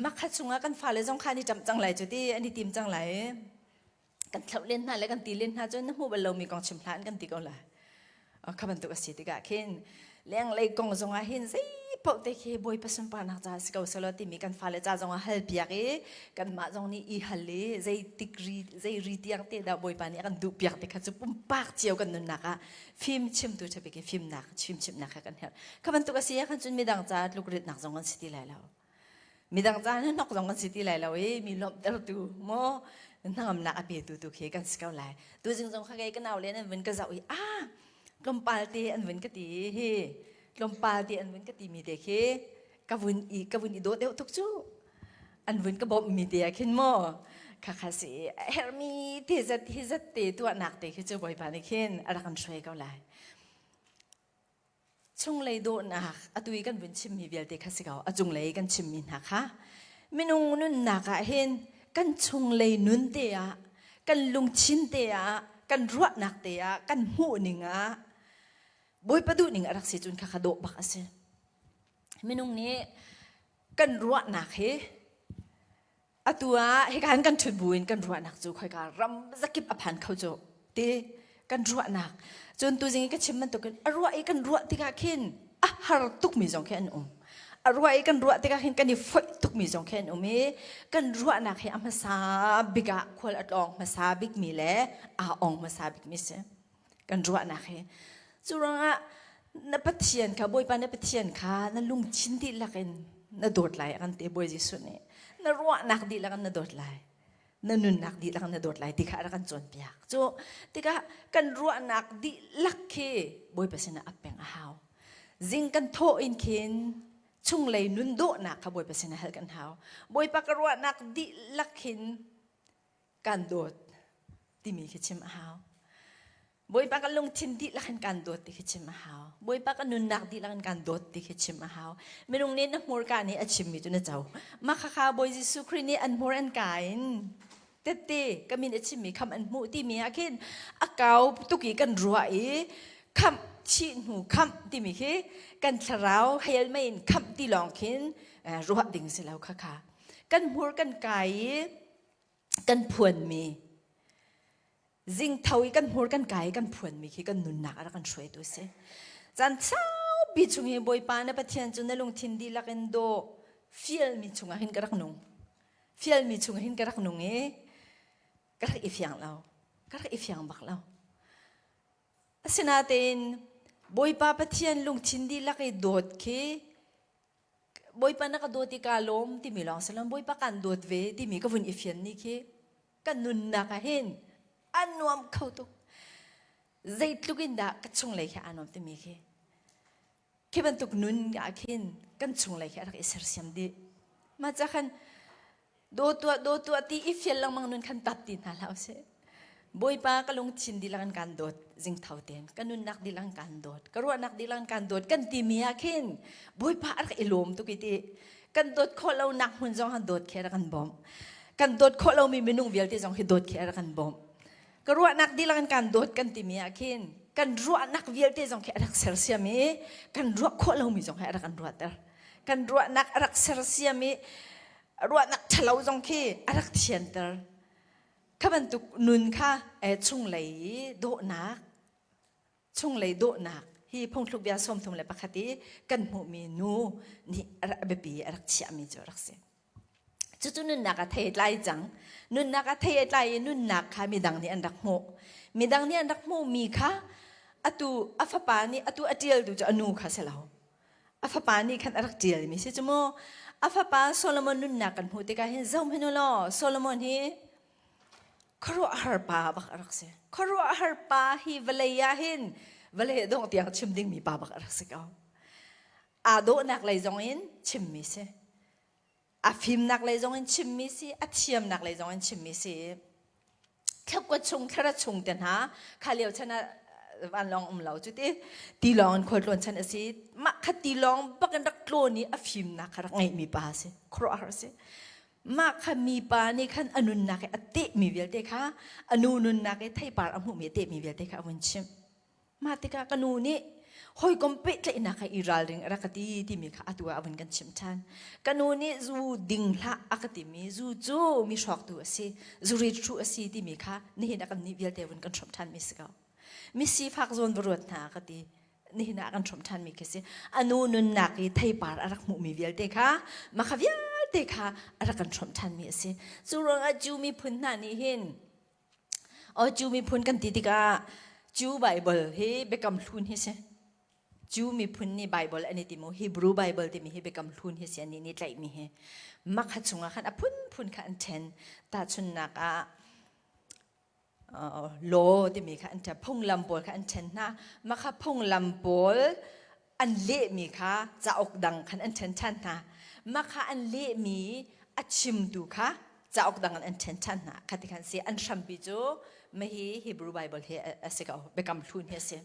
Makha chungah kan fale zong kha an i ṭamh cang lai cu ti an i tim cang lai. Kan thlauh len hna le kan ti len hna cu na hmuh bal lomi kong chim hlah an kan ti ko lai. Kha bantuk a si tikah khin lenglei kong zongah hin zei paoh te khi Bawipa sunparnak ca si ko selaw timi kan fale ca zongah hal piak i kanmah zong nih i hal i zeitik ri zei ri tiang te dah Bawipa nih a kan duh piak te kha cu pumpak cio kan nunnak ah fim chimtu ṭhabik i fimnak fimchimhnak kha kan herh kha bantuk a si ah khan cun midang ca tlukritnak zong an si ti lai lo midang ca hnok zong kan si ti lai lo i mi lawmhtertu maw hnangamnak a petu tu khi kan si ko lai tuzing zong kha kei ka nau le an vun ka zoh i ah tlawmpal te an vun ka ti hi tlawmpal te an vun ka ti mi te khi ka vun i ka vun i dawt deuh tuk cu an vun ka bawmh mi te ah khin maw kha kha si hermi te zat hi zat te tuahnak te khi cu bawipa nih khin a rak kan hruai ko lai Chunglei dawhnak atu i kan vun chimmi vialte kha si ko. A cunglei kan chimmi hna kha minung nunnak ah hin kan chunglei nun te ah kan lungthin te ah kan ruahnak te ah kan hmuhning ah Bawipa duhning a rak si cun kha kha dawh bak a si. Minung nih kan ruahnak hi Atu ah hika hin kan ṭhut buin kan ruahnak cu khoika ram zakip a phan kho cu ti kan ruahnak. Cun tuzing i ka chim bantukin a ruah i kan ruah tikah khin a har tukmi zong khi an um. A ruah i kan ruah tikah khin kan i foih tukmi zong khi an um i kan ruahnak hi a hmasa bik ah khual a tlawng hmasa bikmi le aa ong hmasa bikmi si. Kan ruahnak hi. Cu ruangah na Pathian kha Bawipa na Pathian kha na lungthin dihlak in na dawt lai a kan ti Bawi Jesuh nih. Na ruahnak dihlak in na dawt lai. Na nunnak dihlak in na dawt lai ti kha a rak kan cawnpiak. Cu tikah kan ruahnak dihlak khi Bawipa sinah a peng a hau. Zing kan thawh in khin chunglei nun dawhnak kha Bawipa sinah hal kan hau. Bawipa ka ruahnak dihlak hin kan dawt timi khi chim a hau. Bawipa kan lungthin dihlak in kan dawt ti khi chim a hau. Bawipa kan nunnak dihlak in kan dawt ti khi chim a hau. Minung nih na hmurka nih a chimmi cu na co. Mah khakha Bawi Jesuh Khrih nih an hmur an ka in tette ka min a chimmi kham an hmuh timi ah khin a kau tuk i kan ruah i khamh chih hnu khamh timi khi kan thlarau hel mei in khamh ti lawng khin ruah ding si lo khakha. Kan hmur kan kai i kan phuanmi Zingtho i kan hmur kan kai i kan phuanmi khi kan nunnak a rak kan hruaitu a si. Caan saupi chung hi Bawipa na Pathian cu na lungthin dihlak in daw fialmi chungah hin ka rak nung. Fialmi chungah hin ka rak nung i ka rak i fiang lo. Ka rak i fiang bak lo. Asinain Bawipa Pathian lungthin dihlak i dawt khi Bawipa na ka dawt i kaa lawm timi lawng si lo Bawipa kaan dawt ve timi ka vun i fian ni khi ka nunnak ah hin a nuam kho tuk. Zeitluk in dah ka chunglei khi aa nuam timi khi khi bantuk nun ah khin kan chunglei khi a rak i sersiam dih. Mah ca khan Daw tuah, daw tuah ti i fial lengmang nun khan tap ti hna hlah usih. Bawipa ka lungthin dihlak in kaan dawt zingtho tein ka nunnak dihlak in kaan dawt ka ruahnak dihlak in kaan dawt kan timi ah khin Bawipa a rak i lawm tuk i ti kan dawt khawh lonak hmun zong han dawt khi a rak kan bawmh kan dawt khawh lomi minung vialte zong hi dawt khi a rak kan bawmh ka ruahnak dihlak in kaan dawt kan timi ah khin kan ruahnak vialte zong khi a rak sersiam i kan ruah khawh lomi zong hi a rak kan ruahter kan ruahnak a rak sersiam i ruahnak ṭhalo zong khi a rak thianter. Kha bantuk nun kha chunglei i dawhnak, chunglei dawhnak hi phungthluk bia 31 i kan hmuhmi nu nih a biapi a rak chiahmi cu a rak si. Cucu nunnak a thei a tlai cang. Nunnak a thei a tlai i nunnak kha midang nih an rak hmuh. Midang nih an rak hmuhmi kha atu a fapa nih atu a ṭialtu cu a nu kha si lo. A fapa nih khan a rak ṭialmi si cu mu. A fapa Solomon nunnak kan hmuh tikah hin zohhmanh u law Solomon hi khuaruahhar pa bak a rak si. Khuaruahhar pa hi vawlei ah hin vawlei dongh tiang chim dingmi pa bak a rak si ko. Aa dawhnak lei zong in chimmi si. A fimnak lei zong in chimmi si, a thiamnak lei zong in chimmi si. Thlakua chung thlara chung te hna kha lio chan ah vanlawng um lo cu ti tilawng in khualtlawn chan a si mah kha tilawng bak in rak tlawn i a fimnak kha rak ngeihmi pa a si khuaruahhar a si mah kha mipa nih khan a nunnak i a tehmi vialte kha a nu nunnak i theipar a hmuhmi a tehmi vialte kha a vun chimh Mah tikah ka nu nih hawikom pehtlaihnak he i ralring a rak ka ti timi kha atu ah a vun kan chimh ṭhan. Ka nu nih zu ding hlah a ka timi zu cu mi hrawktu a si, zurit hruh a si timi kha nihin ah kan nih vialte vun kan hrawmh ṭhanmi si ko. Mi sifak zawn va ruat hna a ka ti. Nihin ah kan hrawmh ṭhanmi khi si. A nu nunnak i theipar a rak hmuhmi vialte kha mah kha vialte kha a rak kan hrawmh ṭhanmi a si. Cu ruangah Jew miphun hna nih hin Aw Jew miphun kan ti tikah Jew Bible hi Biakam Hlun hi si. Jew miphun nih Bible an i ti mu Hebrew Bible timi hi Biakam Hlun hi si an nih tlaihmi hi. Makha chungah khan a phunphun kha an ṭhen. Tahchunhnak ah law timi kha an ṭhen, phunglam pawl kha an ṭhen hna. Makha phunglam pawl an lehmi kha cauk dang khan an ṭhen ṭhan hna. Mah kha an lehmi a chimtu kha cauk dang in an ṭhen ṭhan hna. Kha ti khan si an hrampi cu mahi Hebrew Bible hi a si ko, Biakam Hlun hi a si.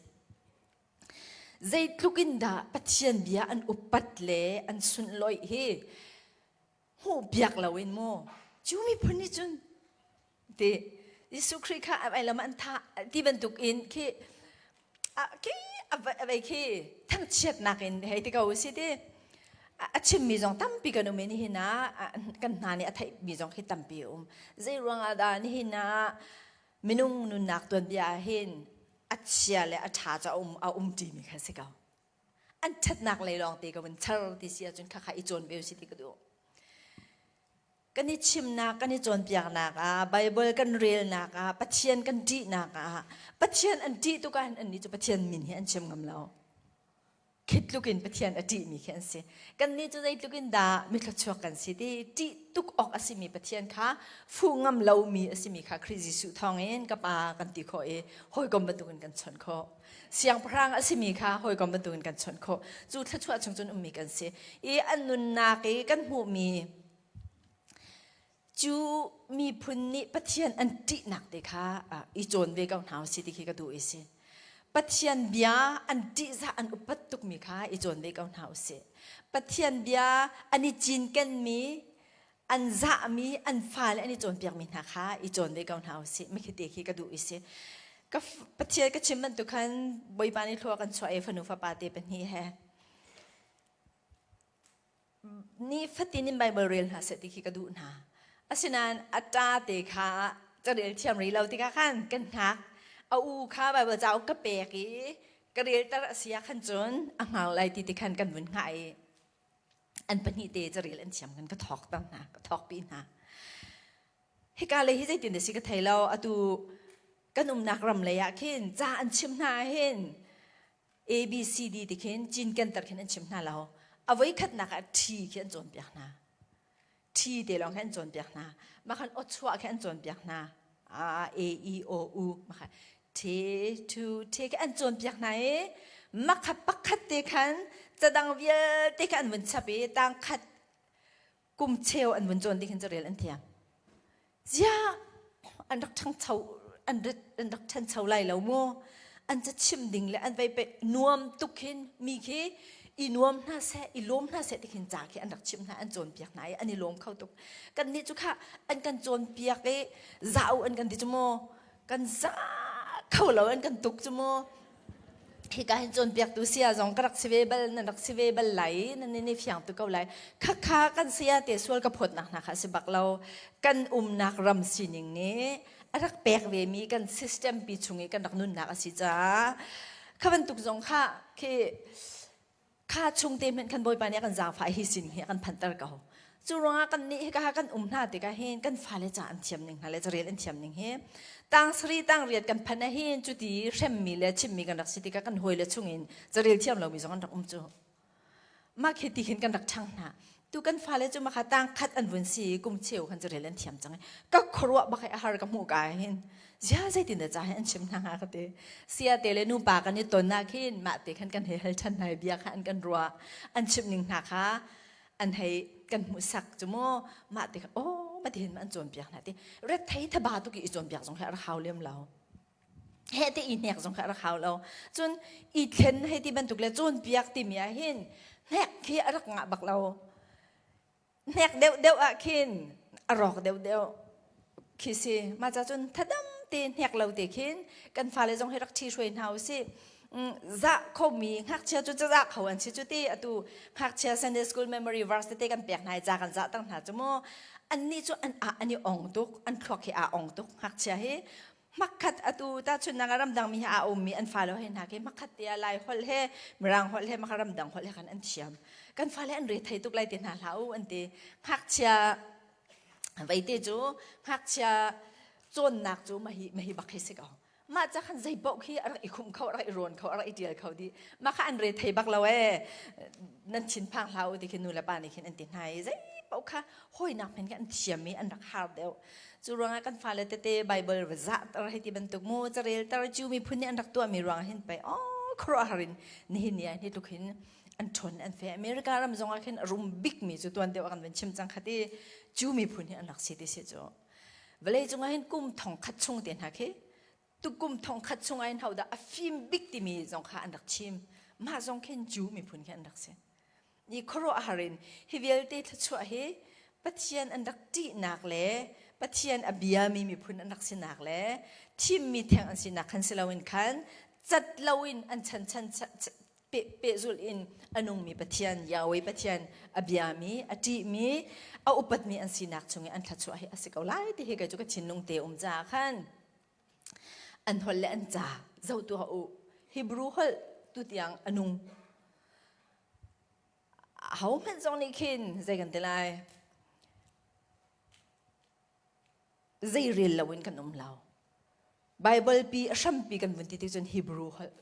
Zeitluk in dah Pathian bia an upat le an sunhlawih hi hmuhpiak loin mu Jew miphun nih cun ti Jesuh Khrih kha a lam an thah ti bantuk in khi khi a vei khi thangchiatnak in hei ti ko si ti a chimmi zong tampi kan um i nihin ah kan hna nih a theihmi zong khi tampi a um zei ruangah dah nihin ah minung nunnak tuanbia ah hin a chia le a ṭha cu a um a um ṭimi kha si ko an ṭhatnak lei lawng te ka vun char ti si ahcun khakha i cawn ve si ti ka duh Kan i chimnak, kan i cawnpiaknak ah, Baibal kan relnak ah, Pathian kan ṭihnak ah, Pathian an ṭih tuk ah annih cu Pathian min hi an chim ngam lo. Khi tluk in Pathian a ṭihmi khi an si. Kannih cu zeitluk in dah mithluachuak kan si ti ṭih tuk awk a simi Pathian kha fuh ngam lomi a simi kha Khrih Jesuh thawngin ka Pa kan ti khawh i hawikom bantukin kan chawnh khawh. Siangpahrang a simi kha hawikom bantukin kan chawnh khawh. Cu thluachuah chung cun ummi kan si. I an nunnak i kan hmuhmi. Cu miphun nih Pathian an ṭihnak te kha i cawn ve ko hna usih ti khi ka duh i si. Pathian bia an ṭihzah an upat tukmi kha i cawn ve ko hna usih. Pathian bia an i cinkenmi, an zahmi, an fale an i cawnpiakmi hna kha i cawn ve ko hna usih. Mikhi te khi ka duh i si. Ka Pathian ka chim bantuk khan Bawipa nih thlua kan chuah i fanu fapa te pahnih he Nifatin in Baibal rel hna seh ti khi ka duh hna. Asinain a ṭa te kha carel thiam rih lo tikah khan kan hngak. A u kha Baibal cauk ka pek i ka relter a si ah khan cun a hngak lai ti ti khan kan vun hngah i an pahnih te carel an thiam khan ka thawk ter hna, ka thawkpi hna. Hika lei hi zeitin dah si ka thei lo. Atu kan umnak ram lei ah khin ca an chim hna ah hin A, B, C, D ti khin cinkenter khin an chim hna lo. A voikhatnak ah T khi an cawnpiak hna. T te lawng khi an cawnpiak hna. Mah khan aw chuah khi an cawnpiak hna. A, A, E, O, U. Mah khan T, tu, T khi an cawnpiak hna i mah kha pakhat te khan cadang vialte kha an vun chap i tang khat kum cheu an vun cawn ti khin carel an thiam. Ziah an rak ṭhangcho an rak an rak ṭhancho lai lo mu an ca chim ding le an vei pe nuam tuk khin mi khi i nuam hna seh i lawm hna seh ti khin ca khi an rak chimh hna an cawnpiak hna i an i lawm kho tuk kan nih cu kha an kan cawnpiak i zau an kan ti cu mu kan za kho lo an kan tuk cu mu hika hin cawnpiaktu saya zong ka rak si ve bal nan rak si ve bal lai nan ni fiang tu ko lai khakha kan saya te sual ka phawtnak hna kha si bak lo kan umnak ram sining nih a rak pek ve mi kan system pi chung i kan rak nunnak a si caah kha bantuk zong kha khi Kha chung te hmanh khan Bawipa nih a kan zaangfah hi sin hi a kan phanter ko. Cu ruangah kan nih hika kan um hna tikah hin kan fale ca an thiam ning hna le carel an thiam ning hi tang sari tang riat kan phan ahhin cuti hremmi le chimmi kan rak si tikah kan hawi le chungin carel thiam lomi zong an rak um cu. Mah khi ti hin kan rak ṭhang hna. Tu kan fale cu makha tang khat an vun si i kum cheu khan carel an thiam cang i ka khuaruah bak i a har ka hmuh ka hin zia zeitin dah ca hi an chim hna hnga ka ti sia te le nupa kan i ton ah khin mah te khan kan hei hal ṭhan hna i bia kha an kan ruah an chimh ning hna kha an hei kan hmuhsak cu mu mah te kha oh mah ti hin an cawnpiak hna ti rethei thaba tuk i i cawnpiak zong hi a rak hau lem lo he te i hnek zong kha a rak hau lo cun i thlen hei ti bantuk le cawnpiak timi ah hin hnek khi a rak ngah bak lo hnek deuh deuh ah khin a rawk deuh deuh khi si mah ca cun thadam te hnek lo te khin kan fale zong hi rak ṭhi hruai hna usih zah khomi ngakchia cu cazah kho an si cu ti atu ngakchia Sunday school memory verse tete kan pek hna i ca kan zah tang hna cu mu annih cu an an i ong tuk an thluak hi aa ong tuk ngakchia hi Hmakhat atu tahchunhnak ah ramdangmi he aa ummi an fale he hna khi hmakhat te ah Lai holh he Mirang holh he maka ramdang holh he khan an thiam. Kan fale an re thei tuk lai ti hna hlah u an ti. Ngakchia veite cu ngakchia cawnnak cu mahi mahi bak hi si ko. Mah ca khan zei paoh khi a rak i khumh kho, a rak i rawn kho, a rak i ṭial kho dih. Mah kha an re thei bak lo ee. Nan thin phang hlah u ti khi nu le pa nih khin an ti hna i zei paoh kha hawinak hmanh kha an thiam i an rak har deuh. Cu ruangah kan fale tete Bible va zahter hei ti bantuk mu carelter Jew miphun nih an rak tuahmi ruangah hin pei oh khuaruahhar in nihin ni ah hi tluk hin an ṭhawn an fe America ram zongah khin a rum bikmi cu tuan deuh ah kan van chim cang khat i Jew miphun hi an rak si ti si cu vawlei cungah hin kum thong khat chung te hna khi tukum thong khat chungah hin hodah a fim bik timi zong kha an rak chim mah zong khin Jew miphun khi an rak si Ni khuaruahhar in hi vialte thluachuah hi Pathian an rak ṭihnak le Pathian a biami miphun an rak sinak le thimmi theng an sinak khan si loin khan cat loin an chan chan pehzulh in a nungmi Pathian Yahweh Pathian a biami a ṭihmi a upatmi an sinak chung i an thluachuah hi a si ko lai ti hi kei cu ka thinlung te um caah khan an holh le an ca zoh tuah u Hebrew holh tutiang a nung Ahohmanh zong nih khin zei kan ti lai? Zei rel loin kan um lo. Bible pi a hrampi kan vun ti tik cun Hebrew holh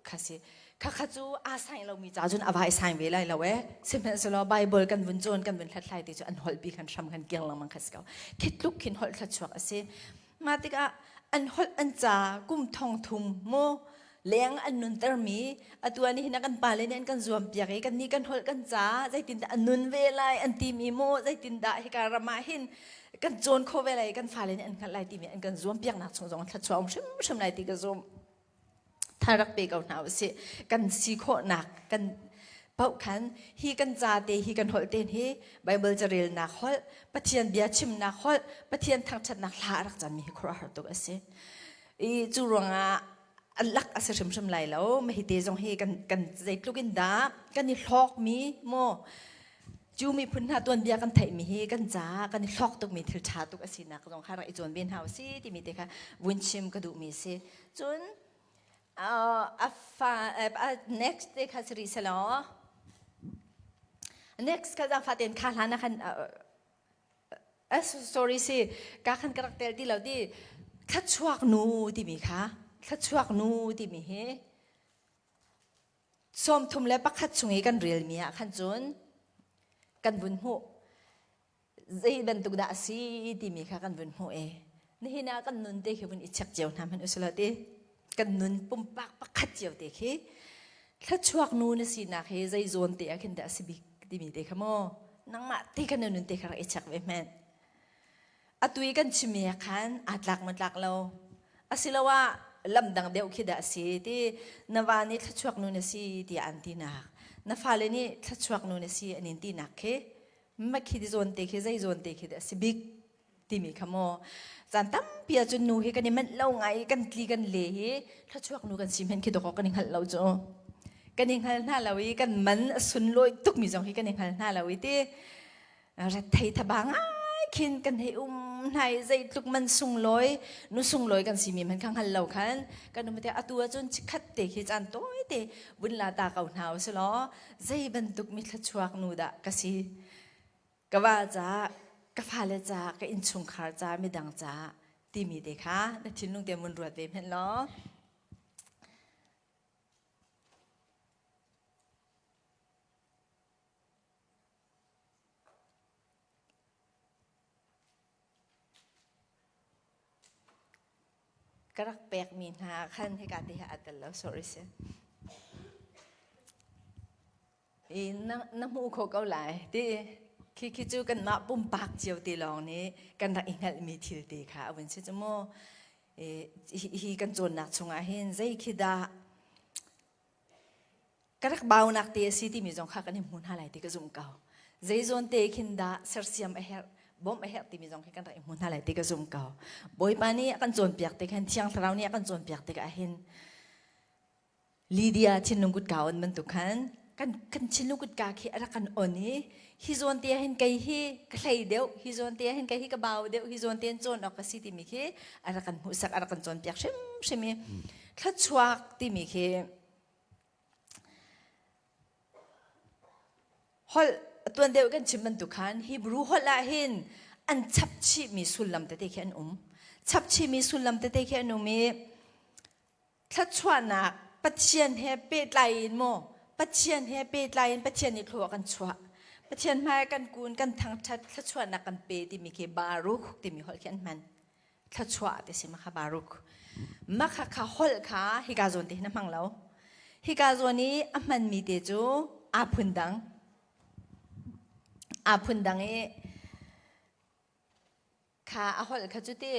kha si. Khakha cu aa saing lomi ca cun a vai saing ve lai lo eh. Sihmanhsehlaw Bible kan vun cawn kan vun hlathlai ti cu an holh pi khan hram khan kiang lengmang kha si ko. Khi tluk khin holh thluachuak a si. Mah tikah an holh an ca kum thong thum mu leng an nuntermi atu ah nihin ah kan pale nih an kan zuampiak i kannih kan holh kan ca zeitindah an nun ve lai an timi mu zeitindah hika ram ah hin Kan cawn kho ve lai, kan fale nih an hngalh lai timi an kan zuam piaknak chung zong thluachuah um hrimhrim lai ti ka zum. Tha rak pe ko hna usih. Kan si khawhnak kan paoh khan hi kan ca te hi kan holh te hi Bible carelnak holh, Pathian bia chimnak holh, Pathian thangṭhatnak hla a rak canmi hi khuaruahhar tuk a si. I cu ruangah a lak a si hrimhrim lai lo. Hi te zong hi kan kan zeitluk in dah kan i hlawkmi maw cu miphun hna tuanbia kan theihmi hi kan caah kan i hlawk tukmi thil ṭha tuk a sinak zong kha rak i cawn ve hna usih timi te kha vun chim ka duhmi a si. Cun a fa next te kha si rih selaw next kha zaangfah tein kha hlan ah khan sorry si ka khan ka rak tel ti lo ti thlachuak nu timi kha thlachuak nu timi hi 31 chung i kan relmi ah khan cun kan vun hmuh zei bantuk dah a si timi kha kan vun hmuh i nihin ah kan nun te khi vun i check cio hna hmanh usila ti kan nun pumpak pakhat cio te khi thluachuak nu na sinak hi zei zawn te ah khin dah a si bik timi te kha maw nangmah te kha na nun te kha rak i check ve hmanh atu i kan chimmi ah khan aa tlak ma tlak lo asiloah lamdang deuh khi dah a si ti na va nih thluachuak nu na si tiah an tinak na fale nih thluachuak nu na si an in tinak khi ma khi zawn te khi zei zawn te khi dah a si bik timi kha maw caan tampi ahcun nu hi kan i manh lo ngai kan tli kan le hi thluachuak nu kan si hmenh khi dawk kan i hngalh lo cu kan i hngal hna lo i kan man a sunlawi tukmi zong hi kan i hngal hna lo i ti rethei thaba ngai khin kan hei um hna i zeitluk man sunglawi nu sunglawi kan simi hmanh kha hngal lo khan kan um te atu ahcun chikkhat te khi caan tawi te vun la ta ko hna usilaw zei bantuk mi thluachuak nu dah ka si ka va ca ka fale ca ka innchungkhar ca midang ca timi te kha na thinlung te mun ruat ve hmenh law Ka rak pekmi hna khan hika te hi aa tel lo sorry si. I na, na hmuh khawh ko lai ti khi khi cu kanmah pumpak cio te lawng nih kan rak i hngalhmi thil te kha a vun si cu mu. Hi, hi kan cawnnak chungah hin zei khi dah ka rak baunak te a si timi zong kha kan i hmu hna lai ti ka zumh ko. Zei zawn te khin dah sersiam a herh, bawmh a herh timi zong khi kan rak i hmu hna lai ti ka zumh ko. Bawipa nih a kan cawnpiak te khan Thiang Thlarau nih a kan cawnpiak tikah hin Lydia thinlung kutka on bantuk khan kan kan thinlung kutka khi a rak kan on i hi zawn te ah hin kei hi ka hlei deuh, hi zawn te ah hin kei hi ka bau deuh, hi zawn te in cawn awk ka si timi khi a rak kan hmuhsak, a rak kan cawnpiak hrimhrim i thluachuak timi khi Holh tuan deuh kan chim bantuk khan Hebrew holh ah hin an chap chihmi sullam tete khi an um. Chap chihmi sullam tete khi an um i thluachuahnak Pathian he pehtlai in maw Pathian he pehtlai in Pathian nih thlua kan chuah. Pathian hmai kan kun kan thangṭhat thluachuahnak kan pe timi khi Baruch timi holh khi an hman. Thluachuah ti si makha Baruk. Makha kha holh kha hika zawn te hin a hmang lo. Hika zawn i a hmanmi te cu aa phun dang. Aa phun dang i kha a holh kha cu ti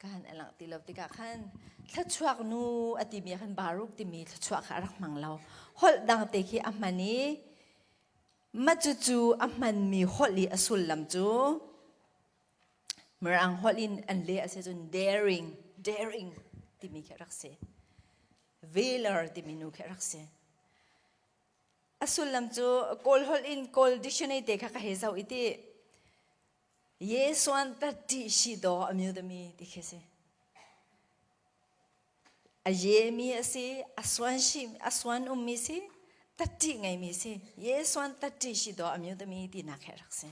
Kan a langh ti lo tikah khan thluachuak nu a timi ah khan Baruk timi thluachuah kha a rak hmang lo. Holh dang te khi a hman i mah cucu a hmanmi holh i a sullam cu Mirang holh in an leh a si cun daring, daring timi khi a rak si. Valor timi nu khi a rak si. A sullam cu Kawl holh in Kawl dictionary te kha ka hei zoh i ti Yesuan ta ṭih shi daw a myudami ti khi si. A yemi a si, a suan shi, a suan ummi si, ta ṭih ngeimi si. Yesuan ta ṭih shi daw a myudami ti nak he rak si.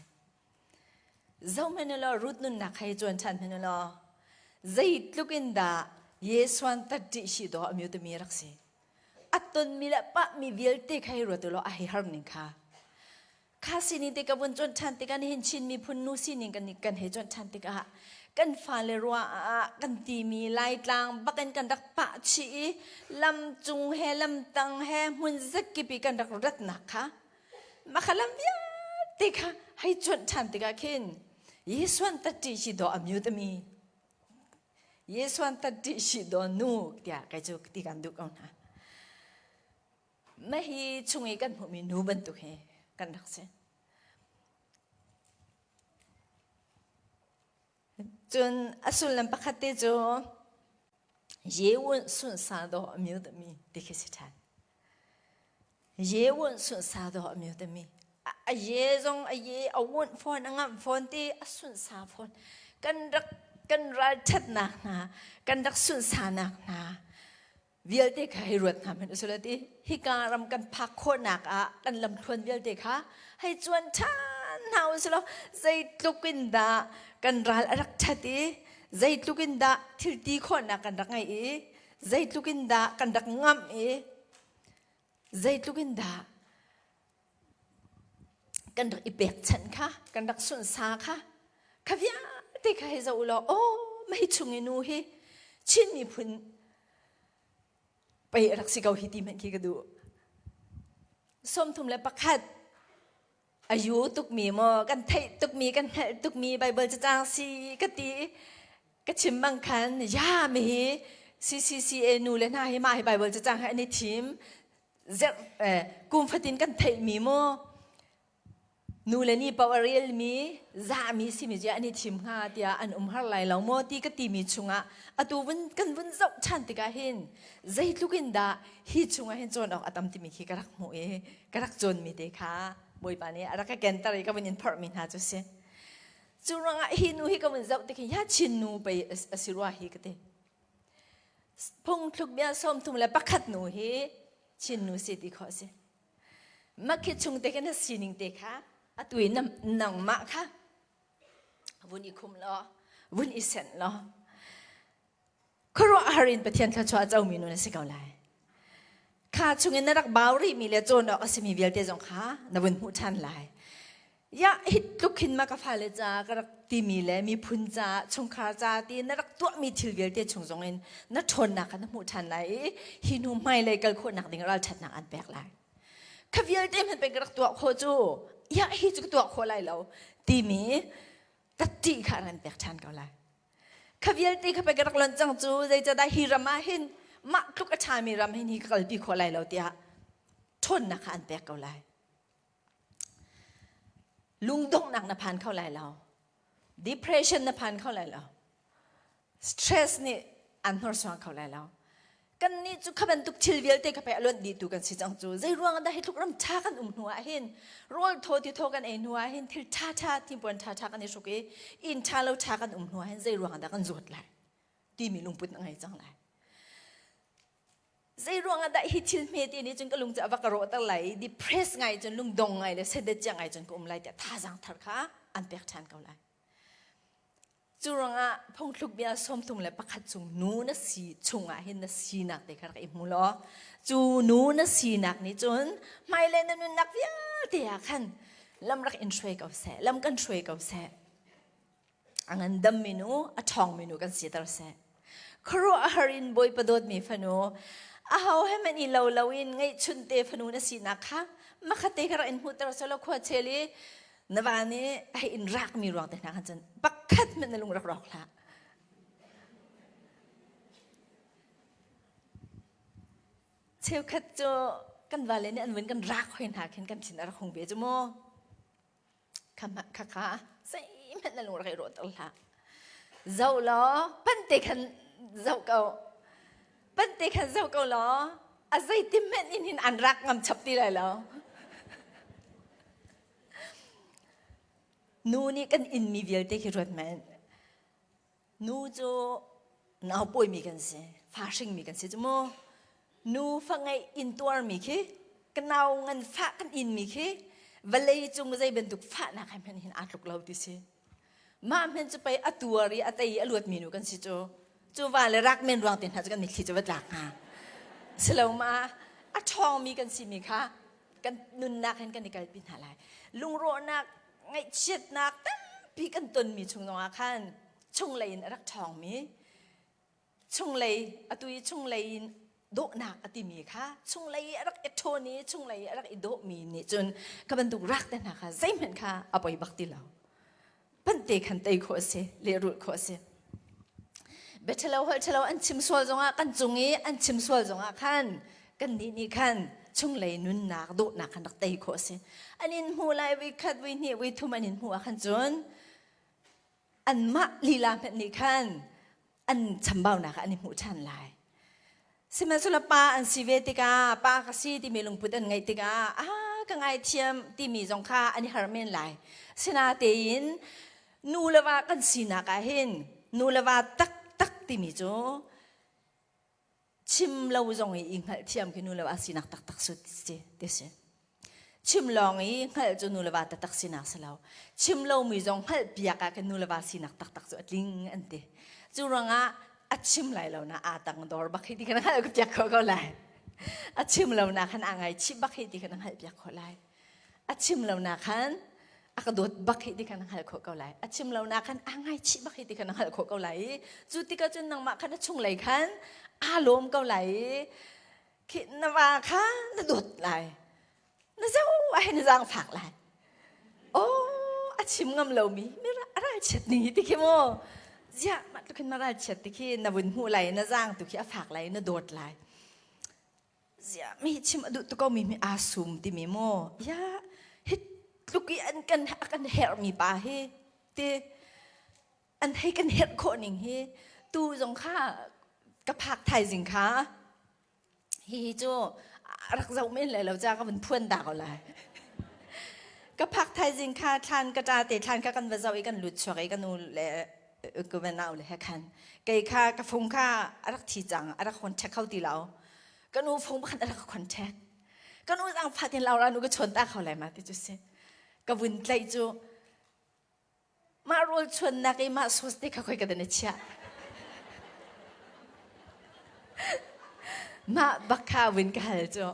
Zohhmanh law Ruth nunnak hei cuan ṭhan hmanh law zeitluk in dah Yesuan ta ṭih shi daw a myudami rak si. A tonmi le pahmi vialte kha hei ruat law a hei har ning kha. Kha sining te ka vun cuanh ṭhan tikah nihin Chin miphun nu sining kan kan hei cuanh ṭhan tikah. Kan fale ruah ah kan timi Laitlang bakin kan rak pah chih i lam cung he lam tang he hmun zakip i kan rak ratnak kha mah lam vialte kha hei cuanh ṭhan tikah khin Yesuan tatti si daw a mute mi Yesuan tatti si daw nu tiah kai cu ti kan duh ko hna. Mah hi chung i kan hmuhmi nu bantuk hi kan rak si. Cun a sullam pakhat te cu Yewun sunsa daw a myu tami ti khi si ṭhan. Yewun sunsa daw a myu tami. A ye zong a ye a wunh fawn a ngamh fawn ti a sunsa fawn. Kan rak kan ralṭhatnak hna, kan rak sunsanak hna vialte kha hei ruat hna hmanh usula ti hika ram kan phak khawhnak ah kan lamthluan vialte kha hei cuan ṭhan hna usulaw zeitluk in dah kan ral a rak ṭhat i zeitluk in dah thil ti khawhnak kan rak ngeih i zeitluk in dah kan rak ngamh i zeitluk in dah kan rak i pekchanh kha kan rak sunhsa kha kha vialte kha hei zoh law aw mei chung i nu hi Chin miphun pei a rak si ko hi ti hmanh khi ka duh. 31 a yu tukmi maw kan theih tukmi kan hngalh tukmi Bible cacang si ka ti ka chim bang khan ya mi hi CCCA nu le hna hi mah hi Bible cacang hi an i thim Zerh kum fatin kan theihmi mu nu le ni paoh a relmi zahmi simi cu an i thim hnga tiah an um har lai lo maw ti ka timi chungah atu vun kan vun zoh ṭhan tikah hin zeitluk in dah hi chungah hin cawn awk a tam timi khi ka rak hmuh i ka rak cawnmi te kha Bawipa nih a rak ka kenter i ka vun in phorhmi hna cu si. Cu ruangah hi nu hi ka vun zoh tik hin ya Chin nu pei a si rua hi ka ti. Phungthluk bia 31 nu hi Chin nu si ti khawh a si. Makhi chung te khin a sining te kha atu i nangmah kha vun i khum law vun i senh law khuaruahhar in Pathian thluachuah a comi nu na si ko lai. Kha chungin na rak bau rihmi le cawn awk a simi vialte zong kha na vun hmuh ṭhan lai. Ya hi tluk hin ma ka fale ca ka rak timi le miphun ca chungkhar ca ti na rak tuahmi thil vialte chung zong in na ṭhawnnak kha na hmuh ṭhan lai i hi hnu hmailei kal khawhnak ding ralṭhatnak an pek lai. Kha vialte hmanh pei ka rak tuah khawh cu ya hi cu ka tuah khawh lai lo timi tatṭi kha an pek ṭhan ko lai. Kha vialte kha pei ka rak lonh cang cu zeicahdah hi ram ah hin mah tluk a ṭhami ram hin hi ka kalpi khawh lai lo tiah ṭhawnnak kha an pek ko lai. Lungdonghnak na phan kho lai lo. Depression na phan kho lai lo. Stress nih an hnorsuang kho lai lo. Kan nih cu kha bantuk thil vialte kha pei a luanh dih tu kan si cang cu. Zei ruang dah hi tluk ram ṭha kan um hnu ah hin rawl thaw ti thaw kan ei hnu ah hin thil ṭha ṭha thingpuan ṭha ṭha kan i hruk i inn ṭha lo ṭha kan um hnu ah hin zei ruang dah kan zawt lai timi lungput na ngei cang lai. Zei ruangah dah hi thil hme te nih cun ka lung cu a va ka rawhter lai i depress ngai cun lungdong ngai le sedet cia ngai cun ka um lai tiah thazaang thar kha an pek ṭhan ko lai. Cu ruangah phungthluk bia 31 chung nu na si chungah hin na sinak te kha rak i hmu law cu nu na sinak nih cun hmailei na nunnak vialte ah khan lam rak in hruai ko seh lam kan hruai ko seh A ngandammi nu, a ṭhawngmi nu kan siter seh. Khuaruahhar in Bawipa dawtmi fanu, aho he hmanh i lo loin ngeihchun te fanu na sinak kha makhate kha rak in hmuhter selaw khua chel i na va nih hei in rakmi ruang te hna khan cun pakhat hmanh na lung rak rawk hlah. Cheukhat cu kan vale nih an vun kan rak hoi hna khin kan thin a rak hung ve cu mu. Kha kha zeihmanh na lung rak i rawhter hlah. Zoh law pante khan zoh ko. Pante khan zoh ko law a zeitin hmanh in hin an rak ngam chap ti lai lo. Nu nih kan inmi vialte khi ruat hmanh. Nu cu nau pawimi kan si, fa hringmi kan si cu mu. Nu fa ngeih intuarmi khi, ka nau ngan fah kan inmi khi vawlei cung zei bantuk fahnak he hmanh hin aa tluk lo ti si. Mah hmanh cu pei a tuar i a tei i a luatmi nu kan si cu. Cu va le rak men ruang te hna cu kan mitthli cu va tlak hnga. Silo ma a ṭhawngmi kan simi kha kan nunnak hin kan i kalpi hna lai. Lungrawhnak, ngaihchiatnak tampi kan tonmi chung zongah khan. Chunglei in a rak ṭhawngmi, chunglei atu i chunglei in dawhnak a timi kha chunglei i a rak i ṭhawn i chunglei i a rak i dawhmi nih cun kha bantuk rak te hna kha zeihmanh kha a poi bak ti lo. Pante khan tei khawh a si, lehrulh khawh a si. Biaṭhalo holh ṭhalo an chim sual zongah kan cung i an chim sual zongah khan kannih nih khan chunglei nunnak dawhnak khan rak tei khawh a si. An in hmuh lai voi khat, voi hnih, voi thum an in hmuh ah khan cun anmah lila hmanh nih khan an chambaunak ah an i hmuh ṭhan lai. Sihmanhsehlaw pa an si ve tikah pa ka si timi lungput an ngeih tikah ah ka ngaithiam timi zong kha an i harh men lai. Sinatein nu le va kan sinak ah hin nu le va taktak timi cu chim lo zong i i hngalhthiam khi nu le va sinak taktak su ti si. Chim lawng i hngalh cu nu le va taktak sinak si lo. Chim lomi zong hngalh piak ah kan nu le va sinak taktak cu a tling an ti. Cu ruangah a chim lai lo na aa tang dor bak hi ti khan hngalh piak khawh ko lai. A chim lo na khan aa ngaichih bak hi ti khan hngalh piak khawh lai. A chim lo na khan a ka dawt bak hi ti khan hngalh khawh ko lai. A chim lo na khan aa ngaichih bak hi ti khan hngalh khawh ko lai i cu tikah cun nangmah khan a chunglei khan aa lawm ko lai i khi na va kha na dawt lai na zo ah hin na zaangfak lai oh a chim ngam lomi mi a ralchiat ning hi ti khi mu ziah mah tluk hin na ralchiat ti khi na vun hmuh lai na zaang tu khi a fak lai na dawt lai ziah mi chim a duh tu ko mi mi aa sum timi mu ya hi tluk i an kan a kan herhmi pa hi ti an hei kan herh khawh ning hi tu zong kha ka phak thaizing kha hihi cu rak zoh men lai lo ca ka vun phuan ta ko lai ka phak thaizing kha thlan ka ṭa te thlan kha kan va zoh i kan lut chuak i ka nu le ka va nau le he khan kei kha ka fung kha a rak thi cang a rak hon ṭhek kho ti lo ka nu fung pakhat a rak khon ṭhek ka nu zang fatin laura nu ka chawn ta kho lai ma ti cu si ka vun tlaih cu Mah rawl chuannak i mah sauce te kha khoi ka dan i chiah. Mah bak kha win ka hal cu.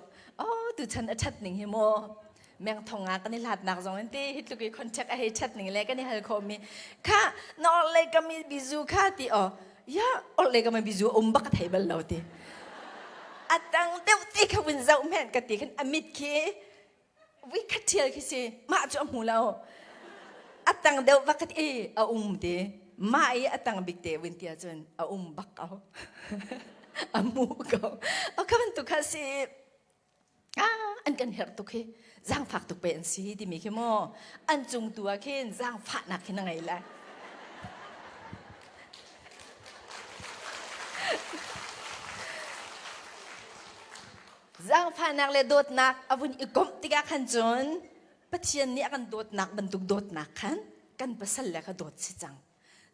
Oh, tuchan a ṭhat ning hi maw? Meng thong ah kan i hlatnak zong in ti hi tluk i contact a hei ṭhat ning le kan i hal khawh mi kha na orhlei ka mi bizu kha ti oh ya orhlei ka mi bizu um bak ka thei bal lo ti. A tang deuh te kha vun zoh men ka ti khan a mit khi vui khat ṭhial khi si mah cu a hmu lo a tang deuh vakhat i a um ti mah i a tang bik te vun ti ahcun a um bak ko a mu ko o kha bantuk kha si ah an kan herh tuk hi zaangfak tuk pe an si timi khi mu an cung tu ah khin zaangfahnak khi na ngei lai Zaangfahnak le dawtnak a vun i komh tikah khan cun Pathian nih a kan dawtnak bantuk dawtnak khan kan pasal le kha dawt si cang.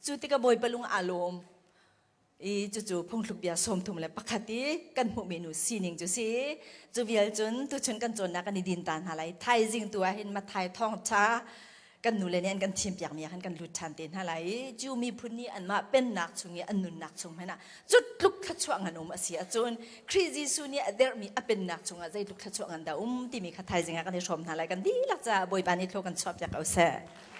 Cu tikah Bawipa lung aa lawm i cucu phungthluk bia 31 i kan hmuhmi nu sining cu si. Cu vial cun tuchun kan cawnnak kan i din ta hna lai. Thaizing tu ah hin Matthai thawngṭha kan nule nih an kan thimpiakmi ah khan kan lut ṭhan te hna lai i Jew miphun nih anmah pennak chung i an nunnak chung hmanh ah cu tluk thluachuah ngan um a si ahcun Khrih Jesuh nih a derhmi a pennak chungah zeitluk thluachuah ngan dah um timi kha thaizing ah kan i hrawm hna lai kan dihlak caah Bawipa nih thlua kan chuahpiak ko seh.